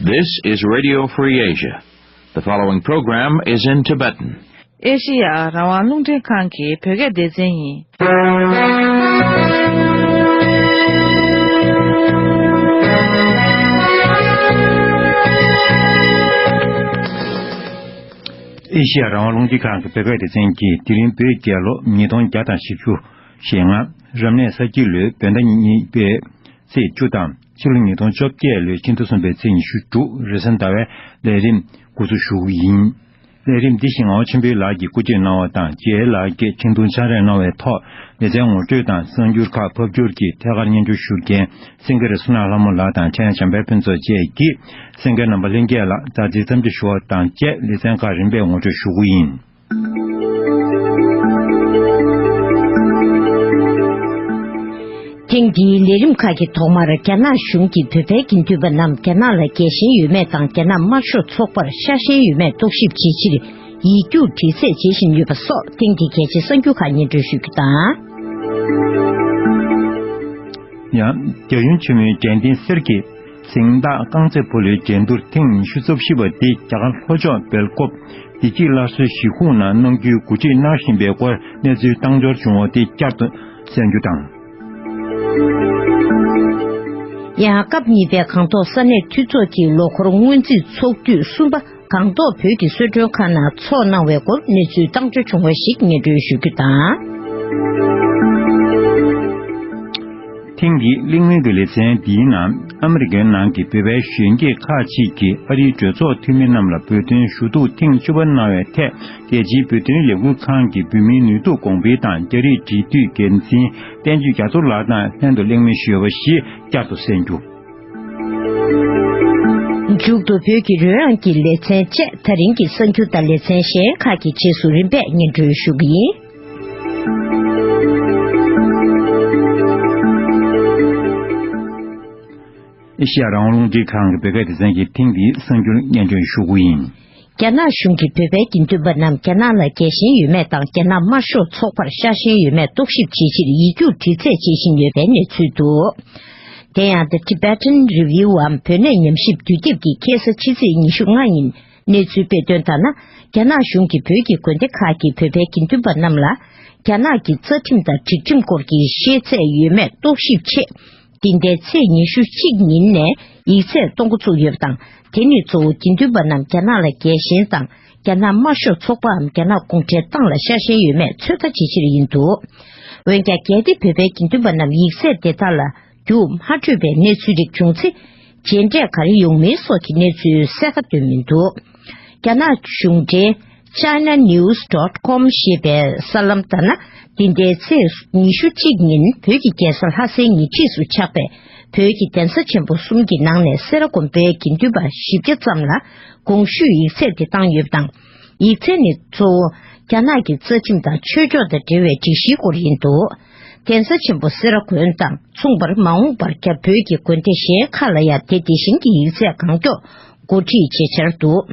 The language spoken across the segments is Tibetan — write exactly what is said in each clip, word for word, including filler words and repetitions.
This is Radio Free Asia. The following program is in Tibetan. ཨེ་ཤི་ཡ་རང་དབང་རླུང་འཕྲིན་ཁང་གི་བོད་སྐད་སྡེ་ཚན་ཡིན། ཨེ་ཤི་ཡ་རང་དབང་རླུང་འཕྲིན་ཁང་གི་བོད་སྐད་སྡེ་ཚན་གྱིས་དེ་རིང་བོད་རྒྱལ་ལོ་ཉིས་སྟོང་བརྒྱ་དང་བཞི་བཅུ་ཞེ་ལྔ། རབ་གནས་ས་ཁྱི་ལོའི་བོད་ཟླ་གཉིས་པའི་ཚེས་བཅུ་དང་ཕྱི་ལོ་ཉིས་སྟོང་བཅོ་བརྒྱད་ལོའི་ཕྱི་ཟླ་གསུམ་པའི་ཚེས་ཉི་ཤུ་དྲུག་རེས་གཟའ་ཟླ་བའི་ལས་རིམ་འགོ་འཛུགས་ཞུ་གི་ཡིན། ལས་རིམ་འདི་ཞིག་ངག་དབང་ཆོས་འཕེལ་ལགས་ཀྱིས་བཀོད་སྒྲིག་གནང་བ་དང་། རྒྱལ་ལགས་ཀྱིས་འཕྲིན་ཐུང་ཕྱག་ལས་གནང་བའི་ཐོག་ལེ་ཚན་ངོ་སྤྲོད་དང་གསར་འགྱུར་ཁག་ཕབ་སྒྱུར་གྱིས་ཐད་ཀར་སྙན་སྒྲོན་ཞུ་མཁན་སེང་གེ་རི་བསོད་ནམས་ལྷ་མོ་ལགས་དང་ཕྲན་བྱམས་པ་ཕུན་ཚོགས་བཅས་ཀྱིས་གསན་མཁན་རྣམ་པ་ལྷན་རྒྱས་ལ་མཛའ་བརྩེའི་འཚམས་འདྲི་ཞུ་བ་དང་བཅས། ལེ་ཚན་ཁག་རིམ་པས་ངོ་སྤྲོད་ཞུ་གི་ཡིན། ཐེངས་འདིའི་ལས་རིམ་ཁག་གི་ཐོག་མར། རྒྱ་ནག་གཞུང་གིས་བོད་པའི་དགེ་འདུན་པ་རྣམས་རྒྱ་ནག་ལ་རྒྱལ་ཞེན་ཡོད་མེད་དང་། རྒྱ་ནག་དམར་ཤོག་ཚོགས་པར་ཤ་ཞེན་ཡོད་མེད་རྟོག་ཞིབ་བྱེད་ཕྱིར་ཡིག་རྒྱུགས་འདྲི་རྩད་བྱེད་བཞིན་ཡོད་པ་སོགས་ཐེངས་འདིའི་གལ་ཆེའི་གསར་འགྱུར་ཁག་སྙན་སྒྲོན་ཞུ་རྒྱུ་དང་། ཡང་། རྒྱལ་ཡུམ་ཆེན་མོའི་དྲན་རྟེན་གསེར་གྱི་གཟེངས་རྟགས་རྐང་རྩེད་སྤོ་ལོའི་འགྲན་བསྡུར་ཐེངས་ཉི་ཤུ་རྩ་བཞི་པ་འདི་རྒྱ་གར་ལྷོ་ཕྱོགས་སྦེལ་ཀོབ་བདེ་སྐྱིད་སླར་གསོའི་གཞིས་ཁོངས་ནང་གནང་རྒྱུའི་གོ་སྒྲིག་གནང་བཞིན་པའི་སྐོར་གནས་ཚུལ་བཏང་འབྱོར་བྱུང་བ་དེ་བསྐྱར་དུ་གསན་རྒྱུ་དང་། ཡང་། སྐབས་གཉིས་པའི་གངས་ཐོག་ས་གནས་འཐུས་ཚོགས་ཀྱི་ལོ་འཁོར་སྔོན་རྩིས་ཚོགས་དུས་གསུམ་པ་གངས་ཐོག་བོད་ཀྱི་གསོལ་མགྲོན་ཁང་ནང་ཚོགས་གནང་བའི་སྐོར་གནས་ཚུལ་བཏང་འབྱོར་བྱུང་བ་ཞིག་སྙན་སྒྲོན་ཞུ་རྒྱུ་དང་། ཐེངས་འདིའི་གླེང་མོལ་གྱི་ལེ་ཚན་འདིའི་ནང་། ཨ་མི་རི་ཀའི་ནང་གི་བོད་པའི་གཞོན་སྐྱེས་ཁག་ཅིག་གིས་ཨ་རིའི་གྲོས་ཚོགས་འཐུས་མི་རྣམས་ལ་བོད་དོན་ཞུ་གཏུག་ཐེངས་བཅུ་པ་གནང་བའི་ཐད། རྒྱལ་སྤྱིའི་བོད་དོན་ལས་འགུལ་ཁང་གི་བོད་མིའི་ནུས་སྟོབས་གོང་འཕེལ་དང་རྒྱ་རིགས་འབྲེལ་མཐུད་འགན་འཛིན་བསྟན་ཆོས་རྒྱ་མཚོ་ལགས་དང་ལྷན་དུ་གླེང་མོལ་ཞུས་པ་ཞིག་བསྐྱར་དུ་གསན་རྒྱུ། མཇུག་ཏུ་བོད་ཀྱི་རོལ་དབྱངས་ཀྱི་ལེ་ཚན་བཅས་ད་རིང་གི་གསར་འགྱུར་དང་ལེ་ཚན་གཞན་ཁག་གི་རྗེས་སུ་རིམ་པས་སྙན་སྒྲོན་ཞུ་གི་ཡིན། ཨེ་ཤི་ཡ་རང་དབང་རླུང་འཕྲིན་ཁང་གི་བོད་སྐད་སྡེ་ཚན་གྱིས་ཐེངས་འདིའི་གསར་འགྱུར་སྙན་སྒྲོན་ཞུ་གི་ཡིན། རྒྱ་ནག་གཞུང་གིས་བོད་པའི་དགེ་འདུན་པ་རྣམས་རྒྱ་ནག་ལ་རྒྱལ་ཞེན་ཡོད་མེད་དང་། རྒྱ་ནག་དམར་ཤོག་ཚོགས་པར་ཤ་ཞེན་ཡོད་མེད་རྟོག་ཞིབ་བྱེད་ཕྱིར་ཡིག་རྒྱུགས་འདྲི་རྩད་བྱེད་བཞིན་ཡོད་པའི་གནས་ཚུལ་འདུག། དེ་ཡང་། The Tibetan Review འམ་བོད་གནས་ཉམས་ཞིབ་དུས་དེབ་ཀྱིས་ཁ་སང་ཕྱི་ཚེས་ཉི་ཤུ་ལྔ་ཉིན་གནས་ཚུལ་སྤེལ་དོན་ལྟར་ན། རྒྱ་ནག་གཞུང་གིས་བོད་ཀྱི་དགོན་སྡེ་ཁག་གི་བོད་པའི་དགེ་འདུན་པ་རྣམས་ལ། རྒྱ་ནག་གི་རྩ་ཁྲིམས་དང་སྒྲིག་ཁྲིམས་སྐོར་གྱི་ཤེས་ཚད་ཡོད་མེད་རྟོག་ཞིབ་ཆེད། འདི་ཟླའི་ཚེས་ཉི་ཤུ་གཅིག་ཉིན་ནས་ཡིག་ཚད་གཏོང་འགོ་བཙུགས་ཡོད་པ་དང་། དེ་ནི་གཙོ་བོ་དགེ་འདུན་པ་རྣམས་རྒྱ་ནག་ལ་རྒྱལ་ཞེན་དང་། རྒྱ་ནག་དམར་ཤོག་ཚོགས་པའམ་རྒྱ་ནག་གུང་ཁྲན་ཏང་ལ་ཤ་ཞེན་ཡོད་མེད་ཚོད་ལྟ་བྱེད་ཕྱིར་ཡིན་འདུག། འོན་ཀྱང་། གལ་ཏེ་བོད་པའི་དགེ་འདུན་པ་རྣམས་ཡིག་ཚད་དེ་དག་ལ་རྒྱུགས་མ་འཕྲོད་པའི་གནས་ཚུལ་རིགས་བྱུང་ཚེ། རྗེས་འབྲས་ག་རེ་ཡོང་མིན་སོགས་ཀྱི་གནས་ཚུལ་གསལ་ཁ་འདོན་མི་འདུག། རྒྱ་ནག་གཞུང་འབྲེལ་China News dot com ཞེས་པའི་གསར་ལམ་ལྟར་ན། འདི་ཟླའི་ཚེས་ཉི་ཤུ་གཅིག་ཉིན་བོད་ཀྱི་རྒྱལ་ས་ལྷ་སའི་ཉེ་འཁྲིས་སུ་ཆགས་པའི་བོད་ཀྱི་གདན་ས་ཆེན་པོ་གསུམ་གྱི་ནང་ནས་སེ་ར་དགོན་པའི་དགེ་འདུན་པ་བཞི་བརྒྱ་ཙམ་ལ་གོང་ཞུས་ཡིག་ཚད་དེ་བཏང་ཡོད་པ་དང་། ཡིག་ཚད་ནི་གཙོ་བོ་རྒྱ་ནག་གི་རྩ་ཁྲིམས་དང་ཆོས་ཕྱོགས་དང་འབྲེལ་བའི་སྒྲིག་གཞིའི་སྐོར་ཡིན་འདུག། གདན་ས་ཆེན་པོ་སེ་ར་དགོན་དང་མཚུངས་པར་མ་འོངས་པར་རྒྱ་བོད་ཀྱི་དགོན་སྡེ་གཞན་ཁག་ལ་ཡང་དེ་དེ་བཞིན་གྱི་ཡིག་ཚད་གང་མགྱོགས་གོ་སྒྲིག་བྱེད་འཆར་འདུག།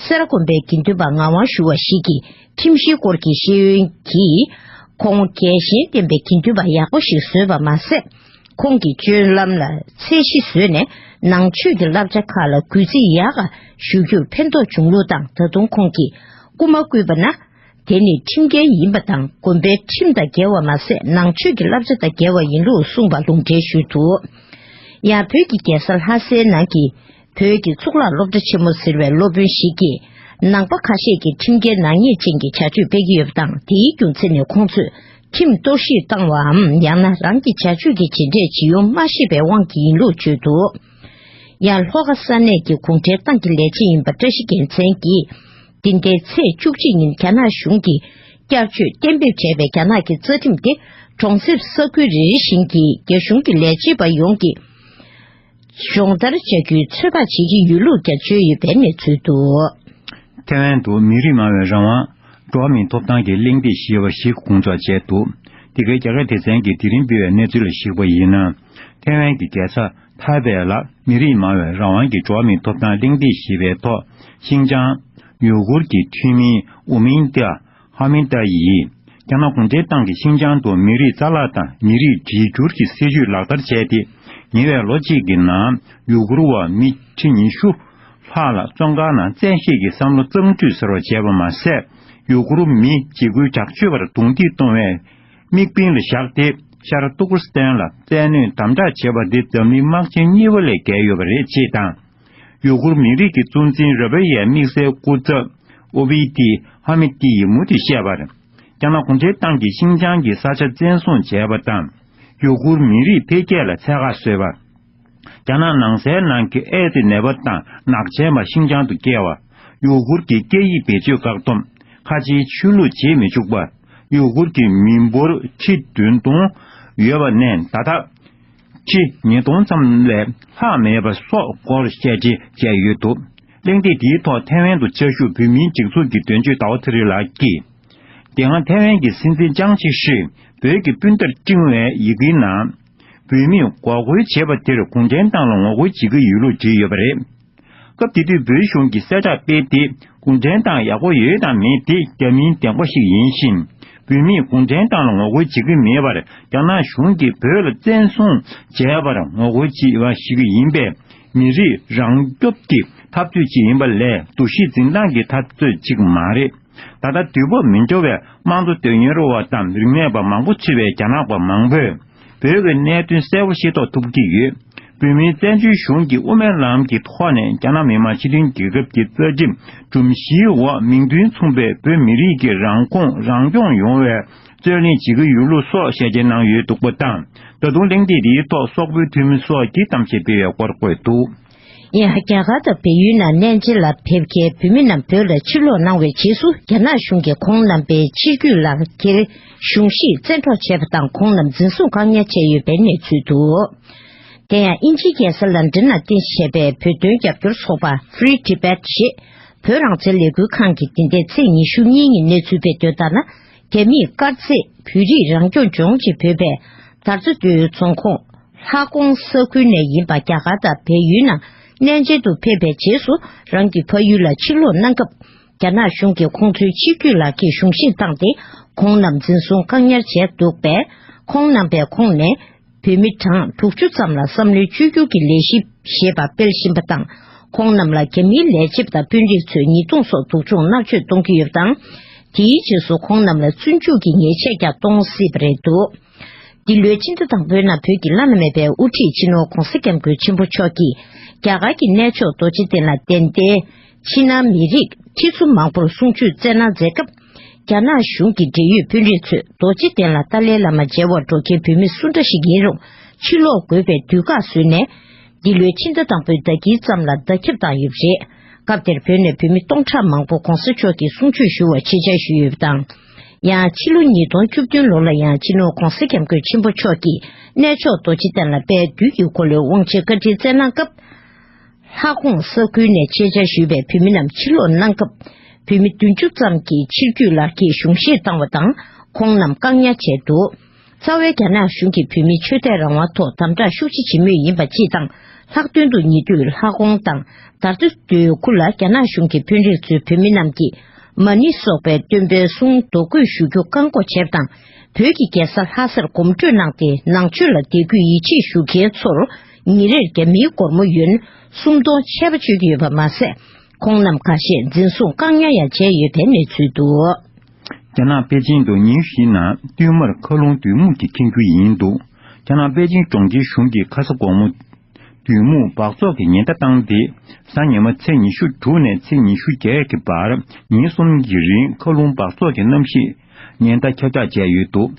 སེ་ར་དགོན་པའི་དགེ་འདུན་པ་ངག་དབང་ཞུ་བ་ཞིག་གིས་ཁྲིམས་གཞིའི་སྐོར་གྱི་ཤེས་ཡོན་གྱིས་ཁོང་རྒྱལ་ཞེན་ལྡན་པའི་དགེ་འདུན་པ་ཡག་པོ་ཞིག་བཟོས་པ་མ་ཟད། ཁོང་གིས་སྤྱོད་ལམ་ལ་ཚད་གཞི་བཟོས་ནས་ནང་ཆོས་ཀྱི་བསླབ་བྱ་ཁག་ལ་གུས་བརྩི་ཡག་ག་ཞུ་རྒྱུར་ཕན་ཐོགས་བྱུང་ལུགས་དང་། ད་དུང་ཁོང་གིས་སྐུ་མ་བསྐུལ་བ་ན། དེ་ནི་ཁྲིམས་འགལ་ཡིན་པ་དང་། དགོན་པའི་ཁྲིམས་དང་འགལ་བ་མ་ཟད། ནང་ཆོས་ཀྱི་བསླབ་བྱ་དང་འགལ་བ་ཡིན་ལུགས་གསུངས་པ་ལུང་འདྲེན་ཞུས་འདུག། ཡང་། བོད་ཀྱི་རྒྱལ་ས་ལྷ་སའི་ནང་གི་བོད་ཀྱི་གཙུག་ལག་སློབ་གྲྭ་ཆེན་མོ་ཟེར་བའི་སློབ་དཔོན་ཞིག་གིས། ནང་པ་ཁ་ཤས་ཀྱིས་ཁྲིམས་འགལ་ནག་ཉེས་ཅན་གྱི་བྱ་སྤྱོད་སྤེལ་གྱི་ཡོད་པ་དང་། དེའི་རྒྱུ་མཚན་ནི་ཁོང་ཚོས་ཁྲིམས་གཏོར་བཤིག་བཏང་བའམ། ཡང་ན་རང་གི་བྱ་སྤྱོད་ཀྱི་རྗེས་འབྲས་ཇི་ཡོང་མ་ཤེས་པའི་དབང་གིས་ཡིན་ལུགས་བརྗོད་འདུག། ཡང་། ལྷོ་ཁ་ས་གནས་ཀྱི་གུང་ཁྲན་ཏང་གི་ལས་བྱེད་ཡིན་པ་བཀྲ་ཤིས་རྒྱལ་མཚན་གྱིས། འདི་ཟླའི་ཚེས་བཅུ་གཅིག་ཉིན་རྒྱ་ནག་གཞུང་གིས་བསྐྱར་བཅོས་གཏན་འབེབས་བྱས་པའི་རྒྱ་ནག་གི་རྩ་ཁྲིམས་དེ་གྲོང་གསེབ་ས་ཁུལ་རེ་རེ་བཞིན་གྱི་རྒྱ་གཞུང་གི་ལས་བྱེད་པ་ཡོངས་ཀྱིས་སྦྱོང་བརྡར་བྱ་རྒྱུའི་ཚོད་དཔག་བྱེད་ཀྱི་ཡོད་ལུགས་ཀྱང་བརྗོད་ཡོད་པའི་གནས་ཚུལ་འདུག། ཐེ་ཝན་དུ་མི་རིགས་མང་བའི་རང་དབང་། འགྲོ་བ་མིའི་ཐོབ་ཐང་གི་གླེང་སྟེགས་ཞེས་པ་ཞིག་དགོངས་ཚོགས་བྱས་འདུག། འདི་གའི་རྒྱ་སྐད་སྡེ་ཚན་གྱིས་དེ་རིང་སྤེལ་བའི་གནས་ཚུལ་ལ་གཞིགས་པ་ཡིན་ན། ཐེ་ཝན་གྱི་རྒྱལ་ས་ཐའེ་པེ་ལ་མི་རིགས་མང་བའི་རང་དབང་གི་འགྲོ་བ་མིའི་ཐོབ་ཐང་གླེང་སྟེགས་ཞེས་པའི་ཐོག་ཤིན་ཅང་ཡུ་གུར་གྱི་འཐུས་མི་ཨུ་མིན་ཏཱ་ཧ་མིན་ཏཱ་ཡིས། རྒྱ་ནག་གུང་ཁྲན་ཏང་གིས་ཤིན་ཅང་དུ་མི་རིགས་རྩ་བརླག་དང་མི་རིགས་བརྗེ་བསྒྱུར་གྱི་སྲིད་བྱུས་ལག་བསྟར་བྱས་ཏེ། ཉེ་བའི་ལོ་གཅིག་གི་ནང་ཡུ་གུར་བ་མི་ཁྲི་ཉི་ཤུ་ ཕག་ལ་བཙོན་ཁང་ནང་བཙན་ཤེད་ཀྱི་བསམ་བློ་གཙང་བཀྲུས་ཟེར་བ་བྱས་པ་མ་ཟད། ཡུ་གུར་མི་འཇིགས་སྐུལ་དྲག་སྤྱོད་པར་རྡུང་རྡེག་གཏོང་བའི་དམིགས་འབེན་ལ་བཞག་སྟེ། ཤར་ཏུར་ཀུ་སི་ཐན་ལ་བཙན་གནོན་དམ་དྲག་བྱས་པ་དེ་འཛམ་གླིང་དམག་ཆེན་གཉིས་པ་ལས་བརྒལ་ཡོད་པ་རེད་ཅེས་དང་། ཡུ་གུར་མི་རིགས་ཀྱི་གཙོ་འཛིན་ར་བྷི་ཡའི་དམིགས་བསལ་སྐུ་ཚབ་ཨོ་བི་ཏི་ཧ་མི་ཏི་ཡིས་མུ་མཐུད་བཤད་པར། རྒྱ་ནག་གུང་ཁྲན་ཏང་གིས་ཤིན་ཅང་གི་ས་ཆ་བཙན་བཟུང་བྱས་པ་དང་། ཡུ་གུར་མི་རིགས་འཕེལ་རྒྱས་ལ་ཚད་བཀག་བཟོས་པ། རྒྱ་ནག་ནང་སའི་ནང་གི་ཨེ་ཙི་ནད་པ་དང་ནག་ཅན་པ་ཤིན་ཅང་དུ་བསྐྱལ་བ། ཡུ་གུར་གྱི་སྐད་ཡིག་བེད་སྤྱོད་བཀག་སྡོམ། ཁ་ཆེའི་ཆོས་ལུགས་བྱེད་མི་ཆོག་པ། ཡུ་གུར་གྱི་མི་འབོར་ཁྲི་བདུན་སྟོང་ཡོད་པ་ནས་ད་ལྟ་ཁྲི་ཉིས་སྟོང་ཙམ་ལས་ལྷག་མེད་པ་སོགས་སྐོར་བཤད་འཕྲིན་བྱས་ཡོད་འདུག་གླེང་སྟེགས་དེའི་ཐོག་ཐའེ་ཝན་དུ་བཅའ་བཞུགས་བོད་མིའི་སྒྲིག་འཛུགས་ཀྱི་དོན་གཅོད་ཟླ་བ་ཚེ་རིང་ལགས་ཀྱིས། དེ་སྔ་ཐའེ་ཝན་གྱི་སྲིད་འཛིན་ཅང་ཅེ་ཧྲི་བོད་ཀྱི་སྤུན་ཟླར་བཀྲིན་བའི་ཡི་གེའི་ནང་། བོད་མིས་འགོག་རྒོལ་བྱས་པ་དེར་གུང་ཁྲན་ཏང་ལ་ངོ་རྒོལ་བྱེད་ཀྱི་ཡོད་ལུགས་བྲིས་ཡོད་པ་རེད། སྐབས་དེ་དུས་བོད་གཞུང་གིས་གསལ་བསྒྲགས་སྤེལ་ཏེ། གུང་ཁྲན་ཏང་ཡག་པོ་ཡོད་དང་མེད་དེ་རྒྱ་མིའི་བདེན་པ་ཞིག་ཡིན་ཞིང་། བོད་མིས་གུང་ཁྲན་ཏང་ལ་ངོ་རྒོལ་བྱེད་ཀྱི་མེད་པར་རྒྱ་ནག་གཞུང་གིས་བོད་ལ་བཙན་བཟུང་བྱས་པར་ངོ་རྒོལ་བྱེད་པ་ཞིག་ཡིན་པས། མི་རིགས་རང་སྐྱོབ་ཀྱི་འཐབ་རྩོད་ཅིག་ཡིན་པ་ལས་འདུ་ཤེས་འཛིན་སྟངས་ཀྱི་འཐབ་རྩོད་ཅིག་མ་རེད། ད་ལྟ་དུས་བབ་མི་འདྲ་བའི་དམངས་གཙོ་དོན་གཉེར་བ་དང་རིག་གནས་པ་མང་པོ་ཚུད་པའི་རྒྱ་ནག་པ་མང་པོས་བོད་ཀྱི་གནད་དོན་གསལ་པོ་ཤེས་རྟོགས་ཐུབ་ཀྱི་ཡོད། བོད་མིའི་བཙན་བྱོལ་གཞུང་གིས་དབུ་མའི་ལམ་གྱི་ཐོག་ནས་རྒྱ་ནག་མི་དམངས་སྤྱི་མཐུན་རྒྱལ་ཁབ་ཀྱི་རྩ་ཁྲིམས་སྒྲོམ་གཞིའི་འོག་མིང་དོན་མཚུངས་པའི་བོད་མི་རིགས་ཀྱི་རང་ཁོངས་རང་སྐྱོང་ཡོང་བའི་རྩོད་ལེན་བྱེད་ཀྱི་ཡོད་ལུགས་སོགས་ཞལ་ཆད་གནང་ཡོད་འདུག་པ་དང་། ད་དུང་གླེང་སྟེགས་འདིའི་ཐོག་སོག་པོའི་འཐུས་མི་སོགས་ཀྱིས་གཏམ་བཤད་སྤེལ་བའི་སྐོར་བཀོད་འདུག་ཡང་རྒྱ་གར་དང་བལ་ཡུལ་ནང་གནས་མཇལ་ལ་ཕེབས་མཁན་བོད་མི་རྣམས་བོད་ལ་ཕྱིར་ལོག་གནང་བའི་རྗེས་སུ། རྒྱ་ནག་གཞུང་གིས་ཁོང་རྣམ་པའི་ཕྱིར་འབུད་ལག་འཁྱེར་གཞུང་བཞེས་བཙན་འཕྲོག་བྱས་པ་དང་། ཁོང་རྣམས་འཛིན་བཟུང་བཀག་ཉར་བྱས་ཡོད་པའི་གནས་ཚུལ་འདུག་དེ་ཡང་དབྱིན་ཇིའི་རྒྱལ་ས་ལན་ཀྲན་ནང་རྟེན་གཞི་བྱས་པའི་བོད་དོན་རྒྱབ་སྐྱོར་ཚོགས་པ་Free Tibet ཞེས་བོད་རང་བཙན་ལས་འགུལ་ཁང་གིས་འདི་ཟླའི་ཚེས་ཉི་ཤུ་གཉིས་ཉིན་གནས་ཚུལ་སྤེལ་དོན་ལྟར་ན། རྒྱ་མིས་དཀར་མཛེས་བོད་རིགས་རང་སྐྱོང་ལྗོངས་ཀྱི་བོད་པའི་དར་རྩེ་མདོའི་རྫོང་ཁོངས་ལྷ་ཀོང་ས་ཁུལ་ནས་ཡིན་པ། རྒྱ་གར་དང་བལ་ཡུལ་ནང་གནས་མཇལ་དུ་ཕེབས་པའི་རྗེས་སུ་རང་གི་ཕ་ཡུལ་ལ་ཕྱིར་ལོག་གནང་སྐབས། རྒྱ་ནག་གཞུང་གིས་ཁོང་ཚོའི་ཕྱིར་འབུད་ལག་འཁྱེར་གཞུང་བཞེས་བཏང་སྟེ། ཁོང་རྣམས་འཛིན་བཟུང་བཀག་ཉར་བྱས་འདུག་པས། ཁོང་རྣམ་པའི་ཁོངས་ནས་བོད་མི་གྲངས་དྲུག་ཅུ་ཙམ་ལ་བསམ་བློའི་བཅོས་བསྒྱུར་གྱི་ལས་གཞི་ཞེས་པ་སྤེལ་བཞིན་པ་དང་། ཁོང་རྣམས་ལ་རྒྱ་མིའི་ལས་བྱེད་དང་དཔོན་རིགས་ཚོས་ཉེས་རྡུང་སོགས་སྡུག་སྦྱོང་མནར་གཅོད་གཏོང་གི་ཡོད་པ་དང་། དེའི་རྗེས་སུ་ཁོང་རྣམས་ལ་བཙོན་འཇུག་གི་ཉེས་ཆད་ཀྱང་གཏོང་སྲིད་པ་རེད་འདུག་འདི་ལོའི་ཕྱི་ཟླ་དང་པོའི་ནང་བོད་ཀྱི་བླ་ན་མེད་པའི་དབུ་ཁྲིད་སྤྱི་ནོར་༧གོང་ས་༧སྐྱབས་མགོན་ཆེན་པོ་མཆོག་གིས་རྒྱ་གར་གྱི་གནས་མཆོག་རྡོ་རྗེ་གདན་ལ་གདན་འདྲེན། ཕྱི་ནང་མི་རིགས་ཁྲི་ཚོ་མང་པོར་གསུང་ཆོས་སྩལ་གནང་མཛད་སྐབས། རྒྱ་ནག་གཞུང་གི་འབྲེལ་ཡོད་དཔོན་རིགས་ཚོས་རྡོ་རྗེ་གདན་ལ་ཏཱ་ལའི་བླ་མ་མཇལ་བར་འགྲོ་མཁན་བོད་མི་སུ་འདྲ་ཞིག་ཡིན་རུང་ཕྱིར་ལོག་དགོས་པའི་དུས་བཀག་བཟོས་ནས། འདི་ལོའི་ཕྱི་ཟླ་དང་པོའི་ཟླ་དཀྱིལ་ཙམ་ལ་བརྡ་ཁྱབ་བཏང་ཡོད་པ་རེད། སྐབས་དེར་བོད་ནས་བོད་མི་སྟོང་ཕྲག་མང་པོ་༧གོང་ས་མཆོག་གི་གསུང་ཆོས་ཞུ་བར་ཆེད་བཅར་ཞུས་ཡོད་པ་དང་། ཡང་ཕྱི་ལོ་ཉིས་སྟོང་བཅུ་བདུན་ལོ་ལ་ཡང་སྤྱི་ནོར་༧གོང་ས་༧སྐྱབས་མགོན་ཆེན་པོ་མཆོག་གིས་གནས་མཆོག་རྡོ་རྗེ་གདན་ལ་དཔལ་དུས་ཀྱི་འཁོར་ལོའི་དབང་ཆེན་བཀའ་དྲིན་སྩལ་གནང་སྐབས། ལྷ་ཀོང་ས་ཁུལ་ནས་ཆེད་བཅར་ཞུས་པའི་བོད་མི་རྣམས་ཕྱིར་ལོག་གནང་སྐབས། བོད་མི་བདུན་ཅུ་ཙམ་གྱིས་ཕྱིར་འབུད་ལག་འཁྱེར་གཞུང་བཞེས་བཏང་བ་དང་། ཁོང་རྣམས་བཀག་ཉར་བྱས་འདུག་རྩ་བའི་རྒྱ་ནག་གཞུང་གིས་བོད་མིའི་ཆོས་དད་རང་དབང་ཐོག་དམ་དྲག་ཤུགས་ཆེ་བྱེད་མུས་ཡིན་པ་སྤྱི་དང་། ལྷག་དོན་དུ་ཉེ་དུས་ལྷ་ཀོང་དང་དར་རྩེ་མདོའི་ཁུལ་ལ་རྒྱ་ནག་གཞུང་གི་དཔོན་རིགས་ཚོས་བོད་མི་རྣམས་ཀྱིས་མ་ཎི་སོགས་པའི་སྟོན་པའི་གསུང་རྡོ་བརྐོས་ཞུ་རྒྱུ་བཀག་འགོག་བྱས་པ་དང་། བོད་ཀྱི་རྒྱལ་ས་ལྷ་སར་གོམ་བགྲོད་གནང་སྟེ། ནང་ཆོས་ལ་དད་གུས་ཡིད་ཆེས་ཞུ་མཁན་ཚོར་ཉིན་རེར་རྒྱ་མིའི་སྒོར་མོ་ཡོན་སུམ་སྟོང་ཆད་པ་གཅོད་ཀྱི་ཡོད་པ་མ་ཟད། ཁོང་རྣམས་ཁ་ཤས་འཛིན་བཟུང་བཀག་ཉར་ཡང་བྱས་ཡོད་པའི་གནས་ཚུལ་འདུག་རྒྱ་ནག་པེ་ཅིང་དུ་ཉིན་བཞིའི་ནང་བསྟུད་མར་མཁའ་རླུང་དུད་སྨུག་ཅིག་ཁེངས་རྒྱུ་ཡིན་འདུག་རྒྱ་ནག་པེ་ཅིང་གྲོང་ཁྱེར་གཞུང་གིས་ཁ་ས་དགོང་མོ་དུད་སྨུག་འབག་བཙོག་གི་ཉེན་བརྡ་བཏང་སྟེ། གཟའ་ཉི་མ་ཚེས་ཉི་ཤུ་དྲུག་ནས་ཚེས་ཉི་ཤུ་བརྒྱད་ཀྱི་བར་ཉིན་གསུམ་གྱི་རིང་མཁའ་རླུང་འབག་བཙོག་གི་གནམ་གཤིས་ཉེན་བརྡ་ཁྱབ་བསྒྲགས་བྱས་ཡོད་འདུག་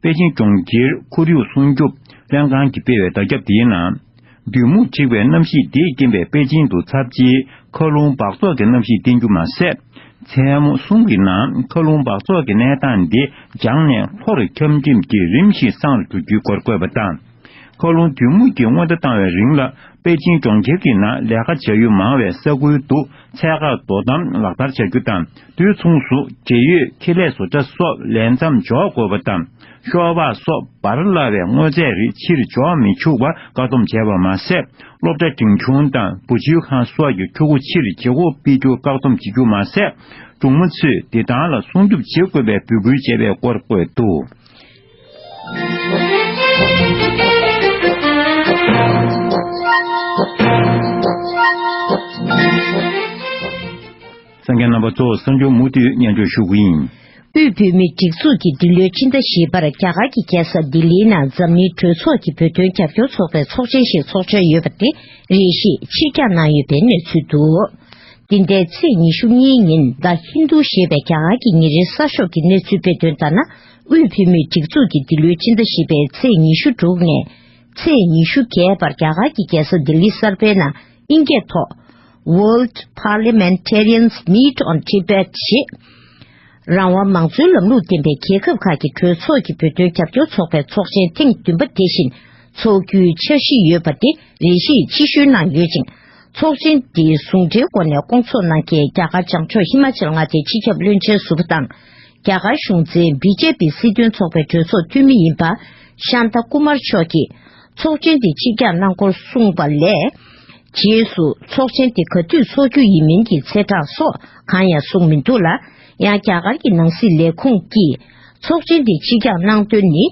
པེ་ཅིང་གྲོང་ཁྱེར་ཁོར་ཡུག་སྲུང་སྐྱོབ་ལྷན་ཁང་གིས་སྤེལ་བའི་བརྡ་ཁྱབ་དེའི་ནང་། དུད་སྨུག་འཁྲིགས་པའི་གནམ་གཤིས་དེས་རྐྱེན་པས་པེ་ཅིང་དུ་ཚབས་ཆེའི་མཁའ་རླུང་འབག་བཙོག་གི་གནམ་གཤིས་བསྟན་རྒྱུ་མ་ཟད། མཚན་མོ་གསུམ་གྱི་ནང་མཁའ་རླུང་འབག་བཙོག་གི་གནས་སྟངས་འདི་འགྱངས་ནས་ལྷོར་འཁྱམས་རིམ་གྱིས་རིམ་བཞིན་སངས་རྒྱུར་གྱུར་སྐོར་བཀོད་པ་དང་། མཁའ་རླུང་དུད་སྨུག་གིས་སྔོན་བརྡ་བཏང་བའི་རིང་ལ་པེ་ཅིང་གྲོང་ཁྱེར་གྱི་ནང་ལས་ཀ་བྱ་ཡུལ་མང་བའི་ས་ཁུལ་དུ་ཚད་བཀག་དོ་དམ་ལག་བསྟར་བྱ་རྒྱུ་དང་། དུས་མཚུངས་སུ་འབྲེལ་ཡོད་ཁེ་ལས་བཟོ་གྲྭ་སོགས་ལས་མཚམས་འཇོག་དགོས་པ་དང་། ཤོག་སྦག་སོགས་འབར་སླ་བའི་དངོས་རྫས་རིགས་ཕྱིར་འཇོག་མི་ཆུག་པར་བཀག་སྡོམ་བྱས་པ་མ་ཟད། སློབ་གྲྭ་འབྲིང་ཆུང་དང་བུ་བཅོལ་ཁང་སོགས་ཀྱི་ཕྲུ་གུ་ཕྱིར་བྱེད་སྒོ་སྤེལ་རྒྱུ་བཀག་སྡོམ་བྱེད་རྒྱུ་མ་ཟད། གྲོང་མི་ཚོས་བདེ་ཐང་ལ་སྲུང་སྐྱོབ་བྱེད་དགོས་པའི་འབོད་སྐུལ་བྱས་པའི་སྐོར་བཀོད་འདུག་གསན་མཁན་རྣམ་པ་ཚོ་གསར་འགྱུར་མུ་མཐུད་སྙན་སྒྲོན་ཞུ་གི་ཡིན། དབུས་བོད་མིའི་སྒྲིག་འཛུགས་ཀྱིས་འདི་ལོའི་ཕྱི་ཟླ་བཞི་པར་རྒྱ་གར་གྱི་རྒྱལ་ས་ལྡི་ལིའི་ནང་འཛམ་གླིང་གྲོས་ཚོགས་ཀྱི་བོད་དོན་རྒྱབ་སྐྱོར་ཚོགས་པའི་ཚོགས་ཆེན་ཞིག་འཚོགས་འཆར་ཡོད་པ་དེ་རེ་ཞིག་ཕྱིར་འགྱངས་གནང་ཡོད་པའི་གནས་ཚུལ་འདུག། འདི་ཟླའི་ཚེས་ཉི་ཤུ་གཉིས་ཉིན་ད་ཧིན་རྡུ་ཞེས་པའི་རྒྱ་གར་གྱི་ཉིན་རེའི་གསར་ཤོག་གི་གནས་ཚུལ་སྤེལ་དོན་ལྟར་ན། དབུས་བོད་མིའི་སྒྲིག་འཛུགས་ཀྱིས་འདི་ལོའི་ཕྱི་ཟླ་བཞི་པའི་ཚེས་ཉི་ཤུ་དྲུག་ནས་ཚེས་ཉི་ཤུ་བརྒྱད་བར་རྒྱ་གར་གྱི་རྒྱལ་ས་ལྡི་ལི་གསར་པའི་ནང་དབྱིན་སྐད་ཐོག World Parliamentarians Meet on Tibet ཞེས། རང་དབང་མང་གཙོའི་ལམ་ལུགས་ལྡན་པའི་རྒྱལ་ཁབ་ཁག་གི་གྲོས་ཚོགས་ཀྱི་བོད་དོན་རྒྱབ་སྐྱོར་ཚོགས་པའི་ཚོགས་ཆེན་ཐེངས་བདུན་པ་དེ་བཞིན་འཚོགས་རྒྱུའི་འཆར་གཞི་ཡོད་པ་དེ་རེ་ཞིག་ཕྱིར་བཤོལ་གནང་ཡོད་ཅིང་། ཚོགས་ཆེན་འདི་ཟུང་འབྲེལ་སྒོ་ནས་སྐོང་ཚོགས་གནང་མཁན་རྒྱ་གར་བྱང་ཕྱོགས་ཧི་མ་ཅལ་མངའ་སྡེའི་སྤྱི་ཁྱབ་བློན་ཆེན་ཟུར་པ་དང་། རྒྱ་གར་གཞུང་འཛིན་བི་ཇེ་པི་སྲིད་དོན་ཚོགས་པའི་གྲོས་ཚོགས་འཐུས་མི་ཡིན་པ་ཤཱན་ཏ་ཀུ་མར་མཆོག་གིས་ཚོགས་ཆེན་འདི་ཕྱིར་འགྱངས་གནང་སྐོར་གསུངས་པ་ལས། རྗེས་སུ་ཚོགས་ཆེན་དེ་ག་དུས་འཚོགས་རྒྱུ་ཡིན་མིན་གྱི་ཚེས་གྲངས་སོགས་གང་ཡང་གསུངས་མི་འདུག་ལ། ཡང་རྒྱ་གར་གྱི་ནང་སྲིད་ལས་ཁུངས་ཀྱིས་ཚོགས་ཆེན་དེ་ཕྱིར་འགྱངས་གནང་དོན་ནི་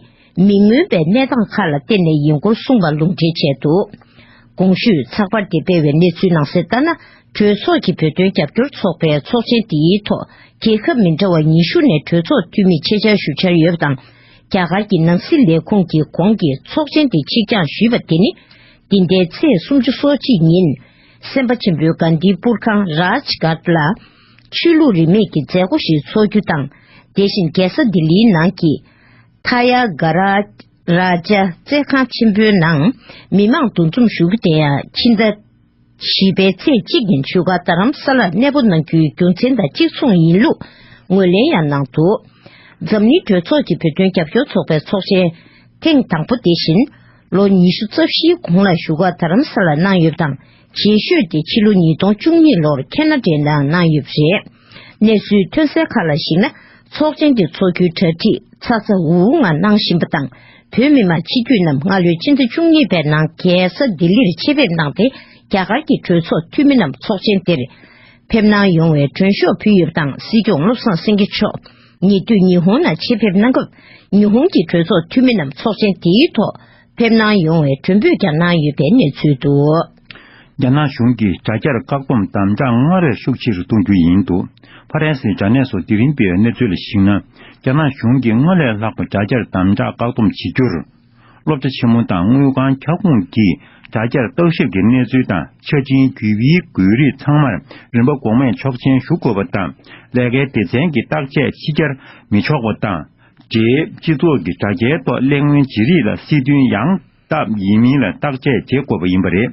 མི་མངོན་པའི་གནས་སྟངས་ཁག་ལ་བརྟེན་ནས་ཡིན་སྐོར་གསུངས་པ་ལུང་འདྲེན་བྱས་འདུག། གོང་ཞུས་ཚགས་པར་དེ་སྤེལ་བའི་གནས་ཚུལ་ནང་གསལ་ལྟར་ན། གྲོས་ཚོགས་ཀྱི་བོད་དོན་རྒྱབ་སྐྱོར་ཚོགས་པའི་ཚོགས་ཆེན་དེའི་ཐོག་རྒྱལ་ཁབ་མི་འདྲ་བ་ཉི་ཤུ་ནས་གྲོས་ཚོགས་འཐུས་མི་ཆེད་བཅར་ཞུ་འཆར་ཡོད་པ་དང་། རྒྱ་གར་གྱི་ནང་སྲིད་ལས་ཁུངས་ཀྱིས་གོང་གི་ཚོགས་ཆེན་དེ་ཕྱིར་འགྱངས་ཞུས་པ་དེ་ནི། འདི་ཟླའི་ཚེས་སུམ་ཅུ་སོ་གཅིག་ཉིན། སེམས་དཔའ་ཆེན་པོའི་གྷན་དྷིའི་པུར་ཁང་རཱཇ་གྷཊ་ལ། ཆོས་ལུགས་རིས་མེད་ཀྱི་མཛད་སྒོ་ཞིག་འཚོགས་རྒྱུ་དང་། དེ་བཞིན་རྒྱལ་ས་ལྡི་ལིའི་ནང་གི། ཐ་ཡ་ག་ར་རཱ་ཇ་རྩེད་ཁང་ཆེན་པོའི་ནང་མི་མང་འདུ་འཛོམས་ཞུ་རྒྱུ་དེ་ཡང་ཕྱི་ཟླ་བཞི་པའི་ཚེས་གཅིག་ཉིན་བཞུགས་སྒར་རྡ་རམ་ས་ལར་གནས་སྤོ་གནང་རྒྱུའི་རྒྱུ་མཚན་དང་གཅིག་མཚུངས་ཡིན་ལུགས་ངོས་ལེན་ཡང་གནང་འདུག། འཛམ་གླིང་གྲོས་ཚོགས་ཀྱི་བོད་དོན་རྒྱབ་སྐྱོར་ཚོགས་པའི་ཚོགས་ཆེན་ཐེངས་དང་པོ་དེ་བཞིན་ལོ་ཉི་ཤུ་རྩ་བཞིའི་གོང་ལ་བཞུགས་སྒར་རྡ་རམ་ས་ལར་གནང་ཡོད་པ་དང་། རྗེས་ཤོས་དེ་ཕྱི་ལོ་ཉིས་སྟོང་བཅུ་གཉིས་ལོར་ཁེ་ན་ཌའི་ནང་གནང་ཡོད་པ་རེད། གནས་ཚུལ་ཐོན་གསལ་ཁག་ལ་གཞིགས་ན། ཚོགས་ཆེན་དེ་འཚོགས་རྒྱུའི་གྲ་སྒྲིག་ཚ་ཚ་འུར་འུར་ངང་གནང་བཞིན་པ་དང་། བོད་མི་མང་སྤྱི་འཐུས་རྣམས་སྔ་ལོའི་ཕྱི་ཟླ་བཅུ་གཉིས་པའི་ནང་རྒྱལ་ས་ལྡི་ལིར་ཆེད་ཕེབས་གནང་སྟེ། རྒྱ་གར་གྱི་གྲོས་ཚོགས་འཐུས་མི་རྣམས་ཚོགས་ཆེན་དེར་ཕེབས་གནང་ཡོང་བའི་མགྲོན་ཤོག་ཕུལ་ཡོད་པ་དང་། སྲིད་སྐྱོང་བློ་བཟང་སེང་གེ་མཆོག་ཉེ་དུས་ཉི་ཧོང་ནང་ཆེད་ཕེབས་གནང་སྐབས། ཉི་ཧོང་གི་གྲོས་ཚོགས་འཐུས་མི་རྣམས་ཚོགས་ཆེན་དེའི་ཐོག་ཕེབས་གནང་ཡོང་བའི་མགྲོན་འབོད་ཀྱང་གནང་ཡོད་པའི་གནས་ཚུལ་འདུག། རྒྱ་ནག་གཞུང་གིས་དྲ་རྒྱར་བཀག་སྡོམ་དམ་དྲག་སྔར་བས་ཤུགས་ཆེ་རུ་གཏོང་རྒྱུ་ཡིན་འདུག། ཧྥ་རན་སིའི་དྲ་གནས་སོགས་དེ་རིང་སྤེལ་བའི་གནས་ཚུལ་ལ་གཞིགས་ན། རྒྱ་ནག་གཞུང་གིས་སྔར་ལས་ལྷག་པའི་དྲ་རྒྱར་དམ་དྲག་བཀག་སྡོམ་བྱེད་རྒྱུར། སློབ་གྲྭ་ཆེན་མོ་དང་དངུལ་ཁང་ཁྱབ་ཁོངས་ཀྱི་དྲ་རྒྱར་བརྟག་ཞིབ་ཀྱི་གནས་ཚུལ་དང་ཆ་འཕྲིན་བརྒྱུད་པའི་བརྒྱུད་རིས་ཚང་མར་རིན་པ་འགོག་མེད་ཆོག་མཆན་ཞུ་དགོས་པ་དང་། ལས་ཀའི་སྡེ་ཚན་གྱི་བརྟག་དཔྱད་ཕྱི་གྱར་མི་ཆོག་པ་དང་། རྗེས་སྤྱི་ཚོགས་ཀྱི་དྲ་རྒྱའི་ཐོག་གླེང་མོལ་བྱེད་རིགས་ལ་སྲིད་དོན་ཡང་དག་ཡིན་མིན་ལ་བརྟག་དཔྱད་བྱེད་དགོས་པ་ཡིན་པ་རེད།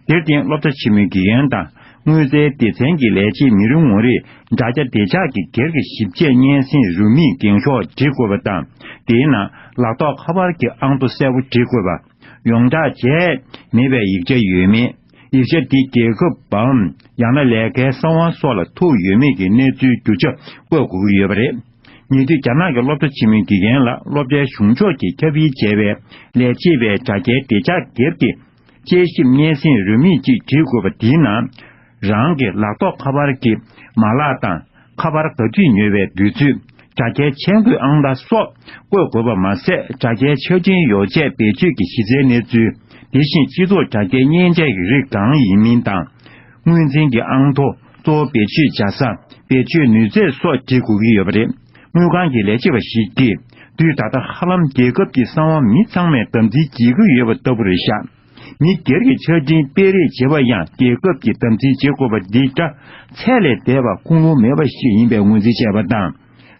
དེར་བརྟེན། སློབ་གྲྭ་ཆེན་མོའི་དགེ་རྒན་དང་དངུལ་རྩའི་སྡེ་ཚན་གྱི་ལས་བྱེད་མི་རེ་ངོ་རེས་དྲ་རྒྱ་བདེ་འཇགས་ཀྱི་སྒེར་གྱི་ཞིབ་དཔྱད་སྙན་སེང་རུ་མིའི་འགེངས་ཤོག་བྲི་དགོས་པ་དང་། དེའི་ནང་ལག་ཐོགས་ཁ་པར་གྱི་ཨང་ཐོ་གསལ་པོ་བྲི་དགོས་པ། ཡོངས་བསྒྲགས་བྱས་མེད་པའི་ཡིག་ཆ་ཡོད་མེད། ཡིག་ཆ་དེ་རྒྱལ་ཁབ་བམ། ཡང་ན་ལས་ཀའི་གསང་བ་སོགས་ལ་ཐུག་ཡོད་མེད་ཀྱི་གནས་ཚུལ་རྒྱུ་ཆ་བཀོད་དགོས་ཀྱི་ཡོད་པ་རེད། ཉེ་དུས་རྒྱ་ནག་གི་སློབ་གྲྭ་ཆེན་མོའི་དགེ་རྒན་ལ་སློབ་གྲྭའི་གཞུང་ཕྱོགས་ཀྱིས་ཁྱབ་སྤེལ་བྱས་པའི་ལས་བྱེད་པའི་དྲ་རྒྱའི་བདེ་འཇགས་སྒེར་གྱི་དཔྱད་ཞིབ་སྙན་སེང་རུ་མིག་ཅིག་བྲིས་དགོས་པ་འདིའི་ནང་། རང་གི་ལག་ཐོགས་ཁ་པར་གྱི་མ་ལག་དང་། ཁ་པར་ག་དུས་ཉོས་པའི་དུས་ཚོད། དྲ་རྒྱའི་མཆན་འགོད་ཨང་རྟགས་སོགས་བཀོད་དགོས་པ་མ་ཟད། དྲ་རྒྱའི་ཆ་འཕྲིན་ཡོ་བྱད་བེད་སྤྱོད་ཀྱི་གཞི་རྩའི་གནས་ཚུལ། དེ་བཞིན་སྤྱི་ཚོགས་དྲ་རྒྱའི་མཉེན་ཆས་ཀྱི་རིགས་གང་ཡིན་མིན་དང་། དངུལ་འཛིན་གྱི་ཨང་ཐོ། གཙོ་བོ་བེད་སྤྱོད་བྱ་ས། བེད་སྤྱོད་ནུས་ཚད་སོགས་འབྲི་དགོས་ཀྱི་ཡོད་པ་རེད། དངུལ་ཁང་གི་ལས་བྱེད་པ་ཞིག་གིས། དུས་ད་ལྟ་ཧ་ལམ་རྒྱལ་ཁབ་ཀྱི་གསང་བ་མི་ཚང་མས་དམ་འཛིན་བྱེད་ཀྱི་ཡོད་པ་ལྟ་བུ་རེད་ཤག། མི་སྒེར་གྱི་ཆ་འཕྲིན་སྤེལ་རེས་བྱེད་པ་ཡང་རྒྱལ་ཁབ་ཀྱིས་དམ་འཛིན་བྱེད་དགོས་པ་འདི་འདྲ་ཚད་ལས་འདས་པ་ཁུངས་ལུང་མེད་པ་ཞིག་ཡིན་པའི་ངོས་འཛིན་བྱས་པ་དང་།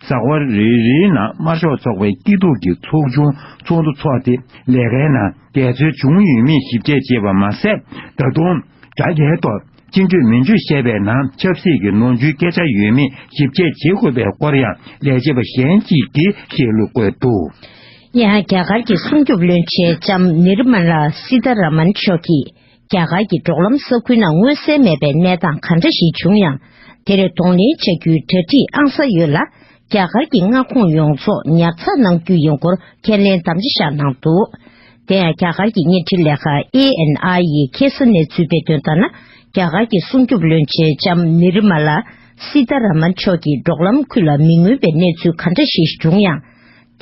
གཟའ་འཁོར་རེ་རེའི་ནང་དམར་ཤོག་ཚོགས་པའི་སྐྱིད་སྡུག་གི་ཚོགས་ཆུང་ཚོགས་འདུ་འཚོགས་ཏེ། ལས་ཀའི་ནང་འགལ་འཛོལ་བྱུང་ཡོད་མེད་ཞིབ་དཔྱད་བྱས་པ་མ་ཟད། ད་དུང་དྲ་རྒྱའི་ཐོག་སྤྱི་འགྲོས་མི་འགྲོས་བཤད་པའི་ནང་ཆབ་སྲིད་ཀྱི་ནོར་འཁྲུལ་སྐད་ཆ་ཡོད་མེད་ཞིབ་དཔྱད་བྱེད་དགོས་པའི་སྐོར་ཡང་ལས་བྱེད་པ་གཞན་གཅིག་གིས་བཤད་ལུགས་བཀོད་འདུག། ཡང་རྒྱ་གར་གྱི་སྲུང་སྐྱོབ་བློན་ཆེན་ལྕམ་ནི་རི་མ་ལ་སི་ཐ་ར་མན་མཆོག་གིས། རྒྱ་གར་གྱི་འབྲོག་ལམ་ས་ཁུལ་ནང་མངོན་གསལ་མེད་པའི་གནས་སྟངས་ག་འདྲ་ཞིག་བྱུང་ཡང་། དེར་གདོང་ལེན་བྱ་རྒྱུའི་གྲ་སྒྲིག་ཨང་གསར་ཡོད་ལ། རྒྱ་གར་གྱི་མངའ་ཁོངས་ཡོངས་རྫོགས་ཉར་ཚགས་གནང་རྒྱུ་ཡིན་སྐོར་ཁས་ལེན་དམ་བཅའ་བཞག་གནང་འདུག། དེ་ཡང་རྒྱ་གར་གྱི་བརྙན་འཕྲིན་ལས་ཁང་ཨེ་ཨེན་ཨའི་ཡིས་ཁ་སང་གནས་ཚུལ་སྤེལ་དོན་ལྟར་ན། རྒྱ་གར་གྱི་སྲུང་སྐྱོབ་བློན་ཆེན་ལྕམ་ནི་རི་མ་ལ་སི་ཐ་ར་མན་མཆོག་གིས་འབྲོག་ལམ་ཁུལ་ལ་མི་མངོན་པའི་གནས་ཚུལ་ག་འདྲ་ཞིག་བྱུང་ཡང་།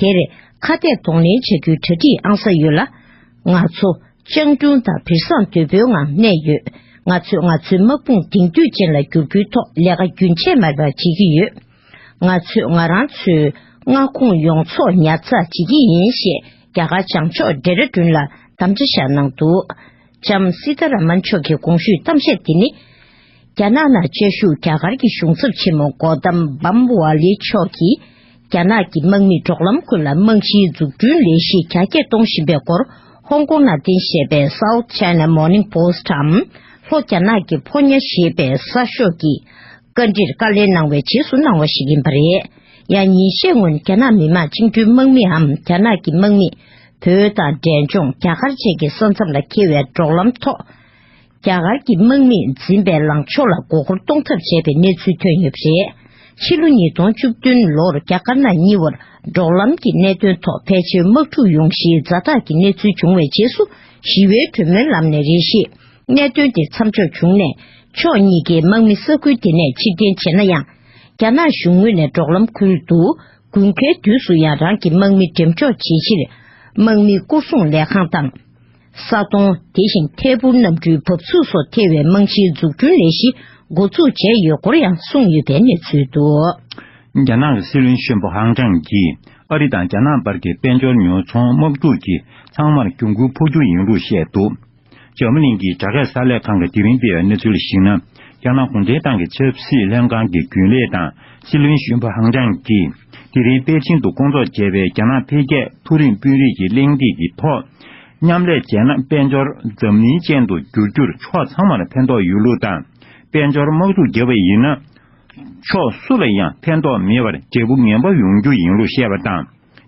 དེར་ཁ་གཏད་གདོང་ལེན་བྱ་རྒྱུའི་གྲ་སྒྲིག་ཨང་གསར་ཡོད་ལ། ང་ཚོ་སྤྱང་གྲུང་དང་བིར་སང་དོད་པོའི་ངང་གནས་ཡོད། ང་ཚོས་ང་ཚོའི་དམག་དཔུང་དེང་དུས་ཅན་ལ་བསྒྱུར་རྒྱུའི་ཐོག་ལས་ཀ་རྒྱུན་ཆད་མེད་པར་བྱེད་ཀྱི་ཡོད། ང་ཚོས་ང་རང་ཚོའི་མངའ་ཁོངས་ཡོངས་རྫོགས་ཉར་ཚགས་བྱེད་ཀྱི་ཡིན་ཞེས་རྒྱ་གར་བྱང་ཕྱོགས་ཌེ་ར་ཌུན་ལ་དམ་བཅའ་བཞག་གནང་འདུག། ལྕམ་སི་ཐ་ར་མན་མཆོག་གི་གོང་ཞུས་གཏམ་བཤད་འདི་ནི། རྒྱ་ནག་ནང་བཅའ་བཞུགས་རྒྱ་གར་གྱི་གཞུང་ཚབ་ཆེན་མོ་གོ་དམ་བམ་ཝ་ལི་མཆོག་གིས། རྒྱ་ནག་གི་དམག་མིས་འབྲོག་ལམ་ཁུལ་ལ་རྨང་གཞིའི་འཛུགས་སྐྲུན་ལས་གཞི་རྒྱ་སྐྱེད་གཏོང་བཞིན་པའི་སྐོར། ཧོང་ཀོང་ནང་རྟེན་གཞི་བྱས་པའི་South China Morning Post་འམ། ལྷོ་རྒྱ་ནག་གི་ཕོ་ཉ་ཞེས་པའི་གསར་ཤོག་གི་བཀའ་འདྲིར་བཀའ་ལན་གནང་བའི་རྗེས་སུ་གནང་བ་ཞིག་ཡིན་པ་རེད། ཡང་ཉིན་ཤས་སྔོན་རྒྱ་ནག་མི་དམངས་བཅིངས་འགྲོལ་དམག་མིའམ་རྒྱ་ནག་གི་དམག་མིས་བོད་དང་འབྲས་ལྗོངས་རྒྱ་གར་བཅས་ཀྱི་ས་མཚམས་ལ་འཁེལ་བའི་འབྲོག་ལམ་ཐོག་རྒྱ་གར་གྱི་དམག་མིས་འཛིན་པའི་ལངས་ཕྱོགས་ལ་མགོ་སྐོར་གཏོང་ཐབས་བྱས་པའི་གནས་ཚུལ་ཐོན་ཡོད་པ་རེད། ཕྱི་ལོ་ཉིས་སྟོང་བཅུ་བདུན་ལོར་རྒྱ་དཀར་ནག་གཉིས་བར་འབྲོག་ལམ་གྱི་གནད་དོན་ཐོག་ཕལ་ཆེར་དམག་འཁྲུག་ཡོང་གཞིའི་ཛ་དྲག་གི་གནས་ཚུལ་བྱུང་བའི་རྗེས་སུ་ཞི་བའི་གྲོས་མོལ་ལམ་ནས་རེ་ཞིག་གནད་དོན་དེ་མཚམས་འཇོག་བྱུང་ནས་ཕྱོགས་གཉིས་ཀའི་དམག་མི་ས་ཁུལ་དེ་ནས་ཕྱིར་འཐེན་བྱས་ན་ཡང་། རྒྱ་ནག་གཞུང་ངོས་ནས་འབྲོག་ལམ་ཁུལ་དུ་དགུན་ཁའི་དུས་སུ་ཡང་རང་གི་དམག་མི་འགྲེམས་འཇོག་བྱེད་ཕྱིར་དམག་མི་སྐོར་སྲུང་ལས་ཁང་དང་། ས་དོང་། དེ་བཞིན་ཐད་འཕུར་གནམ་གྲུའི་བབས་ཚུགས་སོགས་ཐེ་བའི་རྨང་གཞིའི་འཛུགས་སྐྲུན་ལས་གཞི་འགོ་འཛུགས་བྱས་ཡོད་སྐོར་ཡང་གསུངས་ཡོད་པའི་གནས་ཚུལ་འདུག། རྒྱ་ནག་གི་སྲིད་བློན་གཞོན་པ་ཧང་ཀྲང་གིས་ཨ་རི་དང་རྒྱ་ནག་བར་གྱི་དཔལ་འབྱོར་ཉོ་ཚོང་དམག་འཁྲུག་གིས་ཚང་མར་གྱོང་གུན་ཕོག་རྒྱུ་ཡིན་ལུགས་བཤད་འདུག། འཇར་མ་ནི་གི་དྲ་རྒྱ་གསར་ལས་ཁང་གིས་དེ་རིང་སྤེལ་བའི་གནས་ཚུལ་ལ་གཞིགས་ན། རྒྱ་ནག་གུང་ཁྲན་ཏང་གི་ཆབ་སྲིད་ལྷན་ཁང་གི་རྒྱུན་ལས་དང་སྲིད་བློན་གཞོན་པ་ཧང་ཀྲང་གིས་དེ་རིང་པེ་ཅིང་དུ་སྐོང་ཚོགས་བྱས་པའི་རྒྱ་ནག་འཕེལ་རྒྱས་མཐོ་རིམ་དཔོན་རིགས་ཀྱི་གླེང་སྟེགས་ཀྱི་ཐོག་མཉམ་ལས་བྱས་ན་དཔལ་འབྱོར་འཛམ་གླིང་ཅན་དུ་འགྱུར་རྒྱུར་ཕྱོགས་ཚང་མར་ཕན་ཐོགས་ཡོད་ལུགས་དང་། དཔལ་འབྱོར་དམག་འཁྲུག་བརྒྱབ་པ་ཡིན་ན། ཕྱོགས་སུ་ལ་ཡང་ཕན་ཐོགས་མེད་པར་འབྲས་བུ་ངན་པ་ཡོང་རྒྱུ་ཡིན་ལུགས་བཤད་པ་དང་།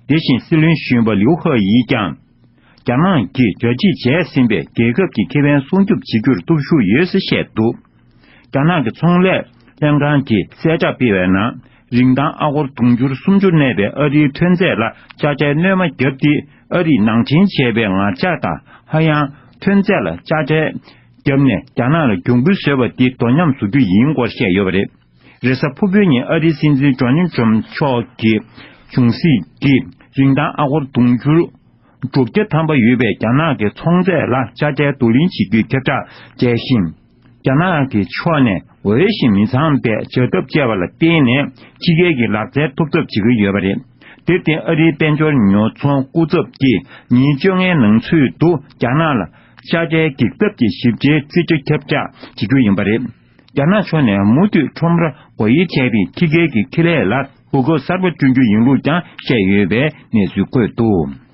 དེ་བཞིན་སྲིད་བློན་གཞོན་པ་ལིའུ་ཧེ་ཡིས་ཀྱང་། རྒྱ་ནག་གིས་རྒྱ་སྐྱེད་བྱས་ཟིན་པའི་རྒྱལ་ཁབ་ཀྱི་ཁེ་ཕན་སྲུང་སྐྱོབ་བྱེད་རྒྱུར་སྟོབས་ཤུགས་ཡོད་ཟེར་བཤད་འདུག། རྒྱ་ནག་གི་ཚོང་ལས་ལྷན་ཁང་གིས་གསལ་བསྒྲགས་སྤེལ་བའི་ནང་། རིན་ཐང་ཨ་སྒོར་དུང་ཕྱུར་སུམ་ཅུ་གནས་པའི་ཨ་རིའི་ཐོན་རྫས་ལ་ཅ་ཆས་སྣོན་མ་བརྒྱབ་སྟེ། ཨ་རིས་ནང་འདྲེན་བྱས་པའི་ངར་ལྕགས་དང་ཧ་ཡང་ཐོན་རྫས་ལ་ཅ་ཆས་བརྒྱབ་ནས་རྒྱ་ནག་ལ་གྱོང་གུན་བཟོས་པ་འདི་དོ་མཉམ་བཟོ་རྒྱུ་ཡིན་སྐོར་བཤད་ཡོད་པ་རེད། རེས་གཟའ་ཕུར་བུའི་ཉིན་ཨ་རིའི་སྲིད་འཛིན་ཌོ་ནལ་ཊམ་མཆོག་གི་གཞུང་སྲིད་ཀྱིས་རིན་ཐང་ཨ་སྒོར་དུང་ཕྱུར་དྲུག་བརྒྱ་ཐམ་པ་ཡོད་པའི་རྒྱ་ནག་གི་ཚོང་རྫས་ལ་ཅ་ཆས་བསྡུ་ལེན་བྱེད་རྒྱུའི་ཁྱབ་བསྒྲགས་བྱས་ཤིང་། རྒྱ་ནག་གི་ཕྱོགས་ནས་འོས་ཤིང་མི་འཚམ་པའི་བྱ་ཐབས་སྤྱད་པ་ལ་བརྟེན་ནས་ཕྱི་རྒྱལ་གྱི་ལག་རྩལ་ཐོབ་ཐབས་བྱེད་ཀྱི་ཡོད་པ་རེད། དེར་བརྟེན་ཨ་རིའི་དཔལ་འབྱོར་ཉོ་ཚོང་སྐུ་ཚབ་ཀྱིས་ཉིན་བཅོ་ལྔའི་ནང་ཚུད་དུ་རྒྱ་ནག་ལ་ཅ་ཆས་འགེགས་ཐབས་ཀྱི་ཞིབ་ཕྲའི་རྩིས་ཁྲ་ཁྱབ་བསྒྲགས་བྱེད་རྒྱུ་ཡིན་པ་རེད། རྒྱ་ནག་ཕྱོགས་ནས་མུ་མཐུད་ཁྲོམ་ར་སྒོ་དབྱེ་བྱས་པའི་ཕྱི་རྒྱལ་གྱི་ཁེ་ལས་ལ་གོ་སྐབས་གསར་པ་བསྐྲུན་རྒྱུ་ཡིན་ལུགས་ཀྱང་བཤད་ཡོད་པའི་གནས་ཚུལ་བཀོད་འདུག།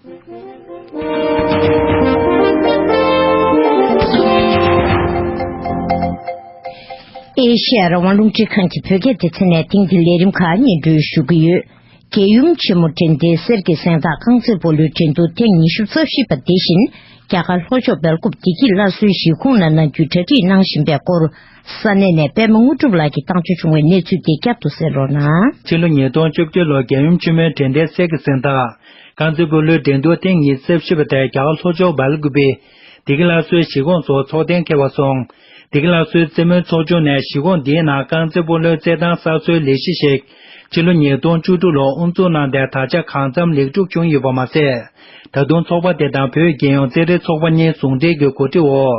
ཨེ་ཤེ་ཡ་རང་དབང་རླུང་འཕྲིན་ཁང་གི་བོད་སྐད་སྡེ་ཚན་ནས་ཐེངས་འདིའི་ལས་རིམ་ཁག་སྙན་སྒྲོན་ཞུ་གི་ཡོད། རྒྱལ་ཡུམ་ཆེན་མོ་དྲན་རྟེན་གསེར་གྱི་གཟེངས་རྟགས་རྐང་རྩེད་སྤོ་ལོའི་འགྲན་བསྡུར་ཐེངས་ཉི་ཤུ་རྩ་བཞི་པ་དེ་བཞིན་རྒྱ་གར་ལྷོ་ཕྱོགས་སྦེལ་ཀོབ་བདེ་སྐྱིད་སླར་གསོའི་གཞིས་ཁོངས་ནང་གནང་རྒྱུའི་གྲ་སྒྲིག་གནང་བཞིན་པའི་སྐོར། ས་གནས་ནས་པད་མ་དངོས་གྲུབ་ལགས་ཀྱིས་བཏང་འབྱོར་བྱུང་བའི་གནས་ཚུལ་དེ་བསྐྱར་དུ་གསན་རོགས་གནང་། ཕྱི་ལོ་ཉིས་སྟོང་བཅུ་བཅུ་ལོར་རྒྱལ་ཡུམ་ཆེན་མོའི་དྲན་རྟེན་གསེར་གྱི་གཟེངས་རྟགས་རྐང་རྩེད་སྤོ་ལོའི་འགྲན་བསྡུར་ཐེངས་ཉི་ཤུ་རྩ་བཞི་པ་དེ་རྒྱ་གར་ལྷོ་ཕྱོགས་སྦེལ་ཀོབ་པའི་བདེ་སྐྱིད་སླར་གསོའི་གཞིས་ཁོངས་སུ་ཚོགས་གཏན་འཁེལ་བ་སོང་། བདེ་སྐྱིད་སླར་གསོའི་རྩེད་མོའི་ཚོགས་ཆུང་ནས་གཞིས་ཁོངས་འདིའི་ནང་རྐང་རྩེད་སྤོ་ལོའི་རྩེད་ཐང་གསར་བཟོའི་ལས་གཞི་ཞིག་ཕྱི་ལོ་ཉིས་སྟོང་བཅུ་དྲུག་ལོར་དབུ་འཛུགས་གནང་སྟེ་ད་ཆ་གང་འཚམ་ལེགས་གྲུབ་བྱུང་ཡོད་པ་མ་ཟད། ད་དུང་ཚོགས་པ་དེ་དང་བོད་རྒྱལ་ཡོངས་རྩེད་འགྲན་ཚོགས་པ་གཉིས་ཟུང་འབྲེལ་གྱི་གོ་སྒྲིག་འོག་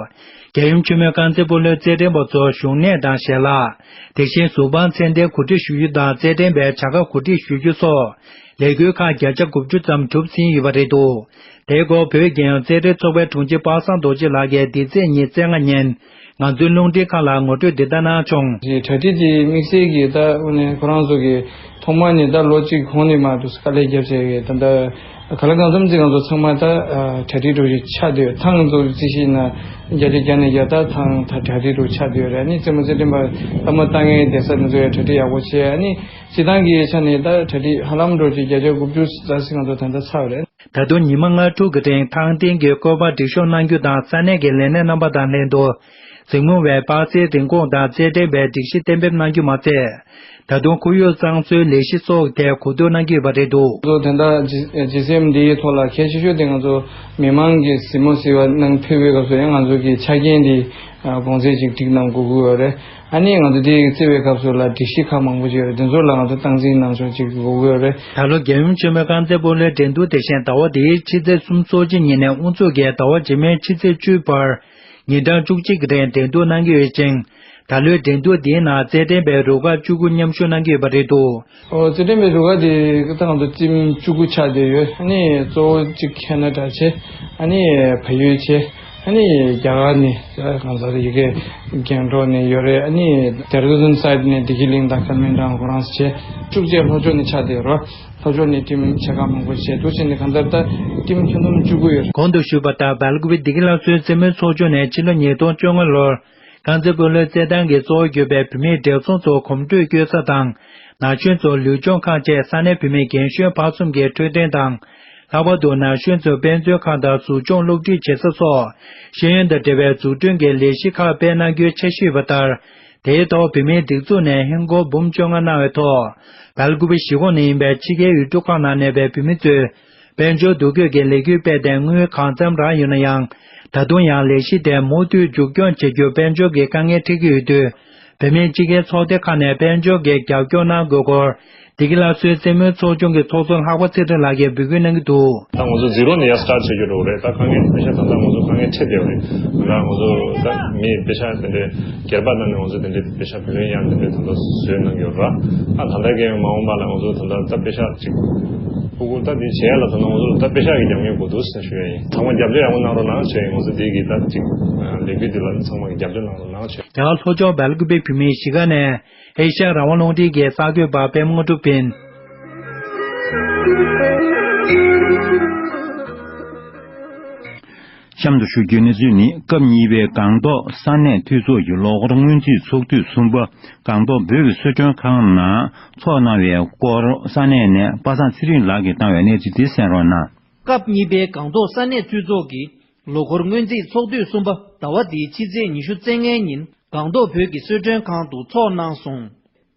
རྒྱལ་ཡུམ་ཆེན་མོའི་རྐང་རྩེད་སྤོ་ལོའི་རྩེད་འགྲན་པ་ཚོར་བཞུགས་གནས་དང་ཞལ་ལག་དེ་བཞིན་གཟུགས་པང་མཚན་ལྡན་གོ་སྒྲིག་ཞུ་རྒྱུ་དང་རྩེད་འགྲན་པའི་བྱ་དགའ་གོ་སྒྲིག་ཞུ་རྒྱུ་སོགས་ལས་འགུལ་ཁག་བརྒྱ་ཆ་དགུ་བཅུ་ཙམ་གྲུབ་ཟིན་ཡོད་པ་རེད་འདུག། དེའི་སྐོར་བོད་རྒྱལ་ཡོངས་རྩེད་འགྲན་ཚོགས་པའི་དྲུང་ཆེ་པ་སངས་རྡོ་རྗེ་ལགས་ཀྱིས་འདི་ཚེས་ཉི་ཤུ་རྩ་ལྔ་ཉིན་ང་ཚོའི་རླུང་འཕྲིན་ཁང་ལ་ངོ་སྤྲོད་འདི་ལྟར་གནང་བྱུང་། གྲ་སྒྲིག་དེ་དམིགས་བསལ་གྱིས་ད་དངོས་གནས་ཁོ་རང་ཚོ་གི་ཐོག་མ་ནས་ད་ལོ་གཅིག་གོང་ནས་མར་དུ་དཀའ་ལས་བརྒྱབ་བྱས་ཡོད། ད་ད་ག་ལ་གང་འཚམ་ཅིག་ང་ཚོ་ཚང་མ་ད་གྲ་སྒྲིག་འགྲོ་རྒྱུ་ཆགས་བསྡད་ཡོད། ཐང་ཚོ་རྩིས་ཤིག་ན་བརྒྱ་ཆ་བརྒྱ་ནས་བརྒྱ་ད་ཐང་ད་གྲ་སྒྲིག་འགྲོ་ཆགས་བསྡད་ཡོད་རེད། ཨ་ནི་རྩེད་མོ་རྩེད་འགྲན་པ་ལྟད་མོ་ལྟ་མཁན་བསྡད་ས་དེ་ཚོ་ཡང་གྲ་སྒྲིག་ཡག་པོ་བྱས། ཨ་ནི་སྤྱིར་བཏང་གི་ཆ་ནས་ད་གྲ་སྒྲིག་ཧ་ལམ་འགྲོ་རྒྱུ་བརྒྱ་ཆ་དགུ་བཅུ་ཙམ་ཞིག་ང་ཚོ་ད་ལྟ་ཚར་བ་རེད། ད་དུང་ཉི་མ་ལྔ་དྲུག་གི་རིང་ཐང་སྟེང་གི་བཀོད་པ་སྒྲིག་ཤོག་གནང་རྒྱུ་དང་ས་གནས་ཀྱི་ལས་སྣེ་རྣམ་པ་དང་ལྷན་དུ་འཛིང་མོ་བའི་པར་སའི་རིན་གོང་དང་རྩེད་འགྲན་པའི་སྒྲིག་གཞི་གཏན་འབེབས་གནང་རྒྱུ་མ་ཚད། ད་དུང་ཁོར་ཡུག་གཙང་བཟོའི་ལས་གཞི་སོགས་ཐད་གོ་བསྡུར་གནང་གི་ཡོད་པ་རེད་འདུག། ང་ཚོ་དེ་འདྲ་ཇི་ཇི་སི་ཨེམ་འདིའི་ཐོག་ལ་གལ་ཆེ་ཤོས་དེ་ང་ཚོ་མི་མང་གིས་གཟིགས་མོ་གཟིགས་པ་གནང་ཕེབས་པའི་སྐབས་སུ་ཡང་ང་ཚོ་གི་ཆ་རྐྱེན་འདི་དགོངས་ཚད་ཅིག་སྒྲིག་གནང་དགོས་ཀྱི་ཡོད་རེད། ཨ་ནི་ང་ཚོ་འདི་རྩེ་བའི་སྐབས་སུ་ལ་སྒྲིག་གཞི་ཁག་མང་པོ་ཅིག་ཡོད་རེད། དེ་ཚོ་ལ་ང་ཚོ་སྟངས་འཛིན་གནང་ཕྱོགས་ཅིག་དགོས་ཀྱི་ཡོད་རེད། ད་ལོ་རྒྱལ་ཡུམ་ཆེན་མོའི་རྐང་རྩེད་སྤོ་ལོའི་འགྲན་བསྡུར་དེ་བཞིན་ཟླ་བ་འདིའི་ཕྱི་ཚེས་སུམ་ཅུ་སོ་གཅིག་ཉིན་ནས་དབུ་འཛུགས་ཀྱིས་ཟླ་བ་རྗེས་མའི་ཕྱི་ཚེས་བཅུའི་བར། ཉིན་གྲངས་བཅུ་གཅིག་གི་རིང་འགྲན་བསྡུར་གནང་གི་ཡོད་ཅིང་། ད་ལོའི་འགྲན་བསྡུར་འདིའི་ནང་རྩེད་འགྲན་པའི་རུ་ཁག་བཅུ་དགུ་མཉམ་ཞུགས་གནང་གི་ཡོད་པ་རེད་འདུག། ཨོ། རྩེད་འགྲན་པའི་རུ་ཁག་དེ་ད་ང་ཚོ་ཊིམ་བཅུ་དགུ་ཆགས་བསྡད་ཡོད། ཨ་ནི་གཙོ་བོ་གཅིག་ཁེ་ན་ཌ་བྱས། ཨ་ནི་བལ་ཡུལ་བྱས། ཨ་ནི་རྒྱ་གར་ནས་གང་ཟག་ཡི་གེ་རྒྱང་སྒྲོག་ནས་ཡོད་རེད། ཨ་ནི་ལྡེ་ར་ལྡུན་སའིཌ་ནས་བདེ་སྐྱིད་གླིང་དང་ཀར་མིང་ཊའུན་ཁོ་རང་བྱས། བཅུ་གཅིག་ལྷོ་ཕྱོགས་ནས་ཆགས་བསྡད་ཡོད་རེད། ལྷོ་ཕྱོགས་ནས་ཊིམ་ཆེ་ཁག་མང་པོ་བྱས་འདུག་བྱས་ནས་གང་ལྟར་ད་ཊིམ་ཁྱོན་བསྡོམས་བཅུ་དགུ་ཡོད་རེད། གོང་དུ་ཞུས་པ་ལྟར་སྦེལ་ཀོབ་བདེ་སྐྱིད་སླར་གསོའི་རྩེད་མོའི་ཚོགས་ཆུང་ནས་ཕྱི་ལོ་ཉིས་སྟོང་བཅོ་ལྔ་ལོར། རྐང་རྩེད་སྤོ་ལོའི་རྩེད་ཐང་གི་གཙོ་བོ་གྱུར་པའི་བུད་མེད་བགྲེས་ཚོགས་ཚོ་གོམ་བགྲོད་སྐྱོད་ས་དང་། ན་གཞོན་ཚོ་ལུས་སྦྱོང་ཁང་བཅས་ས་གནས་བུད་མེད་རྒན་གཞོན་བར་གསུམ་གྱི་འཕྲོད་བསྟེན་དང་། ལྷག་པར་དུ་ན་གཞོན་ཚོས་དཔེ་མཛོད་ཁང་དང་གཟུགས་སྦྱོང་སློབ་ཁྲིད་བྱེད་ས་སོགས་ཤེས་ཡོན་དང་འབྲེལ་བའི་འཛུགས་སྐྲུན་གྱི་ལས་གཞི་ཁག་སྤེལ་གནང་རྒྱུའི་འཆར་གཞི་ཡོད་པ་ལྟར། དེའི་ཐོག་བུད་མེད་སྒྲིག་འཛུགས་ནས་ཧིན་སྒོར་འབུམ་བཅོ་ལྔ་གནང་བའི་ཐོག། སྦེལ་ཀོབ་གཞིས་ཁོངས་ནས་ཡིན་པའི་ཕྱི་རྒྱལ་ཡུལ་གྲུ་ཁག་ནང་གནས་པའི་བུད་མེད་ཚོས། དཔལ་འབྱོར་འདུ་འགོད་ཀྱི་ལས་འགུལ་སྤེལ་ཏེ་དངུལ་གང་འཚམ་རག་ཡོད་ན་ཡང་། ད་དུང་ཡང་ལས་གཞི་དེ་མུ་མཐུད་མཇུག་སྐྱོང་བྱེད་རྒྱུར་དཔལ་འབྱོར་གྱི་དཀའ་ངལ་འཕྲད་ཀྱི་ཡོད་དུས། བུད་མེད་སྤྱི་སྒེར་ཚོགས་སྡེ་ཁག་ནས་དཔལ་འབྱོར་གྱི་རྒྱབ་སྐྱོར་གནང་དགོས་སྐོར། བདེ་སྐྱིད་སླར་གསོའི་རྩེད་མོའི་ཚོགས་ཆུང་གི་ཚོགས་གཙོ་ལྷག་པ་ཚེ་རིང་ལགས་ཀྱིས་འབོད་སྐུལ་གནང་གི་འདུག། ད་ང་ཚོ་ཛི་རོ་ནས་ཡར་སི་ཊར་བྱེད་རྒྱུ་འགྲོ་གི་རེད། ད་དཀའ་ངལ་པེ་ཤ་ད་ལྟ་ང་ཚོ་དཀའ་ངལ་འཕྲད་བསྡད་ཡོད་རེད། ད་ང་ཚོ་ད་མི་པེ་ཤ་དེ་འདྲའི་སྒེར་པ་ནང་ནས་ང་ཚོ་དེ་འདྲའི་པེ་ཤ་བུ་ལོན་ཡང་དེ་འདྲའི་ད་ལྟ་བཟོས་གནང་གི་ཡོད་ར། ཨ་ད་ལྟ་གི་མ་འོངས་པ་ལ་ང་ཚོ་ད་ལྟ་ད་པེ་ཤ་ཅིག་ཕྲུ་གུ་ད་འདི་བྱེད་ཡ་ལ་ད་ལྟ་ང་ཚོ་ལ་ད་པེ་ཤ་གི་རྒྱབ་སྐྱོར་དགོས་འདུག་ཟེར་ཞུ་ཡ་ཡིན། ཚང་མ་རྒྱབ་སྐྱོར་ཡག་པོ་གནང་རོགས་གནང་བྱས། ང་ཚོ་འདི་གི་ད་ཅིག་ལས་འགུལ་འདི་ལ་ཚང་མ་གི་རྒྱབ་སྐྱོར་གནང་རོགས་གནང་བྱས། རྒྱ་གར་ལྷོ་ཕྱོགས་སྦེལ་ཀུ་པེ་བོད་མིའི་གཞིས་ཀ་ནས་ཨེ་ཤ་ཡ་རང་དབང་རླུང་འཕྲིན་གྱི་གསར་འགོད་པ་པད་མ་དངོས་གྲུབ་ཡིན། གཤམ་དུ་ཞུ་རྒྱུའི་གནས་ཚུལ་ནི། སྐབས་གཉིས་པའི་སྒང་ཏོག་ས་གནས་འཐུས་ཚོགས་ཀྱི་ལོ་འཁོར་སྔོན་རྩིས་ཚོགས་དུས་གསུམ་པ། སྒང་ཏོག་བོད་ཀྱི་གསོལ་མགྲོན་ཁང་ནང་ཚོགས་གནང་བའི་སྐོར་ས་གནས་ནས་པ་སངས་ཚེ་རིང་ལགས་ཀྱིས་བཏང་བའི་གནས་ཚུལ་དེ་གསན་རོགས་གནང་། སྐབས་གཉིས་པའི་སྒང་ཏོག་ས་གནས་འཐུས་ཚོགས་ཀྱི་ལོ་འཁོར་སྔོན་རྩིས་ཚོགས་དུས་གསུམ་པ་ཟླ་བ་འདིའི་ཕྱི་ཚེས་ཉི་ཤུ་རྩ་ལྔའི་ཉིན་སྒང་ཏོག་བོད་ཀྱི་གསོལ་མགྲོན་ཁང་དུ་ཚོགས་གནང་སོང་།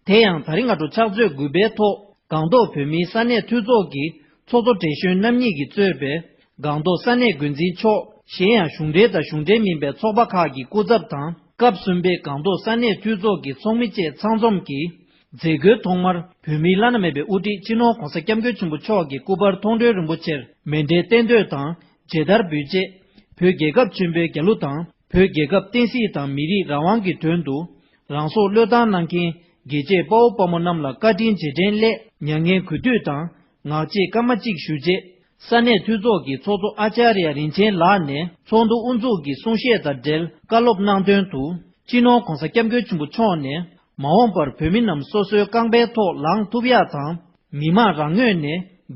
དེ་ཡང་ད་རིང་སྔ་དྲོ་ཕྱག་ཚོད་དགུ་པའི་ཐོག་སྒང་ཏོག་བོད་མིའི་ས་གནས་འཐུས་ཚོགས་ཀྱི་ཚོགས་གཙོ་བགྲེས་གཞོན་རྣམ་གཉིས་ཀྱིས་གཙོས་པའི་སྒང་ཏོག་ས་གནས་འགོ་འཛིན་མཆོག་གཞན་ཡང་གཞུང་འབྲེལ་དང་གཞུང་འབྲེལ་མིན་པའི་ཚོགས་པ་ཁག་གི་སྐུ་ཚབ་དང་། སྐབས་གསུམ་པའི་སྒང་ཏོག་ས་གནས་འཐུས་ཚོགས་ཀྱི་ཚོགས་མི་བཅས་ཚང་འཛོམས་ཀྱིས། མཛད་སྒོའི་ཐོག་མར་བོད་མིའི་བླ་ན་མེད་པའི་དབུ་ཁྲིད་སྤྱི་ནོར་༧གོང་ས་༧སྐྱབས་མགོན་ཆེན་པོ་མཆོག་གི་སྐུ་པར་མཐོང་གྲོལ་རིན་པོ་ཆེར་མཎྜལ་རྟེན་མདོས་དང་མཇལ་དར་འབུལ་རྗེས། བོད་རྒྱལ་ཁབ་ཆེན་པོའི་རྒྱལ་གླུ་དང་། བོད་རྒྱལ་ཁབ་བསྟན་སྲིད་དང་མི་རིགས་རང་དབང་གི་དོན་དུ་རང་སྲོག་བློས་བཏང་གནང་མཁན་རྒྱལ་གཅེས་དཔའ་བོ་དཔའ་མོ་རྣམས་ལ་བཀའ་དྲིན་རྗེས་དྲན་སླད་མྱ་ངན་གུས་འདུད་དང་། ངག་བཅད་སྐར་མ་གཅིག་ཞུ་རྗེས། ས་གནས་འཐུས་ཚོགས་ཀྱི་ཚོགས་གཙོ་ཨ་ཅཱརྱ་རིན་ཆེན་ལགས་ནས་ཚོགས་འདུ་དབུ་འཛུགས་ཀྱི་གསུང་བཤད་དང་འབྲེལ་བཀའ་སློབ་གནང་དོན་དུ། སྤྱི་ནོར་༧གོང་ས་༧སྐྱབས་མགོན་ཆེན་པོ་མཆོག་ནས། མ་འོངས་པར་བོད་མི་རྣམས་སོ་སོའི་རྐང་པའི་ཐོག་ལངས་ཐུབ་ཡག་དང་། མི་དམངས་རང་ངོས་ནས་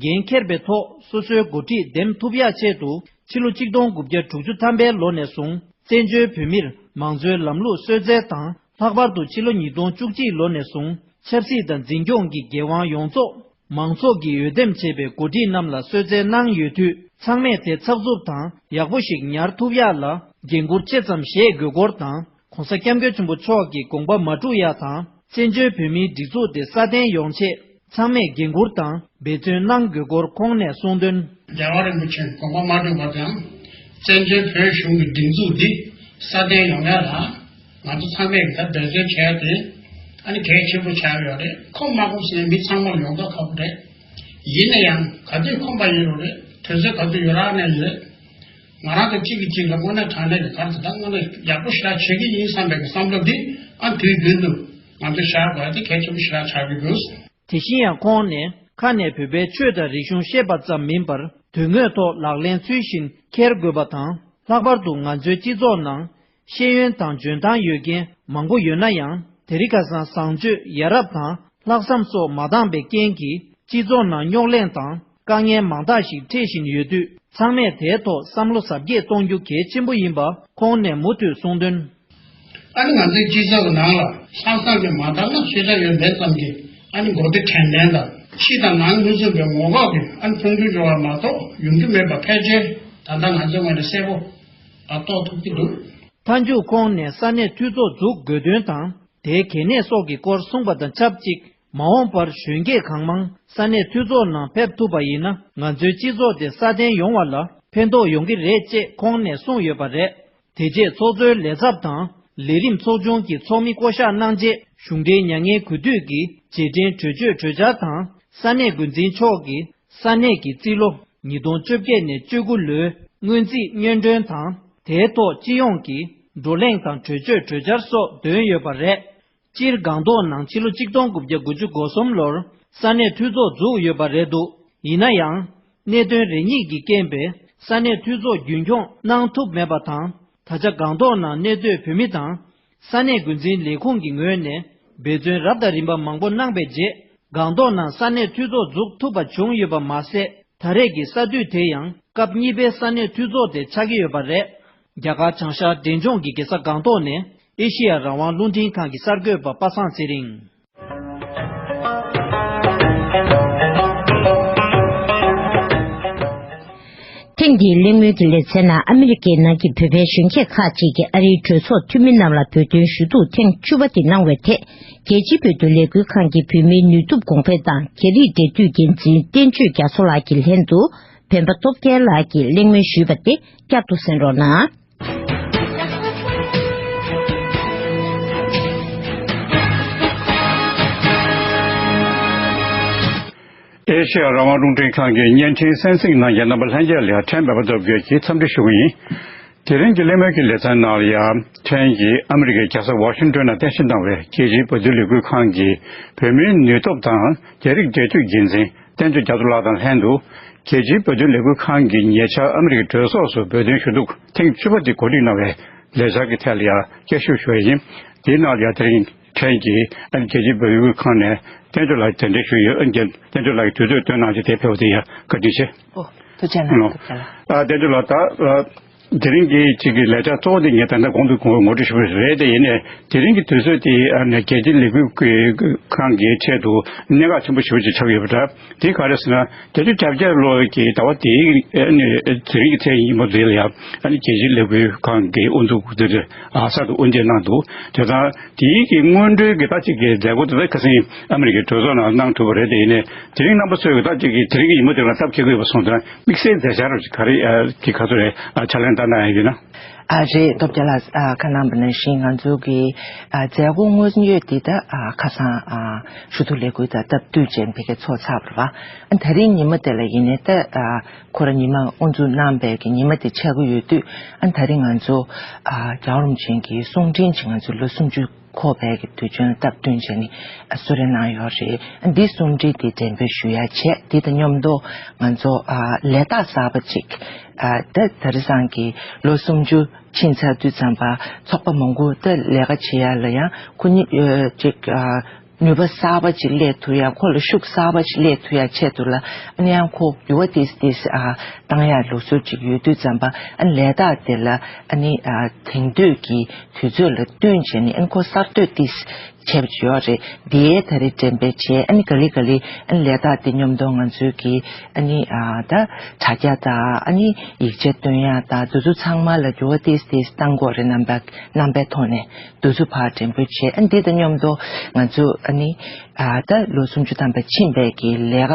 འགན་འཁྱེར་བའི་ཐོག་སོ་སོའི་འགོ་ཁྲིད་འདེམས་ཐུབ་ཡག་ཆེད་དུ། ཕྱི་ལོ་ཆིག་སྟོང་དགུ་བརྒྱ་དྲུག་ཅུ་ཐམ་པའི་ལོ་ནས་བཟུང་བཙན་བྱོལ་བོད་མིར་མང་གཙོའི་ལམ་ལུགས་གསོལ་སྩལ་དང་། ལྷག་པར་དུ་ཕྱི་ལོ་ཉིས་སྟོང་བཅུ་གཅིག་ལོ་ནས་བཟུང་ཆབ་སྲིད་དང་འཛིན་སྐྱོང་གི་འགན་དབང་ཡོངས་རྫོགས་མང་ཚོགས་ཀྱིས་འོས་འདེམས་བྱས་པའི་འགོ་ཁྲིད་རྣམས་ལ་གསོལ་སྩལ་གནང་ཡོད་དུས། ཚང་མས་དེ་ཚགས་ཚུད་དང་ཡག་པོ་ཞིག་ཉར་ཐུབ་ཡག་ལ་འགན་འཁུར་ཆེ་ཙམ་བཞེས་དགོས་སྐོར་དང་། ༧གོང་ས་༧སྐྱབས་མགོན་ཆེན་པོ་མཆོག་གི་དགོངས་པ་མ་འཁྲུག་ཡག་དང་། བཙན་བྱོལ་བོད་མིའི་སྒྲིག་འཛུགས་དེ་སྲ་བརྟན་ཡོང་ཆེད་ཚང་མས་འགན་འཁུར་དང་འབད་བརྩོན་གནང་དགོས་སྐོར་ཁོང་ནས་གསུངས་དོན། རྒྱལ་བ་རིན་པོ་ཆེས་དགོངས་པ་མ་འཁྲུག་པ་དང་། བཙན་བྱོལ་བོད་གཞུང་གི་སྒྲིག་འཛུགས་འདི་སྲ་བརྟན་ཡོང་ཡག་ལ་ང་ཚོ་ཚང་མས་ད་འབད་བརྩོན་བྱས་ཏེ་ཨ་ནི་གལ་ཆེན་པོ་ཆགས་ཡོད་རེད། ཁོམ་མ་ཁོམ་ཟེར་ནས་མི་ཚང་མར་ཡོང་མདོག་ཁ་པོ་རེད། ཡིན་ན་ཡང་ག་དུས་ཁོམ་པ་ཡིན་རུང་རེད། དུས་ཚོད་ག་དུས་ཡོད་རག་ནས་ཡོད། ང་རང་དང་གཅིག་གིས་གཅིག་ལ་དངོས་གནས་དྲང་གནས་ཀྱི་གར་དེ་དག་དངོས་གནས་ཡག་པོ་ཞེ་དྲག་བྱེད་ཀྱི་ཡིན་བསམ་པའི་བསམ་བློ་འདི་ཨ་དུས་རྒྱུན་དུ་ང་ཚོས་བཞག་དགོས་ཡ་དེ་གལ་ཆེན་པོ་ཞེ་དྲག་ཆགས་ཀྱི་འདུག། དེ་བཞིན་ཡང་ཁོང་ནས་ཁ་ནས་བོད་པའི་ཆོས་དང་རིག་གཞུང་ཤེས་པ་ཙམ་མིན་པར་དོན་དངོས་ཐོག་ལག་ལེན་ཚུལ་བཞིན་འཁྱེར་དགོས་པ་དང་། ལྷག་པར་དུ་ང་ཚོའི་སྤྱི་ཚོགས་ནང་ཤེས་ཡོན་དང་འཇོན་ཐང་ཡོད་མཁན་མང་པོ་ཡོད་ན་ཡང་། དེ་རིང་ཁ་སང་བཟང་སྤྱོད་ཡ་རབས་དང་ལྷག་བསམ་སོགས་མ་འདང་པའི་རྐྱེན་གྱིས་སྤྱི་ཚོགས་ནང་རྙོག་གླེང་དང་དཀའ་ངལ་མང་དག་ཞིག་འཕྲད་བཞིན་ཡོད་དུས། ཚང་མས་དེའི་ཐོག་བསམ་བློ་གཟབ་རྒྱས་གཏོང་རྒྱུ་གལ་ཆེན་པོ་ཡིན་པ་ཁོང་ནས་མུ་མཐུད་གསུངས་དོན། ཨ་ནི་ང་ཚོའི་སྤྱི་ཚོགས་ནང་ལ་ལྷག་བསམ་གྱི་མ་འདང་ན་ཤེས་བྱ་ཡོད་མེད་ཙམ་གྱིས་ཨ་ནི་མགོ་བདེ་དྲན་རྟེན་དང་ཕྱི་དང་ནང་མི་མཚུངས་པའི་ངོ་ལྐོག་གི་ཨ་ནི་ཕུང་འགྱུར་འགྲོ་བ་མ་གཏོགས་ཡོང་རྒྱུ་མེད་པ་ཕལ་ཆེར་ད་ལྟ་ང་ཚོའི་ངོས་ནས་གསལ་པོ་ཨ་རྟོགས་ཐུབ་ཀྱི་འདུག། མཐའ་མཇུག་ཁོང་ནས་ས་གནས་འཐུས་ཚོགས་འཛུགས་དགོས་དོན་དང་། དེའི་གལ་གནད་སོགས་ཀྱི་སྐོར་གསུངས་པ་དང་ཆབས་ཅིག། མ་འོངས་པར་གཞོན་སྐྱེས་གང་མང་ས་གནས་འཐུས་ཚོགས་ནང་ཕེབས་ཐུབ་པ་ཡིན་ན། ང་ཚོའི་སྤྱི་ཚོགས་དེ་སྲ་བརྟན་ཡོང་བ་ལ་ཕན་ཐོགས་ཡོང་གི་རེད་ཅེས་ཁོང་ནས་གསུངས་ཡོད་པ་རེད། དེ་རྗེས་ཚོགས་གཙོའི་ལས་ཚབ་དང་ལས་རིམ་ཚོགས་ཆུང་གི་ཚོགས་མི་བསྐོ་གཞག་གནང་རྗེས། གཞུང་འབྲེལ་མྱ་ངན་གུས་འདུད་ཀྱི་རྗེས་དྲན་གྲོས་ཆོད་གྲོས་འཆར་དང་། ས་གནས་འགོ་འཛིན་མཆོག་གིས་ས་གནས་ཀྱི་རྩིས་ལོ་ཉིས་སྟོང་བཅོ་བརྒྱད་ནས་བཅུ་དགུ་ལོའི་སྔོན་རྩིས་སྔོན་འདོན་དང་། དེའི་ཐོག་སྤྱི་ཡོངས་ཀྱི་ བགྲོ་གླེང་དང་གྲོས་ཆོད་གྲོས་འཆར་སོགས་འདོན་ཡོད་པ་རེད། སྤྱིར་སྒང་ཏོག་ནང་ཕྱི་ལོ་ཆིག་སྟོང་དགུ་བརྒྱ་དགུ་བཅུ་གོ་གསུམ་ལོར་ས་གནས་འཐུས་ཚོགས་འཛུགས་ཡོད་པ་རེད་འདུག་ཡིན་ན་ཡང་། གནད་དོན་རེ་གཉིས་ཀྱི་རྐྱེན་པས་ས་གནས་འཐུས་ཚོགས་རྒྱུན་འཁྱོངས་གནང་ཐུབ་མེད་པ་དང་། ད་ཆ་སྒང་ཏོག་ནང་གནས་སྡོད་བོད་མི་དང་། ས་གནས་འགོ་འཛིན་ལས་ཁུངས་ཀྱི་ངོས་ནས་འབད་བརྩོན་རབ་དང་རིམ་པ་མང་པོ་གནང་པའི་རྗེས། སྒང་ཏོག་ནང་ས་གནས་འཐུས་ཚོགས་འཛུགས་ཐུབ་པ་བྱུང་ཡོད་པ་མ་ཟད། ད་རེས་ཀྱི་ས་འཐུས་དེ་ཡང་སྐབས་གཉིས་པའི་ས་གནས་འཐུས་ཚོགས་དེ་ཆགས་ཀྱི་ཡོད་པ་རེད། རྒྱ་གར་བྱང་ཤར་འབྲས་ལྗོངས་ཀྱི་རྒྱལ་ས་སྒང་ཏོག་ནས་ཨེ་ཤེ་ཡ་རང་དབང་རླུང་འཕྲིན་ཁང་གི་གསར་འགོད་པ་པ་སངས་ཚེ་རིང་། ཐེངས་འདིའི་གླེང་མོལ་གྱི་ལེ་ཚན་ནང་ཨ་མི་རི་ཀའི་ནང་གི་བོད་པའི་གཞོན་སྐྱེས་ཁག་ཅིག་གིས་ཨ་རིའི་གྲོས་ཚོགས་འཐུས་མི་རྣམས་ལ་བོད་དོན་ཞུ་གཏུག་ཐེངས་བཅུ་པ་དེ་གནང་བའི་ཐད། རྒྱལ་སྤྱིའི་བོད་དོན་ལས་འགུལ་ཁང་གི་བོད་མིའི་ནུས་སྟོབས་གོང་འཕེལ་དང་རྒྱ་རིགས་འབྲེལ་མཐུད་འགན་འཛིན་བསྟན་ཆོས་རྒྱ་མཚོ་ལགས་ཀྱི་ལྷན་དུ། སྤེན་པ་སྟོབས་རྒྱལ་ལགས་ཀྱིས་གླེང་མོལ་ཞུས་པ་དེ་བསྐྱར་དུ་གསན་རོགས་གནང་། ཨེ་ཤེ་ཡ་རང་དབང་རླུང་འཕྲིན་ཁང་གི་བརྙན་འཕྲིན་གསན་གཟིགས་གནང་མཁན་རྣམ་པ་ལྷན་རྒྱས་ལ་ཡང་ཕྲན་སྤེན་པ་སྟོབས་རྒྱལ་གྱིས་འཚམས་འདྲི་ཞུ་གི་ཡིན། དེ་རིང་གི་གླེང་མོལ་གྱི་ལེ་ཚན་ནང་ལ་ཡང་ཕྲན་གྱིས་ཨ་མི་རི་ཀའི་རྒྱལ་ས་ཝ་ཤིང་ཏོན་ནང་རྟེན་གཞི་བཏང་བའི་རྒྱལ་སྤྱིའི་བོད་དོན་ལས་འགུལ་ཁང་གི་བོད་མིའི་ནུས་སྟོབས་དང་རྒྱ་རིགས་འབྲེལ་མཐུད་འགན་འཛིན་བསྟན་ཆོས་རྒྱ་མཚོ་ལགས་དང་ལྷན་དུ། རྒྱལ་སྤྱིའི་བོད་དོན་ལས་འགུལ་ཁང་གིས་ཉེ་ཆར་ཨ་མི་རི་ཀའི་གྲོས་ཚོགས་སུ་བོད་དོན་ཞུ་གཏུག་ཐེངས་བཅུ་པ་དེ་གོ་སྒྲིག་གནང་བའི་ལས་འཆར་གྱི་ཐད་ལ་ཡང་བསྐྱར་ཞིབ་ཞུ་བ་ཡིན། དེའི་ནང་ལ་ཡང་དེ་རིང་ཕྲན་གྱིས་ཨ་ནི་རྒྱལ་སྤྱིའི་བོད་དོན་ལས་འགུལ་ཁང་ནས་བསྟན་ཆོས་ལགས་གདན་འདྲེན་ཞུས་ཡོད། ཨ་ནི་བསྟན་ཆོས་ལགས་ཀྱིས་དུས་ཚོད་བཏོན་གནང་རྗེས་དེ་ཕེབས་པ་དེ་ཡང་བཀའ་དྲིན་ཆེ། ཨོ། ཐུགས་རྗེ་གནང་། ཨོ། ཐུགས་རྗེ་གནང་། ཨ་བསྟན་ཆོས་ལགས། ད་ཨ་དེ་རིང་གི་གཅིག་གི་ལས་འཆར་གཙོ་བོ་དེ་ངས་ད་ལྟ་གོང་དུ་ངོ་ངོ་སྤྲོད་ཞུས་པ་རེད། དེ་ཡིན་ནའི་དེ་རིང་གི་དུས་ཚོད་དེ་ཨ་ནི་རྒྱལ་སྤྱིའི་ལས་འགུལ་ཁང་གི་ཆེད་དུ་གནད་འགག་ཆེན་པོ་ཞེ་པོ་ཅིག་ཆགས་ཡོད་པ་འདྲ། དེ་ག་རེ་ཟེར་ན། བརྒྱད་ཅུ་གྱ་བརྒྱད་ལོ་གི་ཟླ་བ་དེའི་ཨ་ནི་དེ་རིང་གི་ཚེས་ཉིན་མོ་དེ་ལ་ཡང་ཨ་ནི་རྒྱལ་སྤྱིའི་ལས་འགུལ་ཁང་གི་དབུ་འཛུགས་དེ་ཨ་གསར་དུ་དབུ་འབྱེད་གནང་འདུག་དེ་དང་དེའི་གི་སྔོན་འགྲོའི་གི་ད་ཅིག་གི་མཛད་སྒོ་དེ་ཚོ་ཁ་སང་ཨ་མི་རི་ཀའི་གྲོས་ཚོགས་ནང་གནང་ཐུབ་པ་རེད། དེ་ཡིན་ནའི་དེ་རིང་རྣམ་པ་ཚོས་གི་ད་ཅིག་གི་དེ་རིང་གི་ཉིན་མོ་དེ་ལ་སྟབས་འཁེལ་གི་ཡོད་པ་སོང་ཙང་དམིགས་བསལ་མཛད་འཆར་རོ་ཅིག་ག་རེ་ཨ་གི་ག་ཚོད་རེད། ཨ་ཕྱག་ལེན་བསྟར་གནང་ཡ་ཡོད་ན། ཨ་རེད། སྟོབས་རྒྱལ་ལགས། ཨ་ཁ་གནང་བ་ནང་བཞིན་ང་ཚོ་གི་ཨ་མཛད་སྒོ་སྔོན་ཡོད་འདི་ད་ཨ་ཁ་སང་ཨ་ཞུ་གཏུག་ལས་འགུལ་དང་སྟབས་བསྟུན་བྱས་ཕ་གིར་ཚོགས་ཚར་བ་རེད་པ། ཨ་དེ་རིང་ཉི་མ་དེ་ལ་ཡིན་ནའི་ད་ཨ་ཁོ་རང་ཉི་མ་དབུ་འཛུགས་གནང་པའི་གི་ཉི་མ་དེ་ཆགས་ཀྱི་ཡོད་དུས། ཨ་དེ་རིང་ང་ཚོ་ཨ་རྒྱལ་བ་རིན་པོ་ཆེ་གི་གསུང་འཕྲིན་ཅིག་ང་ཚོ་ལོ་སུམ་ཅུ་འཁོར་བའི་གི་དུས་ཆེན་ལ་སྟབས་བསྟུན་བྱས་ནས་ཨ་གསོལ་རས་གནང་ཡོད་རེད། ཨ་འདི་གསུང་འཕྲིན་དེ་འགྲེམས་སྤེལ་ཞུ་ཡ་བྱས། དེ་དང་མཉམ་དུ་ང་ཚོ་ཨ་ལས་རྟགས་གསར་པ་ཅིག་ཨ་ད་དེང་སང་གི་ལོ་སུམ་ཅུ་ཕྱིན་ཚར་དུས་ཙམ་པ་ཚོགས་པ་མང་པོ་ད་ལས་ཀ་བྱེད་ཡ་ལ་ཡང་ཁོ་གཉིས་ཨ་ཅིག་ཨ་ནུས་པ་གསར་པ་ཅིག་སླེབས་ཐུབ་ཡ། ཁོ་ལ་ཤུགས་གསར་པ་ཅིག་སླེབས་ཐུབ་ཡ་ཆེད་དུ་ལ་ཨ་ནི་ཡང་ཁོ་ཡུ་བ་ཏིས་ཏིས་ཨ་བཏང་ཡ་ལུགས་སྲོལ་ཅིག་ཡོད་དུས་ཙམ་པ། ཨ་ནི་ལས་རྟགས་དེ་ལ་ཨ་ནི་ཨ་དེང་དུས་ཀྱི་དུས་ཚོད་ལ་བསྟུན་བྱས་ནས་ཨ་ནི་ཁོ་གསར་གཏོད་ཏིས་བྱས་པ་ཅིག་ཡོད་རེད། དེའི་ད་རེས་འགྲེམས་སྤེལ་བྱས། ཨ་ནི་ག་ལེ་ག་ལེ་ཨ་ནི་ལས་རྟགས་དེ་མཉམ་དུ་ང་ཚོའི་གི་ཨ་ནི་ཨ་ད་དྲ་རྒྱ་དང་ཨ་ནི་ཡིག་ཆ་སྟོན་ཡ་དང་དེ་ཚོ་ཚང་མ་ལ་འགྱུར་བ་ཏིས་ཏིས་བཏང་དགོས་རེད། རྣམ་པ་རྣམ་པའི་ཐོག་ནས་དེ་ཚོ་ཕར་འགྲེམས་སྤེལ་བྱས། ཨ་ནི་འདི་དང་མཉམ་དུ་ང་ཚོ་ཨ་ནི་ཨ་ད་ལོ་སུམ་ཅུ་ཐམ་པ་ཕྱིན་པའི་གི་ལས་ཀ་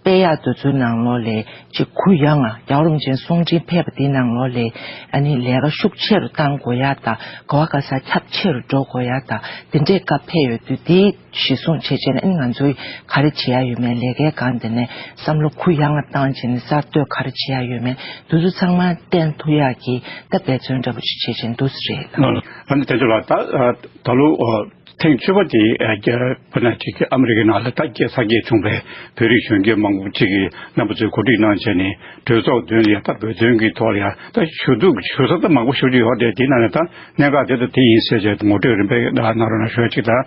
སྤེལ་ཡག་དེ་ཚོའི་ནང་ལོགས་ལས་ཅིག་གུ་ཡངས་ང་རྒྱལ་བ་རིན་པོ་ཆེའི་གསུང་འཕྲིན་ཕེབས་པ་དེའི་ནང་ལོགས་ལས་ཨ་ནི་ལས་ཀ་ཤུགས་ཆེ་རུ་གཏང་དགོས་ཡག་དང་། ག་བ་ག་ས་ཁྱབ་ཆེ་རུ་འགྲོ་དགོས་ཡག་དང་། དེ་འདྲའི་བཀའ་ཕེབས་ཡོད་དུས་དེའི་གཞི་བཟུང་བྱས་བྱས་ནས་ཨ་ནི་ང་ཚོས་ག་རེ་བྱེད་ཡག་ཡོད་མེད། ལས་ཀའི་སྒང་དེ་ནས་བསམ་བློ་གུ་ཡངས་ང་བཏང་བྱས་ནས་གསར་གཏོད་ག་རེ་བྱེད་ཡག་ཡོད་མེད་དེ་ཚོ་ཚང་མ་བསྟན་ཐུབ་ཡག་གི་ད་འབད་བརྩོན་འདྲ་པོ་ཅིག་བྱས་བྱས་འདུག་ཟེར་རེད། ཨ་ནི་དེ་ཚོ་ལ་ད་ད་ལོ་ཐེངས་བཅུ་པ་དེ་རྒྱ་བོད་ནང་གཅིག་ཨ་མི་རི་ཀའི་ནང་ལ་ད་སྐྱེས་ས་སྐྱེས་བྱུང་བའི་བོད་རིགས་གཞོན་སྐྱེས་མང་པོ་གཅིག་གིས་རྣམ་པ་ཚོས་གོ་སྒྲིག་གནང་བྱས་ནས་གྲོས་ཚོགས་མདུན་ལ་ཡང་ད་བོད་དོན་གྱི་ཐོག་ལ་ཡང་ད་ཞུ་གཏུག་ཞུ་ས་ད་མང་པོ་ཞེ་པོ་ཅིག་ཡོད་རེད། དེའི་ནང་ནས་ད་གནད་འགག་དེ་དང་དེ་ཡིན་ཟེར་བྱས་ངོ་སྤྲོད་རིམ་པས་གནང་རོགས་གནང་ཞུ་ཡ་གཅིག་དང་།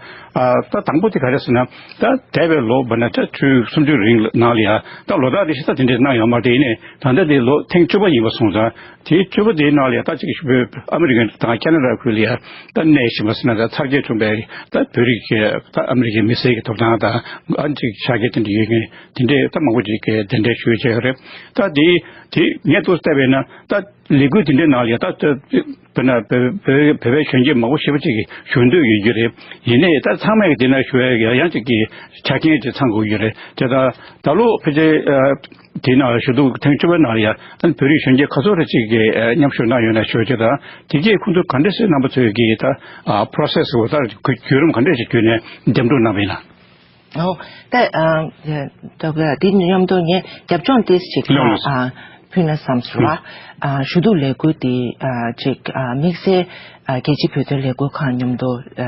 ད་དང་པོ་དེ་ག་རེ་ཟེར་ན། ད་འདས་པའི་ལོ་བར་ན་ད་ཆུ་སུམ་ཅུ་རིང་ནང་ལ་ཡང་ད་ལོ་ལྟར་རེ་བཞིན་ད་དེ་འདྲས་གནང་ཡོད་མ་རེད། དེ་ཡིན་ནས་ད་ལྟ་དེ་ལོ་ཐེངས་བཅུ་པ་ཡིན་པ་སོང་ཙང་། དེའི་བཅུ་པ་དེའི་ནང་ལ་ཡང་ད་ཅིག་ཞུ་བོད་ཨ་མི་རི་ཀ་དང་ཁེ་ན་ཌ་ཁུལ་ལ་ཡང་ད་གནས་བཞིན་པ་ཟེར་ན་ད་ཚར་གཅོད་བྱུང་བའི་ད་བོད་རིགས་ཀྱི་ད་ཨ་མི་རི་ཀའི་མི་སེར་གྱི་ཐོབ་ཐང་དང་ཨ་ཅིག་ཤ་སྐྱེ་དེ་འདྲ་ཡོད་མཁན་དེ་འདྲས་ད་མང་པོ་ཅིག་གིས་གདན་འདྲེན་ཞུ་བྱས་ཡོད་རེད། ད་དེ་དེ་ངས་ཏོག་ཙམ་བལྟས་པས་ན་ད་ལས་འགུལ་དེ་འདྲའི་ནང་ལ་ཡང་ད་ད་དཔེར་ན་བོད་བོད་བོད་པའི་གཞོན་སྐྱེས་མང་པོ་ཞེ་པོ་ཅིག་གིས་ཞུགས་འདོད་ཡོད་རྒྱུ་རེད། ཡིན་ནའི་ད་ཚང་མས་དེ་ན་ཞུ་བའི་ཡང་ཅིག་གི་ཆ་རྐྱེན་དེ་ཚང་དགོས་ཀྱི་རེད། དེ་ད་ད་ལོ་ཕལ་ཆེར་དེའི་ནང་ཞུ་གཏུག་ཐེངས་བཅུ་པའི་ནང་ལ་ཡང་ད་བོད་རིགས་གཞོན་སྐྱེས་ཁ་ཚོ་རེ་ཅིག་གིས་མཉམ་ཞུགས་གནང་ཡོད་ན་ཞུ་རྒྱུ་དང་། དེ་གས་ཁོང་ཚོ་ག་འདྲས་སེ་རྣམ་པ་ཚོས་ཀྱིས་ད་པྲོ་སེ་སི་འོ་ད་བརྒྱུད་རིམ་ག་འདྲས་ཞིག་བརྒྱུད་ནས་འདེམས་སྒྲུག་གནང་བ་ཡིན་ན། ཨོ། ད་ཨ་ད་དེ་མཉམ་དུ་ངས་རྒྱབ་ལྗོངས་ཏོག་ཙམ་ཅིག་ལགས་ལགས། ཨ་ ཕུལ་ན་བསམ་སོང་ར། ཨ་ཞུ་གཏུག་ལས་འགུལ་འདི་ཨ་ཅིག་ཨ་དམིགས་བསལ་ཨ་རྒྱལ་སྤྱིའི་བོད་དོན་ལས་འགུལ་ཁང་མཉམ་དུ་ཨ་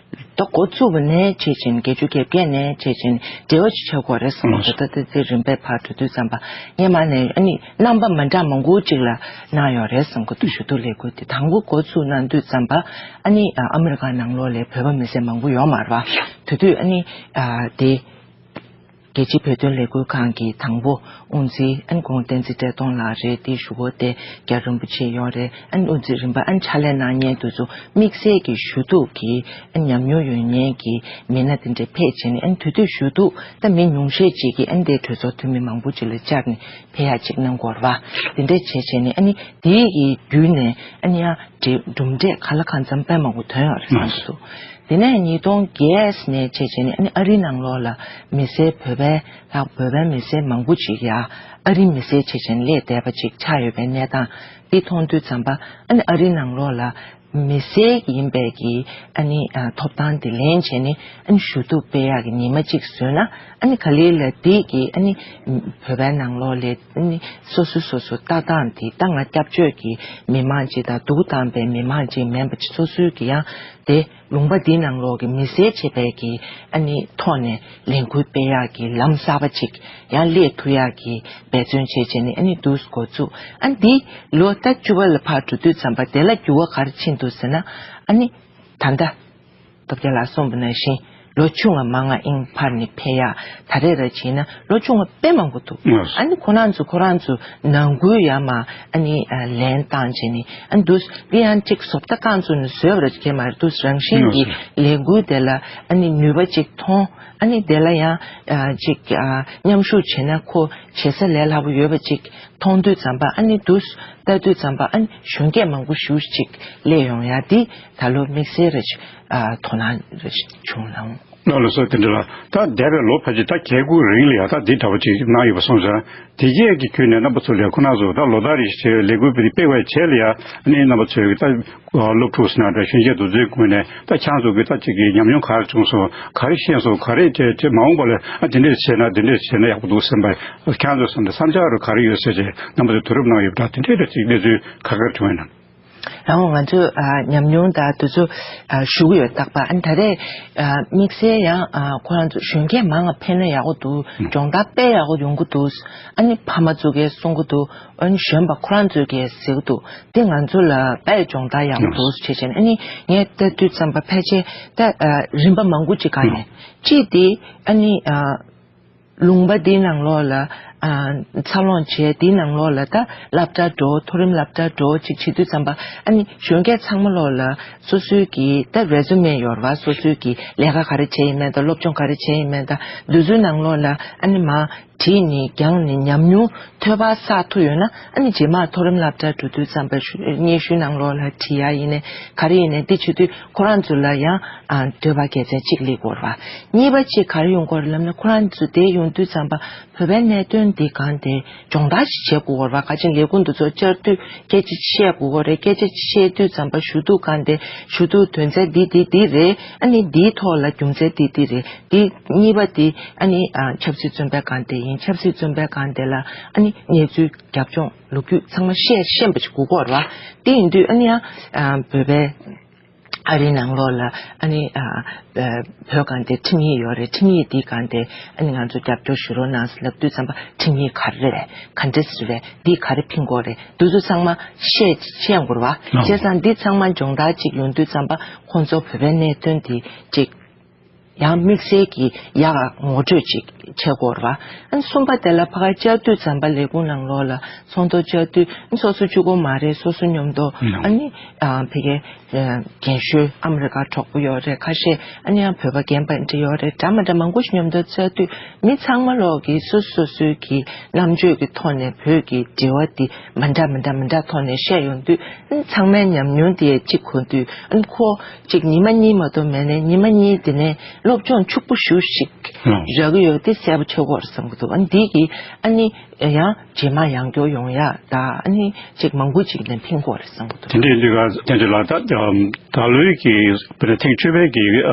ད་འགོ་བཙུགས་པ་ནས་བྱས་ཙང་བརྒྱད་ཅུ་གྱ་བརྒྱད་ནས་བྱས་ཙང་འབྲེལ་བ་ཅིག་བྱ་དགོས་རེད་བསམ་གྱི་འདུག་ད་ལྟ་དེ་རིམ་པས་ཕར་འགྲོ་དུས་ཙམ་པ་སྔོན་མ་ནས་ཨ་ནི་རྣམ་པ་མ་འདྲ་མང་པོ་ཅིག་ལ་གནང་ཡོད་རེད་བསམ་གྱི་འདུག་ཞུ་གཏུག་ལས་འགུལ་འདི་དང་པོ་འགོ་བཙུགས་གནང་དུས་ཙམ་པ་ཨ་ནི་ཨ་ཨ་མི་རི་ཀ་ནང་ལོགས་ལ་བོད་པ་མི་སེར་མང་པོ་ཡོད་མ་རེད་བ། དེ་དུས་ཨ་ནི་ཨ་དེ། རྒྱལ་སྤྱིའི་བོད་དོན་ལས་འགུལ་ཁང་གི་དང་པོ་དབུ་འཛིན་ཨན་ཁོང་བསྟན་འཛིན་བཀྲས་མཐོང་ལགས་རེད། དེའི་གཞུག་གུ་དེ་རྒྱལ་བ་རིན་པོ་ཆེ་ཡོད་རེད། ཨན་དབུ་འཛིན་རིམ་པ་ཨན་ཕྱག་ལས་གནང་མཁན་དེ་ཚོ་དམིགས་བསལ་གྱི་ཞུ་གཏུག་གི་ཨན་ཉམས་མྱོང་ཡོད་མཁན་གྱི་མི་སྣ་དེ་འདྲ་ཕེབས་བྱས་ནས་ཨན་དེ་དུས་ཞུ་གཏུག་ད་མི་ཉུང་ཤས་ཅིག་གིས་ཨན་དེ་གྲོས་ཚོགས་འཐུས་མི་མང་པོ་ཅིག་ལ་བཅར་ནས་ཕེབས་ཡག་ཅིག་གནང་དགོས་རེད་བ། དེ་འདྲ་བྱས་བྱས་ནས་ཨ་ནི་དེའི་གི་བརྒྱུད་ནས་ཨ་ནི་ཡང་གྲུབ་འབྲས་ག་ལ་གང་འཚམ་དཔེ་མང་པོ་ཐོན་ཡོད་རེད་བསམ་གྱི་འདུག་དེ་ནས་ཉིས་སྟོང་བརྒྱད་ནས་བྱས་བྱས་ནས་ཨ་ནི་ཨ་རིའི་ནང་ལོགས་ལ་མི་སེར་བོད་པའི་ལྷག་བོད་པའི་མི་སེར་མང་པོ་ཅིག་ཡ་ཨ་རིའི་མི་སེར་བྱས་བྱས་ནས་སླེབས་བསྡད་པ་ཅིག་ཆགས་ཡོད་པའི་གནས་སྟངས་འདི་མཐོང་དུས་ཙམ་པ་ཨ་ནི་ཨ་རིའི་ནང་ལོགས་ལ་མི་སེར་ཡིན་པའི་གི་ཨ་ནི་ཨ་ཐོབ་ཐང་དེ་ལེན་བྱས་ནས་ཨ་ནི་ཞུ་གཏུག་སྤེལ་ཡག་གི་ཉི་མ་གཅིག་བཟོས་ན་ཨ་ནི་ག་ལེ་ལ་དེ་གི་ཨ་ནི་བོད་པའི་ནང་ལོགས་ལ་ཨ་ནི་སོ་སོ་སོ་སོ་ལྟ་སྟངས་དེ་ད་ང་སྐྱབས་བཅོལ་གྱི་མི་མང་ཅིག་དང་སྡུག་བཏང་པའི་མི་མང་ཅིག་མིན་པ་ཅིག་སོ་སོའི་གི་ཡང་དེ་ལུང་པ་འདི་ནང་ལོགས་ཀྱི་མི་སེར་བྱེད་པའི་གི་ཨ་ནི་ཐོག་ནས་ལས་འགུལ་སྤེལ་ཡག་གི་ལམ་གསར་པ་ཅིག་ཡང་སླེབས་ཐུབ་ཡག་གི་འབད་བརྩོན་བྱས་བྱས་ནས་ཨ་ནི་འདུག་འགོ་བཙུགས། ཨ་ནི་འདི་ལོ་ཟླ་བཅུ་པ་ལ་ཕར་འགྲོ་དུས་ཙམ་པ་དེ་ལ་འགྱུར་བ་ག་རེ་ཕྱིན་འདུག་ཟེར་ན་ཨ་ནི་ད་ལྟ་སྟོབས་རྒྱལ་ལགས་གསུངས་པ་ནང་བཞིན་ལོ་ཆུང་བ་མང་ང་ཨིན་ཕར་ནི་ཕེབས་ཡག་ད་རེས་ར་བྱས་ན་ལོ་ཆུང་བ་དཔེ་མང་པོ་འདུག་ཨ་ནི་ཁོ་རང་ཚོ་ཁོ་རང་ཚོ་ནང་ཁུལ་ཡ་མ་ཨ་ནི་ལན་བཏང་བྱས་ནས་ཨ་ནི་འདུག་འདི་ཡང་གཅིག་བཟོ་ལྟ་རྐང་ཚོ་ནས་བཟོས་པ་ར་ཅིག་གས་མ་རེད་འདུག་རང་བཞིན་གྱི་ལས་འགུལ་དེ་ལ་ཨ་ནི་ནུས་པ་ཅིག་མཐོང་ཨ་ནི་དེ་ལ་ཡང་ཅིག་མཉམ་ཞུགས་བྱས་ན་ཁོ་བྱེད་ས་ལས་སླ་པོ་ཡོད་པ་ཅིག་མཐོང་དུས་ཙམ་པ་ཨ་ནི་འདུག་ལྟ་དུས་ཙམ་པ་ཨ་ནི་གཞོན་སྐྱེས་མང་པོ་ཞེ་ཅིག་སླེབས་ཡོང་ཡ་འདི་ད་ལོ་དམིགས་བསལ་རེ་ཞིག་དོ་སྣང་རེ་ཞིག་བྱུང་ལ། ལགས་སོ། དེ་འདྲ་ལ་ད་འདས་པའི་ལོ་ཕལ་ཆེར་ད་བརྒྱད་དགུ་རིང་ལ་ཡ་ད་འདི་འདྲ་བ་ཅིག་གནང་ཡོད་པ་སོང་ཙང་དེ་རྗེས་ཀྱི་ཁྱོན་ནས་རྣམ་པ་ཚོ་ལ་ཁོ་རང་ཚོ་ད་ལོ་ལྟར་རེ་བཞིན་ལས་འགུལ་སྤེལ་བའི་རྗེས་ལ་ཡ་ཨ་ནི་རྣམ་པ་ཚོས་ད་སློབ་ཕྲུག་ཟེར་ན་འདྲ་གཞོན་སྐྱེས་དེ་ཚོའི་ངོས་ནས་ད་ཁྱེད་ཚོ་གི་ད་ཅིག་གི་ཉམས་མྱོང་ག་རེ་བྱུང་སོང་། ག་རེ་ཤེས་སོང་། ག་རེ་བྱས་བྱས་མ་འོངས་པ་ལ་ཨ་དེ་འདྲས་བྱས་ན་དེ་འདྲས་བྱས་ན་ཡག་པོ་འདུག་བསམ་པ་ཁྱེད་ཚོའི་བསམ་པ་བསམ་འཆར་ག་རེ་ཡོད་ཟེར་བྱས་རྣམ་པ་ཚོས་དུས་རབས་གནང་ཡོད་པ་འདྲ་དེ་འདྲས་རེ་ཅིག་གནས་ཚུལ་ག་ག་རེ་བྱུང་ཡོད་ན། ཡང་ང་ཚོས་ཨ་ཉམས་མྱོང་དང་དེ་ཚོ་ཨ་ཞུ་གི་ཡོད། རྟག་པར་ཨ་ནི་ད་རེས་ཨ་དམིགས་བསལ་ཡང་ཨ་ཁོ་རང་ཚོ་གཞོན་སྐྱེས་མང་ང་ཕེབས་ན་ཡག་པོ་འདུག་སྦྱོང་བརྡར་དཔེ་ཡག་པོ་ཡོང་གི་འདུག་ཨ་ནི་ཕ་མ་ཚོ་གིས་གསུང་གི་འདུག་ཨ་ནི་གཞོན་པ་ཁོ་རང་ཚོས་གིས་ཟེར་གི་འདུག་དེ་ང་ཚོ་ལ་དཔེ་སྦྱོང་བརྡར་ཡག་པོ་འདུག་བྱས་བྱས་ནས་ཨ་ནི་ངས་ལྟ་དུས་ཙམ་པ་ཕལ་ཆེར་ད་ཨ་རིམ་པ་མང་པོ་ཅིག་སྒང་ནས་གཅིག་དེ་ཨ་ནི་ཨ། ལུང་པ་འདིའི་ནང་ལོགས་ལ་ཨ་འཚར་ལོངས་བྱས། འདིའི་ནང་ལོགས་ལ་ད་སློབ་གྲྭ་འགྲོ། མཐོ་རིམ་སློབ་གྲྭ་འགྲོ་ཅིག་བྱེད་དུས་ཙམ་པ་ཨ་ནི་གཞོན་སྐྱེས་ཚང་མ་ལོགས་ལ་སོ་སོའི་གི་ད་རེ་ཟུ་མེ་ཡོད་རེད་བ། སོ་སོའི་གི་ལས་ཀ་ག་རེ་བྱས་ཡིན་མིན་དང་སློབ་སྦྱོང་ག་རེ་བྱས་ཡིན་མིན་དང་འདི་ཚོའི་ནང་ལོགས་ལ་ཨ་ནི་མ་བྲིས་ནས་རྒྱང་ནས་ཉམས་མྱོང་ཐོས་པ་བསགས་ཐུབ་ཡོད་ན་ཨ་ནི་རྗེས་མ་མཐོ་རིམ་སློབ་གྲྭ་འགྲོ་དུས་ཙམ་པ་ཞུ་སྙན་ཞུའི་ནང་ལོགས་ལ་བྲིས་ཡ་ཡིན་ནའི་ག་རེ་ཡིན་ནའི་འདི་བྱེད་དུས་ཁོ་རང་ཚོ་ལ་ཡང་ཨ་འདོད་པ་དགེ་མཚན་གཅིག་སླེབས་དགོས་རེད་བ། གཉིས་པ་གཅིག་ག་རེ་ཡོང་དགོས་རེད་ལབ་ན་ཁོ་རང་ཚོ་དེ་ཡོང་དུས་ཙམ་པ། བོད་པའི་གནད་དོན་འདི་སྒང་དེ་སྦྱོང་བརྡར་ཞིག་བྱེད་དགོས་པ་རེད་བ། ག་ཅིག་ལས་ཁུངས་དེ་ཚོ་བཅར་དུས་སྐད་ཆ་བཤད་དགོས་པ་རེད། སྐད་ཆ་བཤད་དུས་ཙམ་པ་ཞུ་གཏུག་སྒང་དེ་ཞུ་གཏུག་དོན་ཚན་འདི་འདི་འདི་རེད། ཨ་ནི་འདིའི་ཐོག་ལ་རྒྱུ་མཚན་འདི་འདི་རེད། འདི་གཉིས་པ་འདི་ཨ་ནི་ཨ་ཆབ་སྲིད་བཙོན་པའི་སྒང་དེ་ཡིན། ཆབ་སྲིད་བཙོན་པའི་སྒང་དེ་ལ་ཨ་ནི་གནས་ཚུལ་རྒྱབ་ལྗོངས་ལོ་རྒྱུས་ཚང་མ་བཤད་ཤེས་པ་ཞིག་དགོས་ཀྱི་ཡོད་རེད་བ། དེ་ཡིན་དུས་ཨ་ནི་ཡང་ཨ་བོད་པའི། ཨ་རིའི་ནང་ལོགས་ལ་ཨ་ནི་ཨ་ཨ་བོད་སྒང་དེ་ཁྲིམས་ཡིག་ཡོད་རེད། ཁྲིམས་ཡིག་འདིའི་སྒང་དེ་ཨ་ནི་ང་ཚོ་རྒྱབ་སྐྱོར་ཞུ་རོགས་གནང་ཟེར་ལབ་དུས་ཙམ་པ་ཁྲིམས་ཡིག་ག་རེ་རེད། ག་འདྲ་ཞིག་རེད། འདི་ག་རེ་ཕན་གྱི་ཡོད་རེད། འདི་ཚོ་ཚང་མ་བཤད་བཤད་དགོས་རེད་བ། བྱས་ཙང་འདི་ཚང་མ་སྦྱོང་བརྡར་ཅིག་ཡོང་དུས་ཙམ་པ་ཁོང་ཚོ་བོད་པའི་གནད་དོན་འདི་ཅིག་ཡང་དམིགས་བསལ་གྱི་ཡག་ག་ངོ་སྤྲོད་ཅིག་བྱེད་དགོས་རེད་བ། ཨ་ནི་གསུམ་པ་དེ་ལ་ཕ་ག་བཅར་དུས་ཙམ་པ་ལས་ཁུངས་ནང་ལོགས་ལ་ཚོགས་འདུ་བཅར་དུས་ཨ་ནི་སོ་སོ་གཅིག་པོ་མ་རེད། སོ་སོ་མཉམ་དུ་ཨ་ནི་ཨ་ཕ་གི་རྒན་གཞོན་ཨ་མི་རི་ཀ་གྲོགས་པོ་ཡོད་རེད། ཁ་ཤས་ཨ་ནི་ཡང་བོད་པ་རྒན་པ་འདྲ་ཡོད་རེད། འདྲ་མི་འདྲ་མང་པོ་ཞིག་མཉམ་དུ་བཅར་དུས་མི་ཚང་མ་ལོག་གིས་སོ་སོ་སོའི་གི་རྣམ་དཔྱོད་ཀྱི་ཐོག་ནས་བོད་ཀྱི་འབྲེལ་བ་འདི་མི་འདྲ་མི་འདྲ་མི་འདྲ་ཐོག་ནས་བཤད་ཡོང་དུས་ཨ་ནི་ཚང་མའི་ཉམས་མྱོང་དེ་གཅིག་གོ་དུས་ཨ་ནི་ཁོ་གཅིག་ཉི་མ་གཉིས་མ་གཏོགས་མེད་ནས་ཉི་མ་གཉིས་དེ་ནས་སློབ་སྦྱོང་ཕྱུག་པོ་ཞེ་ཞིག་རག་གི་ཡོད། དེ་གསལ་པོ་ཆགས་ཀྱི་ཡོད་རེད་བསམ་གྱི་འདུག་ཨ་ནི་འདི་གི་ཨ་ནི། ཡང་རྗེས་མ་ཡང་སྐྱོར་ཡོང་ཡག་དང་ཨ་ནི་ཅིག་མང་པོ་ཅིག་ནས་ཕན་གྱི་ཡོད་རེད་བསམ་གྱི་འདུག་དེ་འདྲའི་ལུས་ཀ་དེ་འདྲ་ལ་ད་ད་ལོའི་གི་བོད་ནས་ཐེངས་བཅུ་པའི་གི་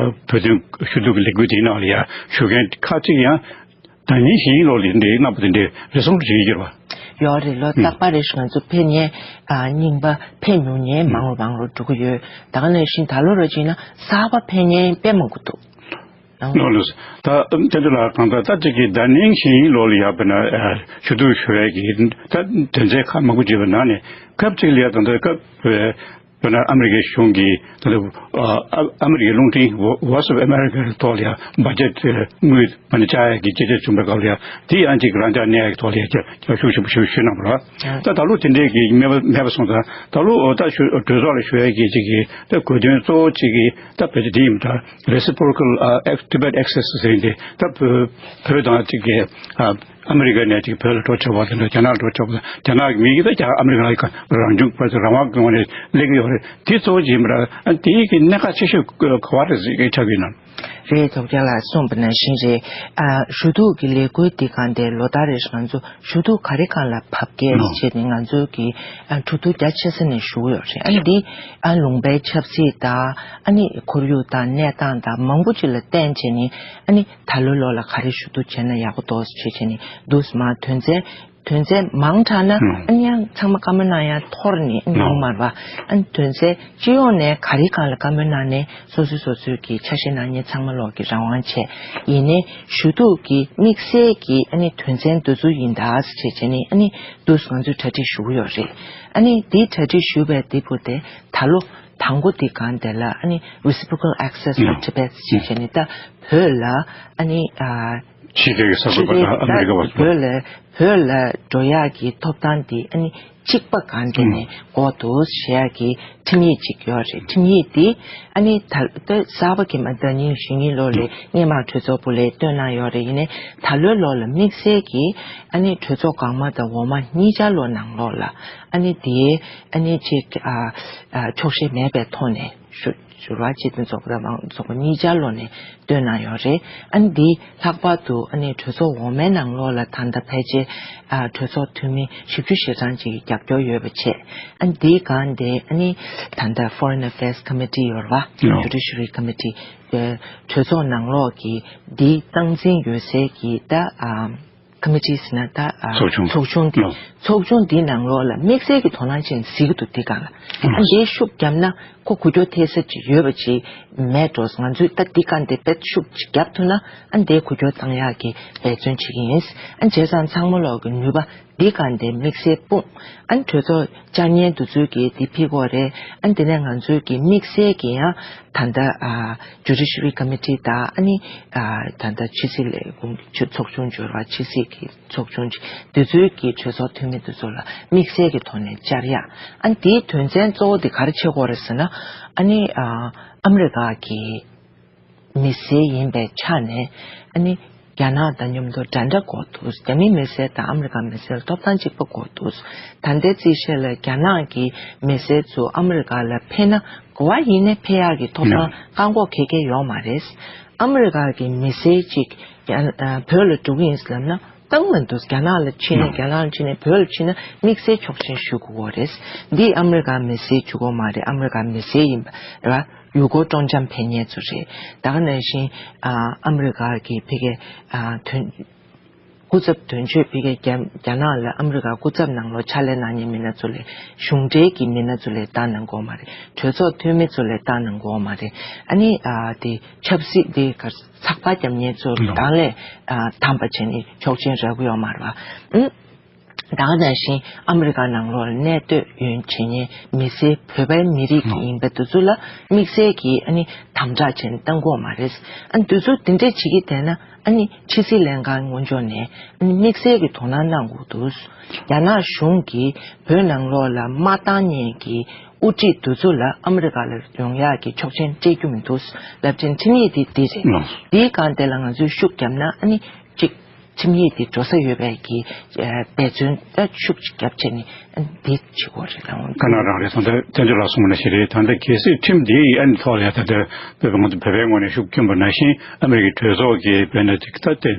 བོད་དོན་ཞུ་གཏུག་གི་ལས་འགུལ་དེའི་ནང་ལ་ཡང་ཞུགས་མཁན་ཁག་ཅིག་ཡང་ཟླ་ཉིན་བཞིན་ལོག་ལ་འདི་རྣམ་པ་དེ་འདྲའི་རེ་ཟུང་བྱེད་ཀྱི་ཡོད་པ། ཡོད་རེད། ལོ་རྟག་པར་རེ་ཞིག་ང་ཚོ་ཕེབས་མཁན་རྙིང་པ་ཕེབས་མྱོང་མཁན་མང་རུ་མང་རུ་འགྲོ་གི་ཡོད། ད་ག་ནང་བཞིན་ད་ལོ་ར་བྱས་ན་གསར་པ་ཕེབས་མཁན་དཔེ་མང་པོ་འདུག་ནོ་ལོས། ད་དེ་ཚོ་ལ་གང་ལྟར་ད་ཅིག་གི་ད་ནིང་ཞིང་ལོ་ལ་ཡ་བྱས་ན་ཞུ་གཏུག་ཞུ་ཡས་ཀྱི་ད་དོན་ཚན་ཁག་མང་པོ་བརྗོད་པའི་ནང་ནས་སྐབས་གཅིག་ལ་ཡ་ད་ལྟ་སྐབས་བྱས་ན་ཨ་མི་རི་ཀའི་གཞུང་གིས་ད་ལྟ་ཨ་མི་རི་ཀའི་རླུང་འཕྲིན་Voice of America་ཐོག་ལ་ཡ་བ་ཇེ་ཊི་དངུལ་མ་ནི་བཅག་ཡས་ཀྱི་བཅད་ཁྲ་བྱུང་བའི་སྐབས་ལ་ཡ་དེ་ཡང་ཅིག་རང་འཇགས་གནས་ཡས་ཀྱི་ཐོག་ལ་ཡ་ཅིག་ཤུགས་ཆེན་པོ་ཞུ་ཞུ་གནང་བ་རེད། ད་ད་ལོ་དེ་འདྲའི་གི་མེད་པ་མེད་པ་སོང་ཙང་ད་ལོ་ད་ཞུ་གྲོས་ཚོགས་ལ་ཞུ་ཡས་ཀྱི་ཅིག་གི་ད་དགོས་དོན་གཙོ་བོ་ཅིག་གི་ད་བོད་དེ་དེ་ཡིན་པ་འདྲ། Reciprocal Tibet Access་ཟེར་ཡིན་ཏེ་ད་བོད་བོད་དང་ཅིག་གི་ཨ་མི་རི་ཀ་ནས་ཅིག་བོད་ལ་འགྲོ་ཆོག་པ་དེ་འདྲ་རྒྱ་ནག་ལ་འགྲོ་ཆོག་པ་རྒྱ་ནག་གི་མི་གིས་ད་རྒྱ་ཨ་མི་རི་ཀ་ལ་རང་སྐྱོང་པ་ཚོ་རང་དབང་གི་ངོས་ནས་སླེབས་ཀྱི་ཡོད་རེད། དེ་གཙོ་བོ་ཅིག་ཡིན་པ་འདྲ། དེའི་གི་གནད་འགག་ཆེ་ཤོས་ག་བ་རེད་ཟེར་གི་ཆགས་ཀྱི་ཡོད་ན། རེད། ཐོག་རྒྱ་ལགས་གསུངས་པ་ནང་བཞིན་རེད། ཨ་ཞུ་གཏུག་གི་ལས་འགུལ་འདི་གང་དེ་ལོ་ལྟར་རེ་ང་ཚོ་ཞུ་གཏུག་ག་རེ་གང་ལ་བབས་ཀྱི་ཨོ་བྱས་ནས་ང་ཚོ་གི་ཨ་གྲོས་བསྡུར་རྒྱ་ཆེ་ས་ནས་ཞུ་གི་ཡོད་རེད། ཨ་ནི་འདི་ཨ་ལུང་པའི་ཆབ་སྲིད་དང་ཨ་ནི་ཁོར་ཡུག་དང་གནས་སྟངས་དང་མང་པོ་ཅིག་ལ་བརྟེན་བྱས་ནས་ཨ་ནི་ད་ལོའི་ལོ་ལ་ག་རེ་ཞུ་གཏུག་བྱས་ན་ཡག་པོ་འདུག་ཟེར་བྱས་བྱས་ནས་འདུག་སེ་མར་དོན་ཚན་དོན་ཚན་མང་དྲགས་ན་ཨོ་ཨ་ནི་ཡང་ཚང་མ་བཀའ་མོལ་གནང་ཡ་འཐོར་ནས་ཨ་ནི་ཡོང་མ་རེད་པ། ཨ་ནི་དོན་ཚན་སྤྱི་ཡོངས་ནས་ག་རེ་གང་ལ་བཀའ་མོལ་གནང་ནས་སོ་སོས་སོ་སོའི་གི་ཆ་ཤས་གནང་མཁན་ཚང་མ་ལོག་གི་རང་དབང་བྱས། ཡིན་ནའི་ཞུ་གཏུག་གི་དམིགས་བསལ་གྱི་ཨ་ནི་དོན་ཚན་འདི་ཚོ་ཡིན་ད་ཟེར་བྱས་བྱས་ནས་ཨ་ནི་འདུག་སེ་ང་ཚོས་གྲ་སྒྲིག་ཞུ་གི་ཡོད་རེད། ཨ་ནི་འདིའི་གྲ་སྒྲིག་ཞུ་བའི་འདི་བུ་དེ་ད་ལོ་དང་པོ་འདི་གང་དེ་ལ་ཨ་ནི་Reciprocal Access to Tibet་ཟེར་བྱས་ནས་ད་བོད་ལ་ཨ་ནི་ཨ་ཕྱི་རྒྱལ་གྱི་གསར་འགོད་པ་དང་ཨ་མི་རི་ཀ་བ་བོད་ལ་བོད་ལ་འགྲོ་ཡག་གི་ཐོབ་ཐང་འདི་ཨ་ནི་གཅིག་པ་གང་དེ་ནས་དགོས་འདུག་ཞེས་ཀྱི་ཁྲིམས་ཡིག་ཅིག་ཡོད་རེད། ཁྲིམས་ཡིག་འདི་ཨ་ནི་ད་ལྟ་གསར་པ་གི་མ་ཟད་ཉིན་ཞིག་གཉིས་ལོ་ལས་སྔོན་མ་གྲོས་ཚོགས་པུ་ལས་བཏོན་གནང་ཡོད་རེད། ཡིན་ནའི་ད་ལོའི་ལོ་ལ་དམིགས་བསལ་གྱི་ཨ་ནི་གྲོས་ཚོགས་སྒང་མ་དང་འོག་མ་གཉིས་ཆར་ལོ་ནང་ལོགས་ལ་ཨ་ནི་དེའི་ཨ་ནི་ཅིག་ཨ་ཨ་འཁྱོག་བཤད་མེད་པའི་ཐོག་ནས་ཞུ་ཞུ་བ་སྤྱི་མཐུན་ཚོགས་པ་དང་མང་ཚོགས་པ་གཉིས་ཆར་ལོ་ནས་བཏོན་གནང་ཡོད་རེད། ཨ་ནི་འདི་ལྷག་པར་དུ་ཨ་ནི་གྲོས་ཚོགས་འོག་མའི་ནང་ལོགས་ལ་ད་ལྟ་ཕལ་ཆེར་ཨ་གྲོས་ཚོགས་འཐུས་མི་བཞི་བཅུ་ཞེ་གྲངས་ཅིག་གི་རྒྱབ་སྐྱོར་ཡོད་པ་བྱས། ཨ་ནི་འདིའི་སྒང་དེ་ཨ་ནི་ད་ལྟ་Foreign Affairs Committee་ཡོད་རེད་པ། ཨོ། Judiciary Committee་གྲོས་ཚོགས་ནང་ལོགས་ཀྱི་འདི་སྟངས་འཛིན་ཡོད་སའི་གི་ད་ཨ་ཀ་མི་ཊི་ཟེར་ན་ད་ཨ་ཚོགས་ཆུང་ཚོགས་ཆུང་འདི་ལོ། ཚོགས་ཆུང་འདི་ནང་ལོགས་ལ་དམིགས་བསལ་གྱི་དོ་སྣང་ཅན་གཟིགས་ཀྱི་འདུག་འདི་སྒང་ལ། ཨ་འདིའི་ཤུགས་བརྒྱབ་ན་ཁོ་འགུལ་སྐྱོད་ཐེབས་ས་ཅིག་ཡོད་པ་ཅིག་མེད་འགྲོ། ང་ཚོས་ད་འདི་སྒང་འདི་དཔེ་ཤུགས་ཅིག་བརྒྱབ་ཐུབ་ན་ཨ་འདིའི་འགུལ་སྐྱོད་བཏང་ཡག་གི་འབད་བརྩོན་བྱེད་ཀྱི་ཡིན། ཨ་བྱས་ཙང་ཚང་མ་ལོག་གི་ནུས་པ་འདི་སྒང་འདི་དམིགས་བསལ་སྤུངས། ཨ་གྲོས་ཚོགས་བཅར་མཁན་དེ་ཚོས་གི་འདི་ཕུལ་དགོས་རེད། ཨ་དེ་ནས་ང་ཚོས་གི་དམིགས་བསལ་གྱི་ཡང་ད་ལྟ་ཨ་Judiciary Committee་དང་ཨ་ནི་ཨ་ད་ལྟ་ཕྱི་སྲིད་ལས་ཁུངས་ཚོགས་ཆུང་འབྱོར་བ་ཕྱི་སྲིད་ཀྱི་ཚོགས་ཆུང་ཅིག་དེ་ཚོའི་གི་གྲོས་ཚོགས་འཐུས་མི་དེ་ཚོ་ལ་དམིགས་བསལ་གྱི་ཐོག་ནས་བཅར་ཡག་ཨ་ནི་དེའི་དོན་ཚན་གཙོ་བོ་དེ་ག་རེ་བྱེད་དགོས་རེད་ཟེར་ན། ཨ་ནི་ཨ་ཨ་མི་རི་ཀ་གི་མི་སེར་ཡིན་པའི་ཆ་ནས་ཨ་ནི་རྒྱ་ནག་དང་མཉམ་དུ་འདྲ་འདྲ་དགོས་འདུག་རྒྱ་མིའི་མི་སེར་དང་ཨ་མི་རི་ཀ་མི་སེར་ཐོབ་ཐང་གཅིག་པ་དགོས་འདུག་ད་ལྟའི་རྩིས་བཤེར་ལ་རྒྱ་ནག་གི་མི་སེར་ཚོ་ཨ་མི་རི་ཀ་ལ་ཕེབས་ན་ག་བ་ཡིན་ནའི་ཕེབས་ཡག་གི་ཐོབ་ཐང་བཀག་འགོག་ག་གེ་ཡོད་མ་རེད། ཨ་མི་རི་ཀ་གི་མི་སེར་གཅིག་རྒྱ་ཨ་བོད་ལ་འགྲོ་གི་ཡིན་ཟེར་ལབ་ན། བཏང་མི་འདུག་རྒྱ་ནག་ལ་ཕྱིན་ནས་རྒྱ་ནག་ལ་ཕྱིན་ནས་བོད་ལ་ཕྱིན་ན་དམིགས་བསལ་ཆོག་མཆན་ཞུ་དགོས་རེད། འདི་ཨ་མི་རི་ཀ་མི་སེར་གཅིག་པོ་མ་རེད། ཨ་མི་རི་ཀ་མི་སེར་ཡིན་པ་ར་ཡུལ་སྐོར་སྤྲོ་འཆམ་ཕེབས་མཁན་ཚོ་རེད། ད་ག་ནང་བཞིན་ཨ་ཨ་མི་རི་ཀ་གི་ཕ་གི་ཨ་དོན་སྐུ་ཚབ་དོན་གཅོད་ཕ་གི་རྒྱ་རྒྱ་ནག་ལ་ཨ་མི་རི་ཀ་སྐུ་ཚབ་ནང་ལོགས་ཕྱག་ལས་གནང་མཁན་མི་སྣ་ཚོ་ལས་གཞུང་འབྲེལ་གྱི་མི་སྣ་ཚོ་ལས་བཏང་གནང་དགོས་མ་རེད། གྲོས་ཚོགས་འཐུས་མི་ཚོ་ལས་བཏང་གནང་དགོས་མ་རེད། ཨ་ནི་ཨ་དེ་ཆབ་སྲིད་དེ་ག་ཚགས་པར་རྒྱབ་མཁན་ཚོ་ལོ། དང་ལས་ཨ་དམ་པ་བྱས་ནས་ཆོག་མཆན་རག་གི་ཡོད་མ་རེད་པ། ཨུ། ད་ག་ནང་བཞིན་ཨ་མི་རི་ཀ་ནང་ལོགས་ལ་གནས་སྡོད་ཡོད་བྱེད་མཁན་མི་སེར་བོད་པའི་མི་རིགས་ཡིན་པ་དེ་ཚོ་ལ་དམིགས་བསལ་གྱི་ཨ་ནི་དམ་དྲག་བྱས་ནས་བཏང་དགོས་མ་རེད། ཨ་ནི་དེ་ཚོ་དེ་འདྲས་བྱེད་ཀྱི་བསྡད་ན་ཨ་ནི་ཕྱི་སྲིད་ལྷན་ཁང་ངོས་ཕྱོགས་ནས་ཨ་ནི་དམིགས་བསལ་གྱི་དོ་སྣང་གནང་དགོས་འདུག་རྒྱ་ནག་གཞུང་གིས་བོད་ནང་ལོགས་ལ་དམག་བཏང་མཁན་གྱི་དབུ་ཁྲིད་དེ་ཚོ་ལ་ཨ་མི་རི་ཀ་ལ་ཡོང་ཡག་གི་ཆོག་མཆན་སྤྲད་རྒྱུ་མི་འདུག་ལབ་བྱས་ཁྲིམས་ཡིག་དེ་འདི་རེད། ལགས། དེའི་སྒང་དེ་ལ་ང་ཚོས་ཤུགས་བརྒྱབ་ན་ཨ་ནི་གཅིག་ཁྲིམས་ཡིག་དེ་འགྲོ་ས་ཡོད་པའི་གི་ཨ་འབད་བརྩོན་ད་ཤུགས་ཅིག་བརྒྱབ་བྱས་ནས་ཨ་ནི་འདི་བྱེད་དགོས་རེད་ལགས། ཁ་ན་རང་རེད། ད་ལྟ་བཙན་བྱོལ་ལ་སོང་ན་ཞིག་རེད། ད་ལྟ་གལ་སྲིད་ཁྲིམས་འདི་ཨ་ནི་ཐོག་ལ་ཡ་ད་ལྟ་བོད་པ་ང་ཚོ་བོད་པའི་ངོས་ནས་ཤུགས་བསྐྱོན་པ་ནང་བཞིན་ཨ་མི་རི་ཀའི་གྲོས་ཚོགས་ཀྱི་བོད་ནས་ད་ལྟ།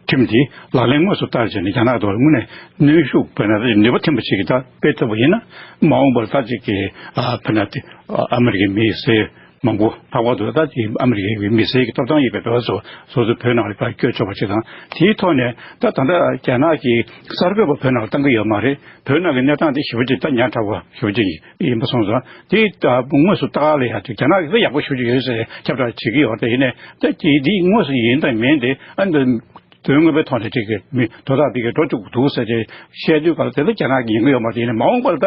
ཁྲིམས་དེ་ལག་ལེན་དངོས་སུ་བསྟར་བྱས་ནས་རྒྱ་ནག་ཐོག་ལ་དངོས་གནས་གནོན་ཤུགས་དཔེར་ན་ནུས་པ་ཐོན་པ་ཞིག་གིས་ད་སྤེལ་ཐུབ་པ་ཡིན་ན་མ་འོངས་པར་ད་ཅིག་གི་ཨ་དཔེར་ན་དེ་ཨ་མི་རི་ཀའི་མི་སེར་ མང་པོ་ལྷག་པར་དུ་ད་ཅིག་ཨ་མི་རི་ཀའི་མི་སེར་གྱི་ཐོབ་ཐང་ཡོད་པའི་བོད་པ་ཚོ་སོ་སོའི་བོད་ནང་ལ་ཕར་བསྐྱོད་ཆོག་པ་ཞིག་དང་། དེའི་ཐོག་ནས་ད་ད་ལྟ་རྒྱ་ནག་གིས་གསར་འགོད་པ་བོད་ནང་ལ་བཏང་གི་ཡོད་མ་རེད། བོད་ནང་གི་གནས་སྟངས་དེ་ཞེ་པོ་ཅིག་ད་ཉག་ཕྲ་བ་ཞེ་པོ་ཅིག་ཡིན་པ་སོང་ཙང་། དེ་ད་དངོས་སུ་ལྟ་ག་ལ་ཡ་དེ་རྒྱ་ནག་གིས་ད་ཡག་པོ་ཞེ་པོ་ཅིག་ཡོད་ཟེར་ཁྱབ་བསྒྲགས་བྱེད་ཀྱི་ཡོད་རེད། ཡིན་ནའི་ད་དེ་དེ་དངོས་སུ་ཡིན་དང་མིན་དེ་ཨ་ནི་དོན་དངོས་པོའི་ཐོག་ནས་ཅིག་གི་མི་དོ་བདག་དེ་གི་འགྲོ་བཅུག་འདུག་ཟེར་ཏེ་བཤད་དུས་ག་ལ་དེ་ལ་རྒྱ་ནག་གིས་ཉན་གི་ཡོད་མ་རེད། ཡིན་ནའི་མ་འོངས་པར་ད་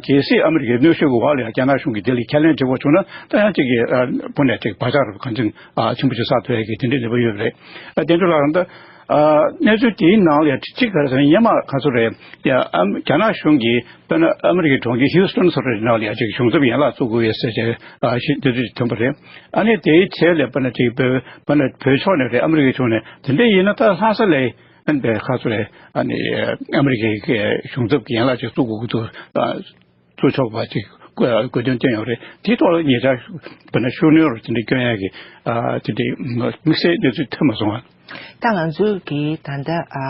གལ་སྲིད་ཨ་མི་རི་ཀའི་གནོན་ཤུགས་ཀྱི་འོག་ལ་ཡང་རྒྱ་ནག་གཞུང་གིས་དེ་ལ་ཁས་ལེན་བྱེད་དགོས་བྱུང་ན། ད་ཡང་ཅིག་གི་ཨ་བུ་ནས་ཅིག་བག་ཆགས་རུ་གང་ཅིང་ཨ་ཆེན་པོ་ཞིག་བསགས་ཐུབ་ཡ་གི་དེ་འདྲའི་ནུས་པ་ཡོད་པ་རེད། ཨ་དེ་འདྲ་ལ་ད་ཨ་གནས་ཚུལ་དེའི་ནང་ལ་ཡང་གཅིག་ག་རེ་ཟེར་ན། སྔོན་མ་ག་ཚོད་རེད། ཡ་ཨ་རྒྱ་ནག་གཞུང་གིས་དཔེར་ན་ཨ་མི་རི་ཀའི་གྲོང་ཁྱེར་ཧིའུ་སི་ཊོན་སོགས་རེ་ནང་ལ་ཡང་ཅིག་གཞུང་ཚབ་ཡན་ལག་བཙུགས་དགོས་ཡོད་ཟེར་བྱས་ཨ་ཞིག་འདི་ཚོ་ཞིག་ཐོན་པ་རེད། ཨ་ནི་དེའི་ཆེད་ལས་དཔེར་ན་ཅིག་བོད་དཔེར་ན་བོད་ཕྱོགས་ནས་རེད། ཨ་མི་རི་ཀའི་ཕྱོགས་ནས་དེ་འདྲ་ཡིན་ན་ད་ལྷ་ས་ལ་ཨ་ནི་བའི་ཁ་ཚོ་རེད། ཨ་ནི་ཨ་མི་རི་ཀའི་གཞུང་ཚབ་ཀྱི་ཡན་ལག་ཅིག་བཙུགས་དགོས་ཀྱི་འདུག་ཨ་བཙུགས་ཆོག་པ་ཅིག་དགོས་དོན་བཏོན་ཡོད་རེད། དེའི་ཐོག་ལ་ཉེ་ཆར་དཔེར་ན་ཤུགས་སྣོན་རུ་དེ་འདྲ་སྐྱོན་ཡག་གི་ཨ་དེ་འདྲའི་དམིགས་བསལ་གནས་ཚུལ་ཐོན་མ་སོང་ང་། ད་ང་ཚོའི་གི་ད་ལྟ་ཨ་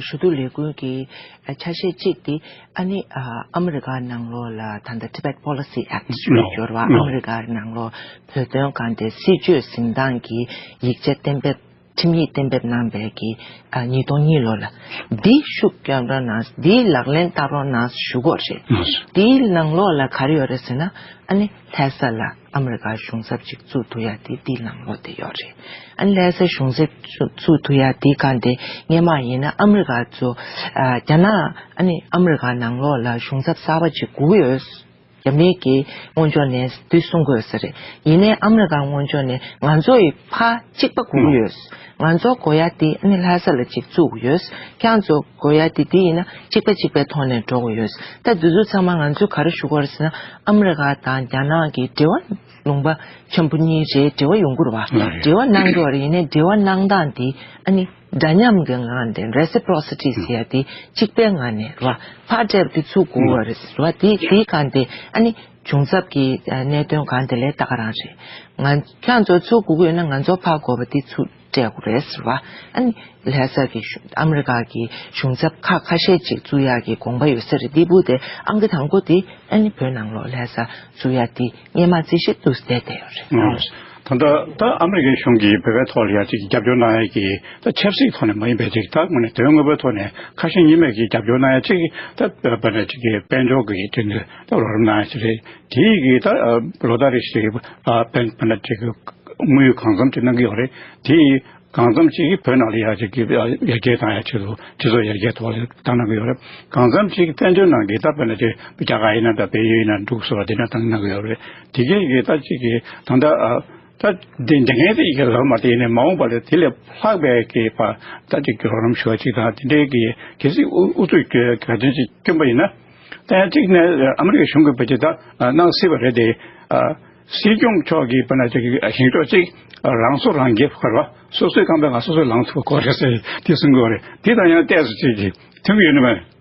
ཞུ་གཏུག་ལས་ཁུངས་ཀྱི་ཨ་ཆ་ཤས་གཅིག་དེ་ཨ་ནི་ཨ་ཨ་མི་རི་ཀ་ནང་ལོགས་ལ་ད་ལྟ་Tibet Policy Act ཞེས་པ་ཡོད་རེད་བ། ཨ་མི་རི་ཀ་ནང་ལོགས་བོད་དོན་སྒང་དེ་སྲིད་བྱུས་འཛིན་སྟངས་ཀྱི་ཡིག་ཆ་གཏན་འབེབས། ཁྲིམས་ཡིག་གཏན་འབེབས་གནང་བའི་གི་ཨ་ཉིས་སྟོང་གཉིས་ལོ་ལ་འདི་ཤུགས་སྐྱོན་རོགས་གནང་། འདི་ལག་ལེན་བསྟར་རོགས་གནང་ཞུ་གི་ཡོད་རེད། འདིའི་ནང་ལོགས་ལ་ག་རེ་ཡོད་རེད་ཟེར་ན། ཨ་ནི་ལྷ་ས་ལ་ཨ་མི་རི་ཀ་གཞུང་ཚབ་ཅིག་བཙུགས་ཐུབ་ཡ་དེ་འདིའི་ནང་ལོགས་དེ་ཡོད་རེད། ཨ་ནི་ལྷ་སའི་གཞུང་ཚབ་བཙུགས་ཐུབ་ཡ་དེ་གང་དེ་སྔོན་མ་ཡིན་ན་ཨ་མི་རི་ཀ་ཚོ་ཨ་རྒྱ་ནག་ཨ་ནི་ཨ་མི་རི་ཀ་ནང་ལོགས་ལ་གཞུང་ཚབ་གསར་པ་ཅིག་དགོས་ཀྱི་ཡོད། རྒྱ་མི་གི་སྔོན་ཕྱོགས་ནས་འདི་གསུང་དགོས་ས་རེད། ཡིན་ནའི་ཨ་མི་རི་ཀ་སྔོན་ཕྱོགས་ནས་ང་ཚོ་ཡི་ཕར་གཅིག་པ་དགོས་ཀྱི་ཡོད། ང་ཚོ་དགོས་ཡ་དེ་ཨ་ནི་ལྷ་ས་ལ་གཅིག་བཙུགས་ཀྱི་ཡོད། ཁྱེད་ཚོ་དགོས་ཡ་དེ་དེ་ཡིན་ན་གཅིག་པ་གཅིག་པའི་ཐོག་ནས་འགྲོ་དགོས་ཡོད། ད་འདི་ཚོ་ཚང་མ་ང་ཚོས་ག་རེ་ཞུ་དགོས་རེད་ཟེར་ན། ཨ་མི་རི་ཀ་དང་རྒྱ་ནག་གི་འབྲེལ་བ་ལུང་པ་ཆེན་པོ་གཉིས་རེད། འབྲེལ་བ་ཡོང་གི་རེད་བ། འབྲེལ་བ་གནང་གི་ཡོད་རེད། ཡིན་ནའི་འབྲེལ་བ་གནང་སྟངས་དེ་ཨ་ནི་འདྲ་མཉམ་གྱི་ངང་ནས་reciprocity ཟེར་ཡ་དེ་གཅིག་པའི་ངང་ནས་རེད་བ། ཕར་སྤྲད་དེ་ཚུར་དགོས་པ་རེད་བ། དེ་དེའི་སྒང་དེ་ཨ་ནི་གཞུང་ཚབ་ཀྱི་གནད་དོན་སྒང་དེ་ལས་ད་ག་རང་རེད། ང་ཁྱེད་ཚོ་ཚུར་དགོས་ཀྱི་ཡོད་ན་ང་ཚོ་ཕར་དགོས་པ་དེ་ཚུར་སྤྲད་དགོས་རེད་ཟེར་བ། ཨ་ནི་ལྷ་ས་གི་གཞུང་ཨ་མི་རི་ཀ་གི་གཞུང་ཚབ་ཁག་ཁ་ཤས་ཅིག་བཙུགས་ཡག་གི་དགོངས་པ་ཡོད་ས་རེད། དེ་བུ་དེ་ཨང་ཀི་དང་པོ་དེ་ཨ་ནི་བོད་ནང་ལོགས་ལྷ་ས་བཙུགས་ཡག་དེ་སྔོན་མ་རྩིས་གཞི་འདུག་བསྡད་བསྡད་ཡོད་རེད། ད་ལྟ་ད་ཨ་མི་རི་ཀའི་གཞུང་གིས་བོད་པའི་ཐོག་ལ་ཡ་གཅིག་རྒྱབ་སྐྱོར་གནང་ཡ་གི་ད་ཆབ་སྲིད་ཐོག་ནས་མ་ཡིན་པའི་ཅིག་ད་དངོས་གནས་དོན་དངོས་པོའི་ཐོག་ནས་ཁ་ཞེ་གཉིས་མེད་ཀྱི་རྒྱབ་སྐྱོར་གནང་ཡ་ཅིག་ད་བོད་པ་ནས་ཅིག་གི་དཔལ་འབྱོར་གྱི་ཁྲིད་ནས་ད་རོགས་རམ་གནང་ཡ་ཅིག་རེད། དེ་ཡི་གི་ད་ལོ་ལྟར་རེ་བཞིན་བོད་པ་ནས་ཅིག་གི་དངུལ་གང་འཚམ་ཅིག་གནང་གི་ཡོད་རེད། དེ་ཡི་གང་འཚམ་ཅིག་གི་བོད་ནང་ལ་ཡ་ཅིག་གི་ཡར་རྒྱས་བཏང་ཡ་ཆེད་དུ་སྤྱི་ཚོགས་ཡར་རྒྱས་ཐོག་ལ་བཏང་གནང་གི་ཡོད་རེད། གང་འཚམ་ཅིག་གི་བཙན་བྱོལ་ནང་གི་ད་བོད་ནས་ཅིག་རྒྱ་གར་ཡིན་ན་ད་བལ་ཡུལ་ཡིན་ན་འབྲུག་སོགས་ལ་དེ་འདྲ་བཏང་གནང་གི་ཡོད་རེད། དེ་གའི་གི་ད་ཅིག་གི་ད་ལྟ་ད་འདི་འདི་ངས་དེ་ཡི་གེ་ལབ་མ་དེ་ཡིན་ནའི་མ་འོངས་པ་ལ་དེ་ལས་ལྷག་པའི་གི་ཕ་ད་ཅིག་གི་རོགས་རམ་ཞུ་བ་ཅིག་དང་དེ་འདྲའི་གི་གལ་སྲིད་ཨུ་ཨུ་ཚུགས་གི་ག་དོན་ཅིག་བསྐྱོན་པ་ཡིན་ན། ད་ཡང་གཅིག་ནས་ཨ་མི་རི་ཀའི་གཞུང་གིས་བོད་ཀྱི་ད་གནང་སྲིད་པ་རེད་དེ། སྲིད་སྐྱོང་མཆོག་གིས་དཔེར་ན་ཅིག་ཞིང་སྐྱོང་གཅིག་རང་སྲོག་རང་གིས་ཕར་བ་སོ་སོའི་རྐང་པས་ང་སོ་སོས་ལངས་ཐུབ་པ་དགོས་རེད་ཟེར་དེ་གསུང་གི་ཡོད་རེད། དེ་དང་ཡང་ཏོག་ཙམ་ཅིག་གིས་མཐུན་གྱི་ཡོད་ནི་མ་རེད།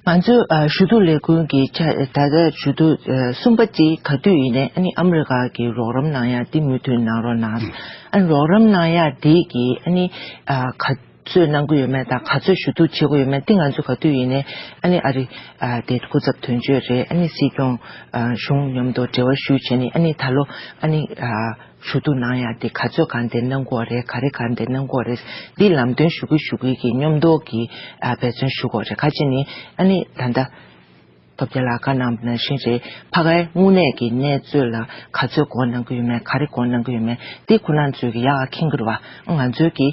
ང་ཚོས་ཨ་ཞུ་གཏུག་ལས་ཁུངས་ཀྱི་ཆ་ད་ལྟ་ཞུ་གཏུག་ཨ་གསུམ་པ་དེ་ག་དུས་ཡིན་ནའི་ཨ་ནི་ཨ་མི་རི་ཀ་གི་རོགས་རམ་གནང་ཡ་དེ་མུ་མཐུད་གནང་རོགས་གནང་། ཨ་ནི་རོགས་རམ་གནང་ཡ་དེ་གི་ཨ་ནི་ཨ་ག་ཚོད་གནང་གི་ཡོད་མེད་དང་ག་ཚོད་ཞུ་གཏུག་བྱེད་དགོས་ཡོད་མེད་དེ་ང་ཚོ་ག་དུས་ཡིན་ནའི་ཨ་ནི་ཨ་རི་ཨ་དེ་སྐུ་ཚབ་དོན་གཅོད་རེད། ཨ་ནི་སྲིད་སྐྱོང་ཨ་གཞུང་མཉམ་དུ་འབྲེལ་བ་ཞུས་བྱས་ནས་ཨ་ནི་ད་ལོ་ཨ་ནི་ཨ་ཞུ་གཏུག་གནང་ཡ་དེ་ག་ཚོད་གང་དེ་གནང་དགོས་རེད། ག་རེ་གང་དེ་གནང་དགོས་རེད། འདི་ལམ་སྟོན་ཞུ་གི་ཞུ་གི་གི་མཉམ་དུ་གི་ཨ་འབད་བརྩོན་ཞུ་དགོས་རེད། ཁ་ཅིག་ནི་ཨ་ནི་ད་ལྟ་ཐོབ་རྒྱལ་ལགས་བཀའ་གནང་བ་ནང་བཞིན་རེད། ཕ་གའི་དངོས་གནས་ཀྱི་གནས་ཚུལ་ལ་ག་ཚོད་སྒོ་གནང་གི་ཡོད་མེད། ག་རེ་སྒོ་གནང་གི་ཡོད་མེད་དེ་ཁོ་རང་ཚོས་ཀྱི་ཡག་ག་མཁྱེན་གྱི་རེད་བ། ང་ཚོས་ཀྱི་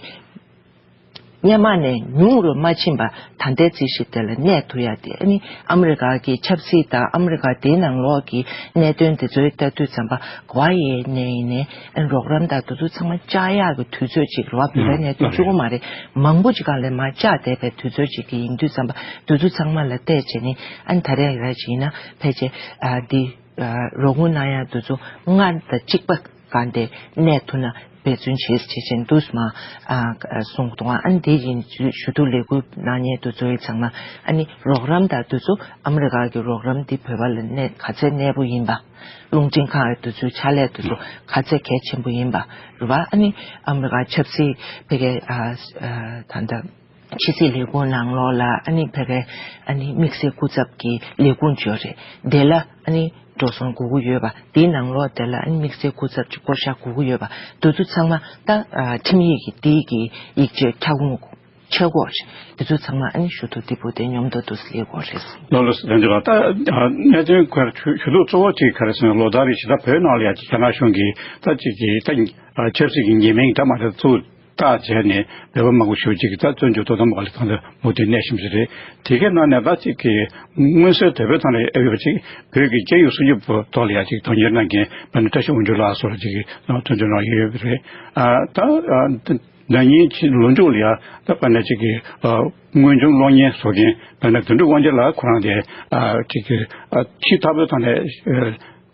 སྔོན་མ་ནས་ཉུང་རུ་མ་ཕྱིན་པ་ད་ལྟའི་རྩིས་གཞི་དེ་ལ་གནས་ཐུབ་ཡ་དེ་ཨ་ནི་ཨ་མི་རི་ཀ་གི་ཆབ་སྲིད་དང་ཨ་མི་རི་ཀ་དེའི་ནང་ལོགས་ཀྱི་གནད་དོན་དེ་ཚོའི་ལྟ་དུས་ཙམ་པ་ག་བ་ཡས་ནས་ཡིན་ནའི་ཨ་ནི་རོགས་རམ་དང་དེ་ཚོ་ཚང་མ་བཅག་ཡག་གི་དུས་ཚོད་ཅིག་རེད་བ། བོད་པའི་གནད་དོན་གཅིག་པོ་མ་རེད། མང་པོ་ཅིག་སྒང་ལ་མར་བཅག་བསྡད་པའི་དུས་ཚོད་ཅིག་གི་ཡིན་དུས་ཙམ་པ་དེ་ཚོ་ཚང་མ་ལ་བལྟས་བྱས་ནས་ཨ་ནི་ད་རེས་ར་ཅིག་ཡིན་ན་ཕལ་ཆེར་ཨ་འདི་ཨ་རོགས་རམ་གནང་ཡ་དེ་ཚོ་སྔར་དང་གཅིག་པ་གང་དེ་གནས་ཐུབ་ན་འབད་བརྩོན་བྱེད་ཅེས་བྱས་འདུག་སེ་མར་ཨ་གསུངས་འདུག་ཨ་ནི་དེ་བཞིན་ཞུ་གཏུག་ལས་འགུལ་གནང་མཁན་དེ་ཚོའི་ཚང་མ་ཨ་ནི་རོགས་རམ་དང་དེ་ཚོ་ཨ་མི་རི་ཀ་གི་རོགས་རམ་འདི་བོད་པ་ལ་གནས་ག་ཚད་གནས་པོ་ཡིན་པ། རླུང་འཕྲིན་ཁང་དེ་ཚོའི་ཕྱག་ལས་དེ་ཚོ་ག་ཚད་གལ་ཆེན་པོ་ཡིན་པ་རེད་བ། ཨ་ནི་ཨ་མི་རི་ཀ་ཆབ་སྲིད་ཕ་གིའི་ཨ་ཨ་ད་ལྟ་ཕྱི་སྲིད་ལས་ཁུངས་ནང་ལོགས་ལ་ཨ་ནི་ཕ་གིའི་ཨ་ནི་དམིགས་བསལ་སྐུ་ཚབ་ཀྱི་ལས་ཁུངས་ཅིག་ཡོད་རེད། དེ་ལ་ཨ་ནི། འགྲོ་སོང་དགོས་ཀྱི་ཡོད་པ། དེའི་ནང་ལོགས་དེ་ལ་ཨ་ནི་དམིགས་བསལ་སྐུ་ཚབ་ཅིག་བསྐོ་བཞག་དགོས་ཀྱི་ཡོད་པ། འདི་ཚོ་ཚང་མ་ད་ཨ་ཁྲིམས་ཡིག་གི་དེའི་གི་ཡིག་ཆ་ཁྱབ་ཁོངས་ཆགས་ཀྱི་ཡོད་རེད། དེ་ཚོ་ཚང་མ་ཨ་ནི་ཞུ་གཏུག་དེ་བུ་དེ་མཉམ་དུ་དུ་སླེབས་ཀྱི་ཡོད་རེད། ལགས་ལགས་སོ། དེ་འདྲ་ལ་ད་ཨ་གནད་དོན་ཁོ་ཞུ་གཏུག་གཙོ་བོ་ཅིག་ག་རེ་ཟེར་ན། ལོ་ལྟར་རེ་བཞིན་ད་བོད་ནང་ལ་ཡ་ཅིག་རྒྱ་ནག་གཞུང་གིས་ད་ཅིག་གི་ད་ཆབ་སྲིད་ཀྱི་ཉེས་མིང་ད་མ་རེད་ཚུར་བཏགས་བྱས་ནས་བོད་པ་མང་པོ་ཞིག་ཅིག་གིས་ད་བཙོན་འཇུག་དོ་དམ་འོག་ལ་ད་ལྟ་མུ་མཐུད་གནས་བཞིན་པ་ཞིག་རེད། དེ་གའི་ནང་ནས་ད་ཅིག་གི་མངོན་གསལ་དོད་པོའི་ཐོག་ནས་ཨེ་ཡོད་པ་ཅིག་བོད་ཀྱི་སྐྱེས་ཡུལ་སྲུང་སྐྱོབ་ཐོག་ལ་ཡ་ཅིག་དོན་གཉེར་གནང་མཁན་བན་དེ་བཀྲ་ཤིས་དབང་ཕྱུག་ལགས་སོགས་ལ་ཅིག་གི་བཙོན་འཇུག་གནང་ཡོད་པ་རེད། ཨ་ད་ཨ་ན་ནིང་ཕྱི་ལོ་མཇུག་ལ་ཡ་ད་བན་དེ་ཅིག་གི་ཨ་དངོས་བྱུང་གློག་བརྙན་བཟོ་མཁན་བན་དེ་དོན་གྲུབ་དབང་ཆེན་ལགས་ཁོ་རང་དེ་ཨ་ཅིག་གི་ཨ་ཕྱི་ཐབས་ཐོག་ནས་ཨ་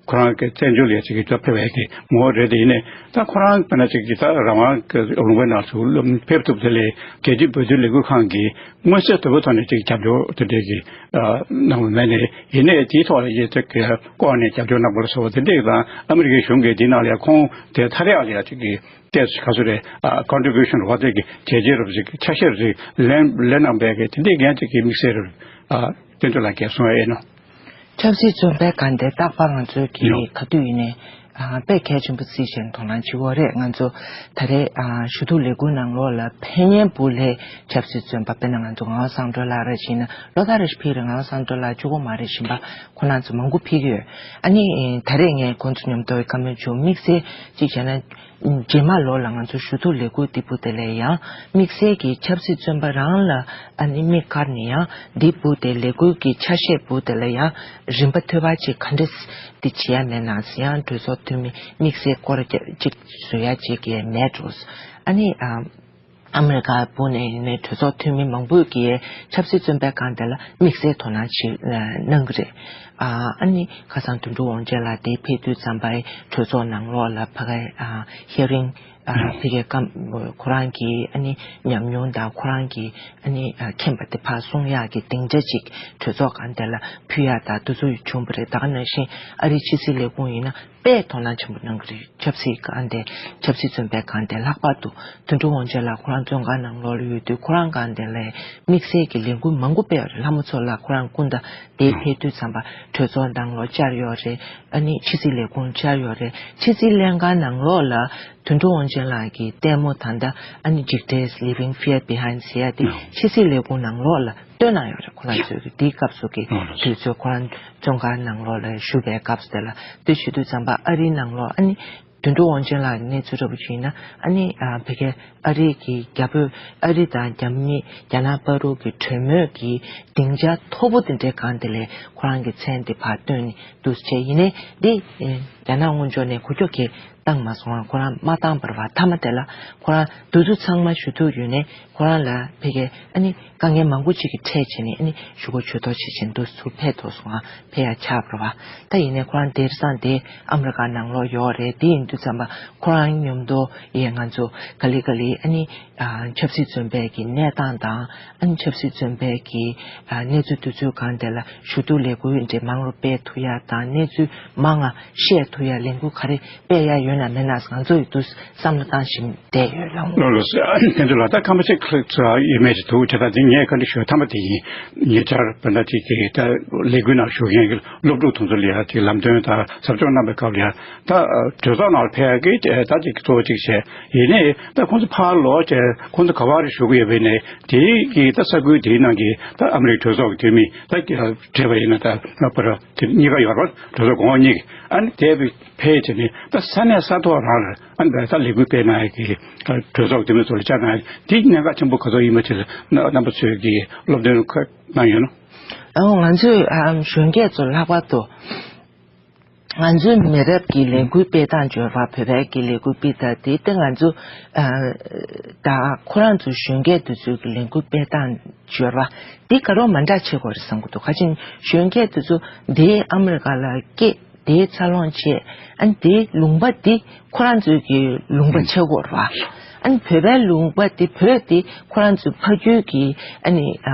ཁོ་རང་གི་བཙན་བྱོལ་ལ་ཅིག་གི་ཕེབས་པའི་གི་ངོ་བོ་རེད། དེ་ཡིན་ནའི་ད་ཁོ་རང་དཔེར་ན་ཅིག་གི་ད་རང་དབང་གི་ལུང་པའི་ནང་ཚུར་ཕེབས་ཐུབ་དེ་ལས་རྒྱལ་སྤྱིའི་བོད་དོན་ལས་འགུལ་ཁང་གིས་མངོན་གསལ་དོད་པོའི་ཐོག་ནས་ཅིག་རྒྱབ་སྐྱོར་དེ་འདྲས་ཀྱི་གནང་བ་མེད་ནའི། ཡིན་ནའི་དེའི་ཐོག་ལ་ཡིན་ཅིག་ཀོ་ནས་རྒྱབ་སྐྱོར་གནང་བ་ལ་སོགས་པ་དེ་འདྲས་དང་། ཨ་མི་རི་ཀའི་གཞུང་གིས་དེའི་ནང་ལ་ཡ་ཁོང་དེ་ཐ་རེ་ཨ་ལ་ཡ་ཅིག་གི་ཏེས་ག་ཚོད་རེད། ཨ་ཀོན་ཊི་བྷིའུ་ཤན་རེད་པ། དེ་གི་བྱས་རྗེས་རེད་པ་ཅིག་ཆ་ཤས་རེ་ལེན་ལེན་གནང་པའི་གི་དེ་འདྲས་ཀྱང་ཅིག་གི་དམིགས་བསལ་རེད། ཨ་དོན་དུ་ལ་གས་གསུང་ཡ་ཡིན་ནོ། ཆབ་སྲིད་བཙོན་པའི་སྒང་དེ་རྟག་པར་ང་ཚོའི་གི་ཡོ། ག་དུས་ཡིན་ནའི་ཨ་དཔེ་གལ་ཆེན་པོ་བརྩིས་བྱས་དོ་སྣང་བྱེད་དགོས་རེད། ང་ཚོ་ད་རེས་ཨ་ཞུ་གཏུག་ལས་འགུལ་ནང་ལོགས་ལ་ཕེབས་མཁན་བོད་ལ་ཆབ་སྲིད་བཙོན་པ། དཔེར་ན་ང་ཚོ་ངག་དབང་བསམ་གྲུབ་ལགས་རེད་བྱས་ན་ལོ་ལྟར་རེ་བཞིན་ཕེབས་རེད། ངག་དབང་བསམ་གྲུབ་ལགས་གཅིག་པོ་མ་རེད། གཞན་པ་ཁོང་རྣམ་ཚོ་མང་པོ་ཕེབས་ཀྱི་ཡོད། ཨ་ནི་ད་རེས་ངས་ཁོང་ཚོ་མཉམ་དུ་བཀའ་མོལ་བྱུང་། དམིགས་བསལ་གཅིག་བྱས་ན་རྗེས་མ་ལོ་ལ་ང་ཚོ་ཞུ་གཏུག་ལས་འགུལ་འདི་བུ་དེ་ལས་ཡང་དམིགས་བསལ་གྱི་ཆབ་སྲིད་བཙོན་པ་རང་ལ་ཨ་ནི་དམིགས་བཀར་ནས་ཡང་འདི་བུ་དེ་ལས་འགུལ་གྱི་ཆ་ཤས་བུ་དེ་ལ་ཡང་རིམ་པ་ཐོལ་པ་ཅིག་ག་འདྲས་འདི་བྱེད་ཡ་མེད་ན་ཟེར། ཡང་གྲོས་ཚོགས་འཐུས་མི་དམིགས་བསལ་སྐོར་ཅིག་བཟོ་ཡ་ཅིག་གི་མེད་འགྲོ། ཨ་ནི་ཨ་ཨ་མི་རི་ཀ་བུ་ནས་ཡིན་ནའི་གྲོས་ཚོགས་འཐུས་མི་མང་པོས་ཀྱིས་ཆབ་སྲིད་བཙོན་པའི་སྒང་དེ་ལ་དམིགས་བསལ་དོ་སྣང་ཅིག་གནང་གི་རེད། ཨ་ཨ་ནི་ཁ་སང་དོན་གྲུབ་དབང་ཆེན་ལགས་དེ་ཕེབས་དུས་ཙམ་པ་གྲོས་ཚོགས་ནང་ལོགས་ལ་ཕ་གའི་ཨ་ཧི་ཡ་རིང་ཨ་ཕ་གའི་སྐབས་ཁོ་རང་གི་ཨ་ནི་ཉམས་མྱོང་དང་ཁོ་རང་གི་ཨ་ནི་ཨ་མཁྱེན་པ་དེ་ཕར་གསུང་ཡག་གི་སྡིངས་ཆ་ཅིག་གྲོས་ཚོགས་སྒང་དེ་ལ་ཕུལ་ཡག་དང་དེ་ཚོ་བྱུང་བ་རེད། ད་ག་ནང་བཞིན་ཨ་རིའི་ཕྱི་སྲིད་ལས་ཁུངས་ཡིན་ན་དཔེ་དོ་སྣང་ཆེན་པོ་གནང་གི་རེད། ཆབ་སྲིད་སྒང་དེ་ཆབ་སྲིད་བཙོན་པའི་སྒང་དེ། ལྷག་པར་དུ་དོན་གྲུབ་དབང་ཆེན་ལགས་ཁོ་རང་བཙོན་ཁང་ནང་ལོགས་ལ་ཡོད་དུས་ཁོ་རང་སྒང་དེ་ལ་དམིགས་བསལ་གྱི་ལས་འགུལ་མང་པོ་སྤེལ་བ་རེད། ལྷ་མོ་མཚོ་ལགས་ཁོ་རང་སྐུ་ཟླ་དེ་ཕེབས་དུས་ཙམ་པ་གྲོས་ཚོགས་ནང་ལོགས་བཅར་ཡོད་རེད། ཨ་ནི་ཕྱི་སྲིད་ལས་ཁུངས་བཅར་ཡོད་རེད། ཕྱི་སྲིད་ལྷན་ཁང་ནང་ལོགས་ལ་དོན་གྲུབ་དབང་ཆེན་ལགས་ཀྱི་ལྟད་མོ་ད་ལྟ་ཨ་ནི་འཇིགས་བྲལ་Leaving Fear Behind ཟེར་ཡ་དེ་ཕྱི་སྲིད་ལས་ཁུངས་ནང་ལོགས་ལ་སྟོན་གནང་ཡོད་རེད། ཁོ་རང་ཚོས་ཀྱི་དེའི་སྐབས་སུ་གི་དུས་ཚོད་ཁོ་རང་བཙོན་ཁང་ནང་ལོགས་ལ་བཞུགས་པའི་སྐབས་སུ་དེ་ལ་དེ་ཞུ་དུས་ཙམ་པ་ཨ་རིའི་ནང་ལོགས་ཨ་ནི་དོན་གྲུབ་དབང་ཆེན་ལགས་ཀྱི་གནས་ཚུལ་འདྲ་པོ་ཞིག་ཡིན་ན་ཨ་ནི་ཨ་ཕ་གི་ཨ་རི་གི་རྒྱ་བོད་ཨ་རི་དང་རྒྱ་མི་རྒྱ་ནག་བར་དུ་གི་གྲོས་མོལ་གྱི་སྡིངས་ཆ་མཐོ་པོ་དེ་འདྲའི་སྒང་དེ་ལ་ཁོ་རང་གི་མཚན་དེ་ཕར་བཏོན་ནས་འདུག་སེ་བྱས། ཡིན་ནའི་འདི་རྒྱ་ནག་དབང་ཕྱོགས་ནས་འགུལ་སྐྱོད་གང་ཡང་བཏང་མ་སོང་། ཁོ་རང་མ་བཏང་བར་བ་མཐའ་མ་དེ་ལ་ཁོ་རང་དུས་ཚོད་ཚང་མ་ཞུ་གཏུག་ཡོད་ནའི་ཁོ་རང་ལ་ཕ་གི་ཨ་ནི་དཀའ་ངལ་མང་པོ་ཅིག་གི་འཕྲད་བྱས་ནས་ཨ་ནི་ཞུ་སྒོ་ཇུས་གཏོགས་བྱེད་བྱས་འདུག་སེ་ཚུར་ཕེབས་ཐུབ་སོང་ང་། ཕེབས་ཡ་ཆགས་པ་རེད་པ། ད་ཡིན་ནའི་ཁོ་རང་དེང་སང་དེ་ཨ་མི་རི་ཀ་ནང་ལོགས་ཡོད་རེད། དེ་ཡིན་དུས་ཙམ་པ་ཁོ་རང་མཉམ་དུ་ཡ་ང་ཚོ་ག་ལེ་ག་ལེ་ཨ་ནི་ཨ་ཆབ་སྲིད་བཙོན་པའི་གི་གནས་སྟངས་དང་། ཨ་ནི་ཆབ་སྲིད་བཙོན་པའི་གི་ཨ་གནས་ཚུལ་དེ་ཚོའི་སྒང་དེ་ལ་ཞུ་གཏུག་ལས་འགུལ་འདྲ་མང་རུ་སྤེལ་ཐུབ་ཡ་དང་། གནས་ཚུལ་མང་ང་བཤད་ཐུབ་ཡ་ལས་འགུལ་ག་རེ་སྤེལ་ཡ་ཡོད་ན་མེད་ན་ང་ཚོ་ཡིས་འདུག་སེ་བསམ་བློ་བཏང་བཞིན་བསྡད་ཡོད་ལགས། ལགས་ལགས་སོ། དེ་ཚོ་ལ་ད་སྐར་མ་གཅིག་ཙམ་ཡོད་མེད་ཅིག་འདུག་བྱས་ཙང་དེ་ངས་བཀའ་འདྲི་ཞུ་ཐ་མ་དེ་ཡིན། ཉེ་ཆར་བོད་ནང་གཅིག་གི་ད་ལས་འགུལ་ནང་ཞུགས་མཁན་གྱི་སློབ་ཕྲུག་དེ་ཚོ་ལ་ཡ་ཅིག་ལམ་སྟོན་དང་ཟབ་སྦྱོང་གནང་པའི་སྐབས་ལ་ཡ། ད་གྲོས་ཚོགས་ནང་ལ་ཕེབས་ཡ་གི་ད་ཅིག་གཙོ་བོ་གཅིག་བྱས། ཡིན་ནའི་ད་ཁོང་ཚོ་ཕར་ལོག་བྱས་ཁོང་ཚོ་ག་པར་བཞུགས་ཀྱི་ཡོད་པ་ཡིན་ནའི་དེའི་གི་ད་ས་ཁུལ་དེའི་ནང་གི་ད་ཨ་མི་རི་ཀའི་གྲོས་ཚོགས་ཀྱི་འཐུས་མི་ད་བགྲེས་པ་ཡིན་ན་ད་ལྷག་པར་དེ་གཉིས་ཀ་ཡོད་རེད་པ། གྲོས་ཚོགས་གོང་འོག་གཉིས་ཀྱི། ཨ་ནི་དེ་ཕེབས་བྱས་ནས་ད་ས་གནས་ས་ཐོག་རང་ལ་ཨ་ནི་ད་ལས་འགུལ་སྤེལ་གནང་ཡ་གི་གྲོས་ཚོགས་འཐུས་མི་ཚོ་ལ་བཅར་གནང་ཡ་དེ་གནད་འགག་ཆེན་པོ་ག་ཚོད་ཡིན་མིན་དེ་རྣམ་པ་ཚོས་ཀྱི་སློབ་སྟོན་གནང་ཡོད་ན། ཨོ་ང་ཚོས་ཨ་གཞོན་སྐྱེས་ཚོ་ལྷག་པར་དུ། ང་ཚོའི་མི་རབས་ཀྱི་ལས་འགུལ་སྤེལ་སྟངས་འབྱོར་བ། བོད་པའི་གི་ལས་འགུལ་སྤེལ་སྟངས་དེ་ལྟ་ང་ཚོ་ཨ་ད་ཁོ་རང་ཚོ་གཞོན་སྐྱེས་དེ་ཚོའི་གི་ལས་འགུལ་སྤེལ་སྟངས་འབྱོར་བ་དེ་དགའ་རབ་མ་འདྲ་བྱེད་དགོས་རེད་བསམ་གྱི་འདུག་ག་ཅིག་གཞོན་སྐྱེས་དེ་ཚོ་དེ་ཨ་མི་རི་ཀ་ལ་སྐྱེས། དེའི་འཚར་ལོངས་བྱས། ཨ་ནི་དེའི་ལུང་པ་དེ་ཁོ་རང་ཚོའི་གི་ལུང་པ་ཨང་བྱེད་དགོས་རེད་བ། ཨ་ནི་བོད་པའི་ལུང་པ་དེ་བོད་དེ་ཁོ་རང་ཚོའི་ཕ་རྒྱུད་ཀྱི་ཨ་ནི་ཨ་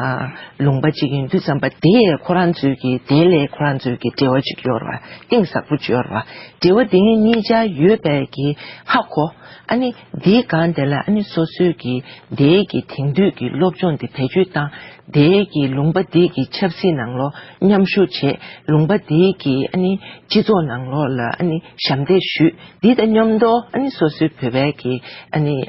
ལུང་པ་གཅིག་ཡིན་དུས་ཙམ་པ་དེ་ཁོ་རང་ཚོའི་གི་དེ་ལས་ཁོ་རང་ཚོའི་གི་འབྲེལ་བ་གཅིག་ཡོད་རེད་བ། གཏིང་ཟབ་པོ་གཅིག་ཡོད་རེད་བ། འབྲེལ་བ་དེ་གཉིས་ཆ་ཡོད་པའི་གི་ཧ་གོ། ཨ་ནི་དེའི་སྒང་དེ་ལ་ཨ་ནི་སོ་སོའི་གི་དེའི་གི་དེང་དུས་ཀྱི་སློབ་སྦྱོང་དེ་བེད་སྤྱོད་བཏང་། དེའི་གི་ལུང་པ་དེའི་གི་ཆབ་སྲིད་ནང་ལོགས་མཉམ་ཞུགས་བྱས། ལུང་པ་དེའི་གི་ཨ་ནི་སྤྱི་ཚོགས་ནང་ལོགས་ལ་ཨ་ནི་ཞབས་འདེགས་ཞུས། འདི་དང་མཉམ་དུ་ཨ་ནི་སོ་སོའི་བོད་པའི་གི་ཨ་ནི་ཨ་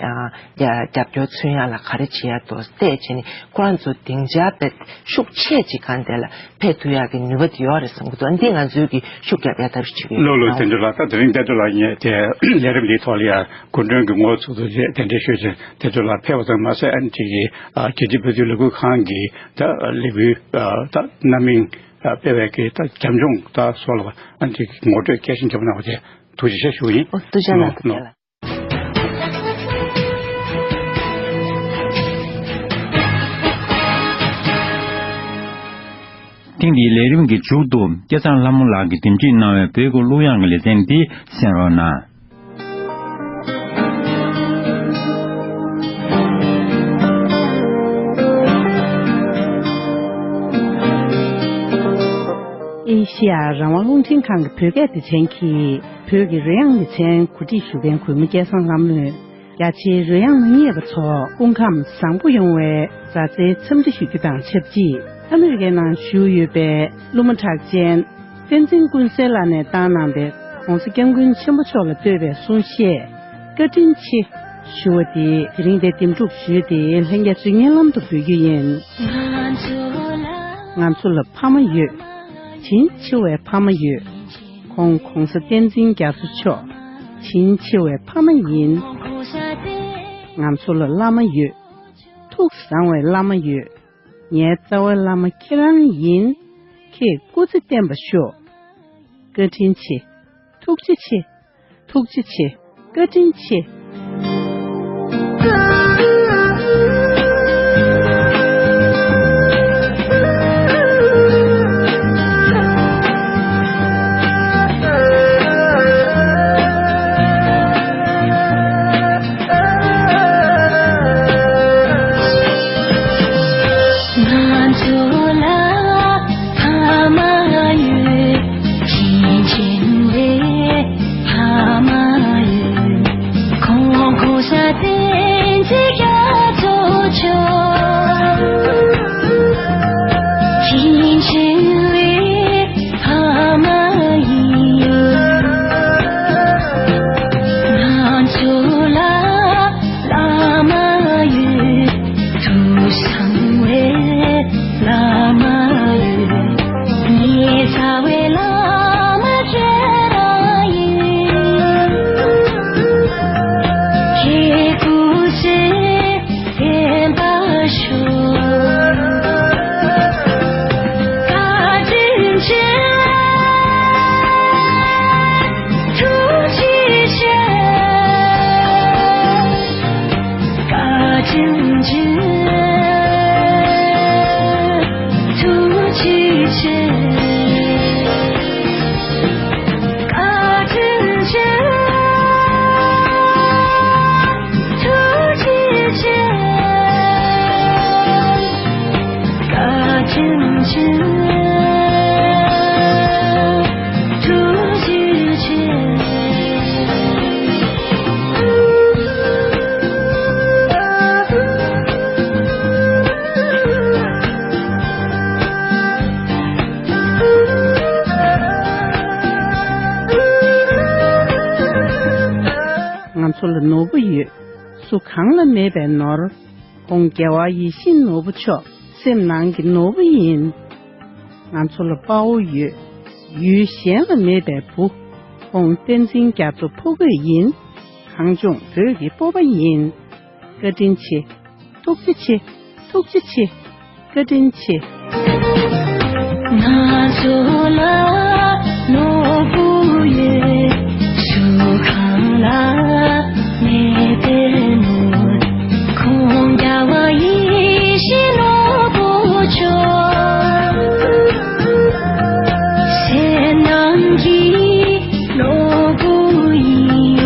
རྒྱ་རྒྱབ་སྐྱོར་མཚོན་ཡག་ལ་ག་རེ་བྱེད་ཡག་འདུག་བལྟས་བྱས་ནས་ཁོ་རང་ཚོ་སྡིངས་ཆ་དཔེ་ཤུགས་ཆེ་ཅིག་སྒང་དེ་ལ་ཕེབས་ཐུབ་ཡག་གི་ནུས་པ་དེ་ཡོད་རེད་བསམ་གྱི་འདུག་ཨ་འདི་ང་ཚོའི་གི་ཤུགས་རྒྱབ་ཡག་ཐབས་ཤེས་བྱེད་ཀྱི་ཡོད། ལགས་ལགས། བསྟན་འཛིན་ལགས། ད་དེ་རིང་བསྟན་འཛིན་ལགས་ངས་དེ་ལས་རིམ་འདིའི་ཐོག་ལ་ཡང་སྐུ་མགྲོན་གྱི་ངོ་བོ་ཚུགས་ཐུབ་རྗེས་གདན་འདྲེན་ཞུས་བྱས་བསྟན་འཛིན་ལགས་ཕེབས་པ་ཙམ་མ་ཟད། ཨ་ནི་ཅིག་གི་ཨ་རྒྱལ་སྤྱིའི་བོད་དོན་ལས་འགུལ་ཁང་གི་ད་ལས་འགུལ་ཨ་ད་རྣམ་གཡེང་ཨ་སྤེལ་བའི་གི་ད་རྒྱབ་ལྗོངས་ད་སོགས་ལ་ཨ་ནི་ཅིག་གི་ངོ་སྤྲོད་རྒྱས་ཤིང་རྒྱས་པ་གནང་བ་དེ་ཐུགས་རྗེ་ཆེ་ཞུ་གི་ཡིན། ཨོ་ཐུགས་རྗེ་གནང་། ལགས་ཐུགས་རྗེ་ལགས། ཐེངས་འདིའི་ལས་རིམ་གྱི་མཇུག་ཏུ་སྐལ་བཟང་ལྷ་མོ་ལགས་ཀྱིས་འདེམས་སྒྲིག་གནང་བའི་བོད་ཀྱི་གླུ་དབྱངས་ཀྱི་ལེ་ཚན་འདི་གསན་རོགས་གནང་། ཨེ་ཤེ་ཡ་རང་དབང་རླུང་འཕྲིན་ཁང་གི་བོད་སྐད་སྡེ་ཚན་གྱིས་བོད་ཀྱི་རོལ་དབྱངས་ལེ་ཚན་གོ་སྒྲིག་ཞུ་མཁན་གུས་མོ་སྐལ་བཟང་ལྷ་མོས། རྒྱ་ཆེའི་རོལ་དབྱངས་མཉེས་པ་ཚོ་སྐུ་ཁམས་བཟང་པོ་ཡོང་བའི་མཛའ་བརྩེའི་འཚམས་འདྲི་ཞུ་རྒྱུ་དང་ཆབས་ཅིག་ཨ་མི་རི་ཀའི་ནང་བཞུགས་ཡོད་པའི་གླུ་མ་གྲགས་ཅན་བསྟན་འཛིན་ཀུན་གསལ་ལགས་ནས་བཏང་གནང་པའི་༸གོང་ས་༸སྐྱབས་མགོན་ཆེན་པོ་མཆོག་ལ་བསྟོད་པའི་གསུང་བཤད་བཀའ་དྲིན་ཆེ་ཞུ་བ་དེ་དེ་རིང་འདིར་འདེམས་སྒྲུག་ཞུས་ཏེ་ལྷན་རྒྱས་ཚོའི་སྙན་ལམ་དུ་འབུལ་རྒྱུ་ཡིན། ང་ཚོ་ལ་ཕ་མ་ཡོད། དྲིན་ཆེ་བའི་ཕ་མ་ཡོད། ཁོང་༸གོང་ས་བསྟན་འཛིན་རྒྱ་མཚོ་མཆོག་དྲིན་ཆེ་བའི་ཕ་མ་ཡིན། ང་ཚོ་ལ་བླ་མ་ཡོད། ཐུགས་བཟང་བའི་བླ་མ་ཡོད། ངའི་རྩ་བའི་བླ་མ་ཁྱེད་རང་ཡིན། ཁྱེད་སྐུ་ཚེ་བརྟན་པར་ཤོག་བཀའ་དྲིན་ཆེ། ཐུགས་རྗེ་ཆེ། ཐུགས་རྗེ་ཆེ། བཀའ་དྲིན་ཆེ། ང་ཚོ་ལ་ཕ་མ་ཡོད། དྲིན་ཆེན་པོའི་ཕ་མ་ཡོད། ཁོང་༸གོང་ས་བསྟན་འཛིན་རྒྱ་མཚོ་མཆོག་དྲིན་ཆེན་པོའི་ཕ་མ་ཡིན། ང་ཚོ་ལ་བླ་མ་ཡོད། ཐུགས་བཟང་བའི་བླ་མ་ཡོད། ཉེ་ས་བའི་བླ་མ་ཁྱེད་རང་ཡིན། ཁྱེད་སྐུ་ཚེ་བརྟན་པར་ཤོག་བཀའ་དྲིན་ཆེ། ཐུགས་རྗེ་ཆེ། བཀའ་དྲིན་ཆེ། ཐུགས་རྗེ་ཆེ། བཀའ་དྲིན་ཆེ། ཐུགས་རྗེ་ཆེ། བཀའ་དྲིན་ཆེ། ཐུགས་རྗེ་ཆེ། ང་ཚོ་ལ་ནོར་བུ་ཡོད། སུ་གང་ལ་མེད་པའི་ནོར། ཁོང་རྒྱལ་བ་ཡིད་བཞིན་ནོར་བུ་མཆོག་སེམས་ནང་གི་ནོར་བུ་ཡིན། ང་ཚོ་ལ་དཔའ་བོ་ཡོད། ཡུལ་གཞན་ལ་མེད་པའི་བུ། ཁོང་བསྟན་འཛིན་རྒྱ་མཚོ་ཕོ་རྒོད་ཡིན། གངས་ལྗོངས་བོད་ཀྱི་སྤོབས་པ་ཡིན། བཀའ་དྲིན་ཆེ། ཐུགས་རྗེ་ཆེ། ཐུགས་རྗེ་ཆེ། བཀའ་དྲིན་ཆེ། ང་ཚོ་ལ་ནོར་བུ་ཡོད། སུ་གང་ལ་མེད་པའི་ནོར། ཁོང་རྒྱལ་བ་ཡིད་བཞིན་ནོར་བུ་མཆོག་སེམས་ནང་གི་ནོར་བུ་ཡིན།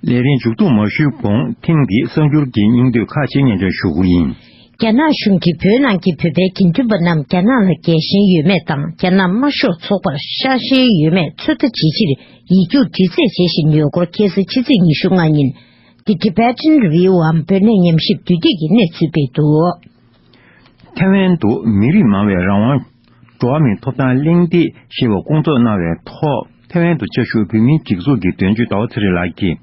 ལས་རིམ་མཇུག་བསྡོམས་མ་ཞུས་གོང་ཐེངས་འདིའི་གསར་འགྱུར་གྱི་སྙིང་བསྡུས་ཁག་ཅིག་སྙན་སྒྲོན་ཞུ་གི་ཡིན། རྒྱ་ནག་གཞུང་གིས་བོད་ནང་གི་བོད་པའི་དགེ་འདུན་པ་རྣམས་རྒྱ་ནག་ལ་རྒྱལ་ཞེན་ཡོད་མེད་དང་རྒྱ་ནག་དམར་ཤོག་ཚོགས་པར་ཤ་ཞེན་ཡོད་མེད་ཚོད་ལྟ་བྱེད་ཕྱིར་ཡིག་རྒྱུགས་འདྲི་རྩད་བྱེད་བཞིན་ཡོད་སྐོར་ཁ་སང་ཕྱི་ཚེས་ཉི་ཤུ་ལྔ་ཉིན། The Tibetan Review འམ་བོད་གནས་ཉམས་ཞིབ་དུས་དེབ་ཀྱིས་གནས་ཚུལ་སྤེལ་འདུག། ཐའེ་ཝན་དུ་མི་རིགས་མང་བའི་རང་དབང་། འགྲོ་བ་མིའི་ཐོབ་ཐང་གླེང་སྟེགས་ཞེས་པ་བསྐོང་ཚོགས་གནང་བའི་ཐོག་ཐའེ་ཝན་དུ་བཅའ་བཞུགས་བོད་མིའི་སྒྲིག་འཛུགས་ཀྱི་དོན་གཅོད་ཟླ་བ་ཚེ་རིང་ལགས་ཀྱིས།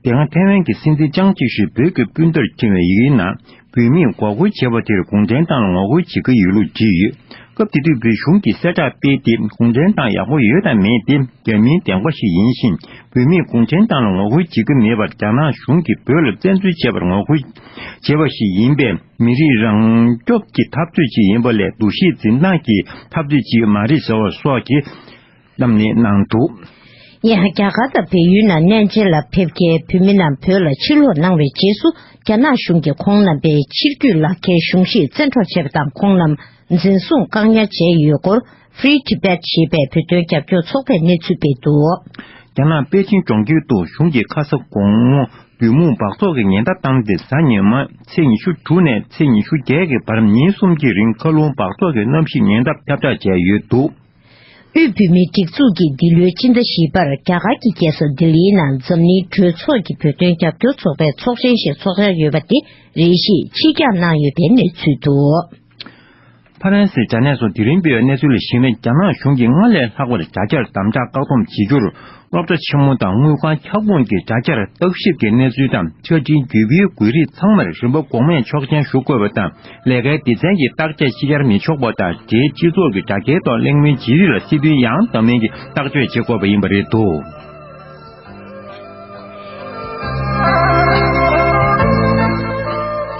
དེ་སྔ་ཐའེ་ཝན་གྱི་སྲིད་འཛིན་ཅང་ཅིག་ཧྲི་བོད་ཀྱི་སྤུན་ཟླར་བྱིན་པའི་ཡི་གེའི་ནང་བོད་མིས་མགོ་སྐོར་བྱས་པ་དེར་གུང་ཁྲན་ཏང་ལ་ངོ་རྒོལ་བྱེད་ཀྱི་ཡོད་ལུགས་བྲིས་ཡོད། སྐབས་དེ་དུས་བོད་གཞུང་གིས་གསལ་བསྒྲགས་སྤེལ་ཏེ་གུང་ཁྲན་ཏང་ཡག་པོ་ཡོད་དམ་མེད་དེ་རྒྱ་མིའི་བདེན་པ་ཞིག་ཡིན་ཞིང་། བོད་མིས་གུང་ཁྲན་ཏང་ལ་ངོ་རྒོལ་བྱེད་ཀྱི་མེད་པར་རྒྱ་ནག་གཞུང་གིས་བོད་ལ་བཙན་འཛུལ་བྱས་པར་ངོ་རྒོལ་བྱས་པ་ཞིག་ཡིན་པས། མི་རིགས་རང་སྐྱོབ་ཀྱི་འཐབ་རྩོད་ཅིག་ཡིན་པ་ལས་འདུ་ཤེས་འཛིན་སྟངས་ཀྱི་འཐབ་རྩོད་ཅིག་མ་རེད་ཟེར་བ་སོགས་ཀྱི་གནམ་ནས་གནང་འདུག། ཡང་རྒྱ་གར་དང་བལ་ཡུལ་ནང་གནས་མཇལ་ལ་ཕེབས་མཁན་བོད་མི་རྣམས་བོད་ལ་ཕྱིར་ལོག་གནང་བའི་རྗེས་སུ། རྒྱ་ནག་གཞུང་གིས་ཁོང་རྣམ་པའི་ཕྱིར་སྐྱོད་ལག་ཁྱེར་གཞུང་བཞེས་བཙན་འཕྲོག་བྱས་པ་དང་། ཁོང་རྣམས་འཛིན་བཟུང་བཀག་ཉར་བྱས་ཡོད་སྐོར། Free Tibet ཞེས་པའི་བོད་དོན་རྒྱབ་སྐྱོར་ཚོགས་པས་གནས་ཚུལ་སྤེལ་འདུག། རྒྱ་ནག་པེ་ཅིང་གྲོང་ཁྱེར་དུ་གཞུང་གིས་ཁ་ས་དགོང་མོ་དུས་མུང་འབག་བཙོག་གི་ཉེན་བརྡ་བཏང་སྟེ། གཟའ་ཉི་མ་ཚེས་ཉི་ཤུ་དྲུག་ནས་ཚེས་ཉི་ཤུ་བརྒྱད་ཀྱི་བར་ཉིན་གསུམ་གྱི་རིང་མཁའ་རླུང་འབག་བཙོག་གི་གནམ་གཤིས་ཉེན་བརྡ་ཁྱབ་བསྒྲགས་བྱས་ཡོད་འདུག། དབུས་བོད་མིའི་སྒྲིག་འཛུགས་ཀྱིས་འདི་ལོའི་སྤྱི་ཟླ་བཞི་པར་རྒྱ་གར་གྱི་རྒྱལ་ས་ལྡི་ལིའི་ནང་འཛམ་གླིང་གྲོས་ཚོགས་ཀྱི་བོད་དོན་རྒྱབ་སྐྱོར་ཚོགས་པའི་ཚོགས་ཆེན་ཞིག་འཚོགས་འཆར་ཡོད་པ་དེ་རེ་ཞིག་ཕྱིར་འགྱངས་གནང་ཡོད་པའི་གནས་ཚུལ་འདུག། ཕ་རན་སིའི་དྲ་གནས་སུ་དེ་རིང་སྤེལ་བའི་གནས་ཚུལ་ལ་གཞིགས་ན། རྒྱ་ནག་གཞུང་གིས་སྔར་ལས་ལྷག་པར་དྲ་རྒྱར་དམ་དྲག་བཀག་སྡོམ་བྱེད་རྒྱུར། སློབ་གྲྭ་ཆེན་མོ་དང་དངུལ་ཁང་ཁྱབ་ཁོངས་ཀྱི་དྲ་རྒྱར་བརྟག་ཞིབ་ཀྱི་གནས་ཚུལ་དང་། ཆ་འཕྲིན་བརྒྱུད་སྤེལ་དགོས་རིགས་ཚང་མར་རིམ་པ་གོང་མས་ཆོག་མཆན་ཞུ་དགོས་པ་དང་། ལས་ཀའི་སྡེ་ཚན་གྱིས་བརྟག་དཔྱད་ཕྱི་གྱར་མི་ཆོག་པ་དང་། རྒྱའི་སྤྱི་ཚོགས་ཀྱི་དྲ་རྒྱའི་ཐོག་གླེང་མོལ་བྱེད་རིགས་ལ་སྲིད་དོན་ཡང་དག་མིན་གྱི་བརྟག་དཔྱད་བྱེད་དགོས་པ་ཡིན་པ་རེད་འདུག།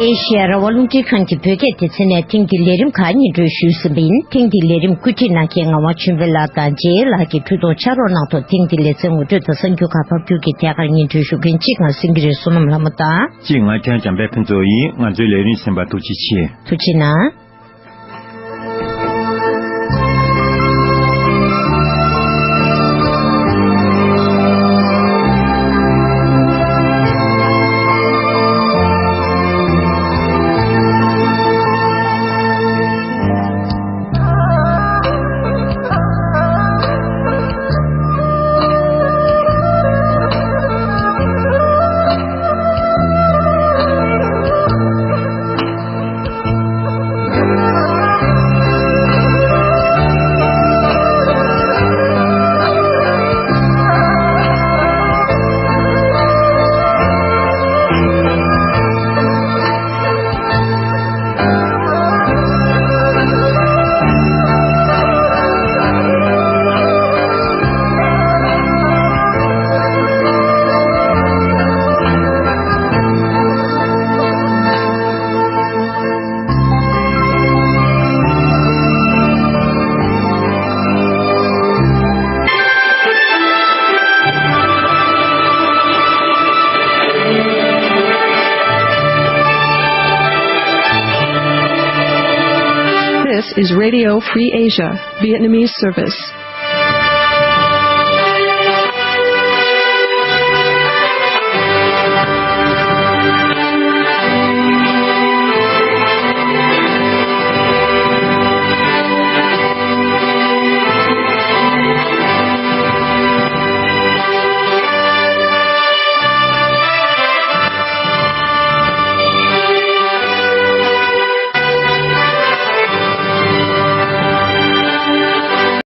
ཨེ་ཤེ་ཡ་རང་དབང་རླུང་འཕྲིན་ཁང་གི་བོད་སྐད་སྡེ་ཚན་ནས་ཐེངས་འདིའི་ལས་རིམ་ཁག་སྙན་སྒྲོན་ཞུས་ཟིན་པ་ཡིན། ཐེངས་འདིའི་ལས་རིམ་བཀོད་སྒྲིག་གནང་མཁན་ངག་དབང་ཆོས་འཕེལ་ལགས་དང་རྗེ་ལགས་ཀྱིས་གྲོས་བསྡུར་ཕྱག་རོགས་གནང་ཐོག་ཐེངས་འདིའི་ལེ་ཚན་ངོ་སྤྲོད་དང་གསར་འགྱུར་ཁག་ཕབ་སྒྱུར་གྱིས་ཐད་ཀར་སྙན་སྒྲོན་ཞུ་མཁན་གཅིག་ང་སེང་གེ་རི་བསོད་ནམས་ལྷ་མོ་དང་། གཅིག་ང་ཁྱོད་འཇམ་དཔལ་ཕུན་ཚོགས་ཡིན། ང་ཚོའི་ལས་རིམ་གསན་པར་ཐུགས་རྗེ་ཆེ། ཐུགས་རྗེ་གནང་། This is Radio Free Asia, Vietnamese service.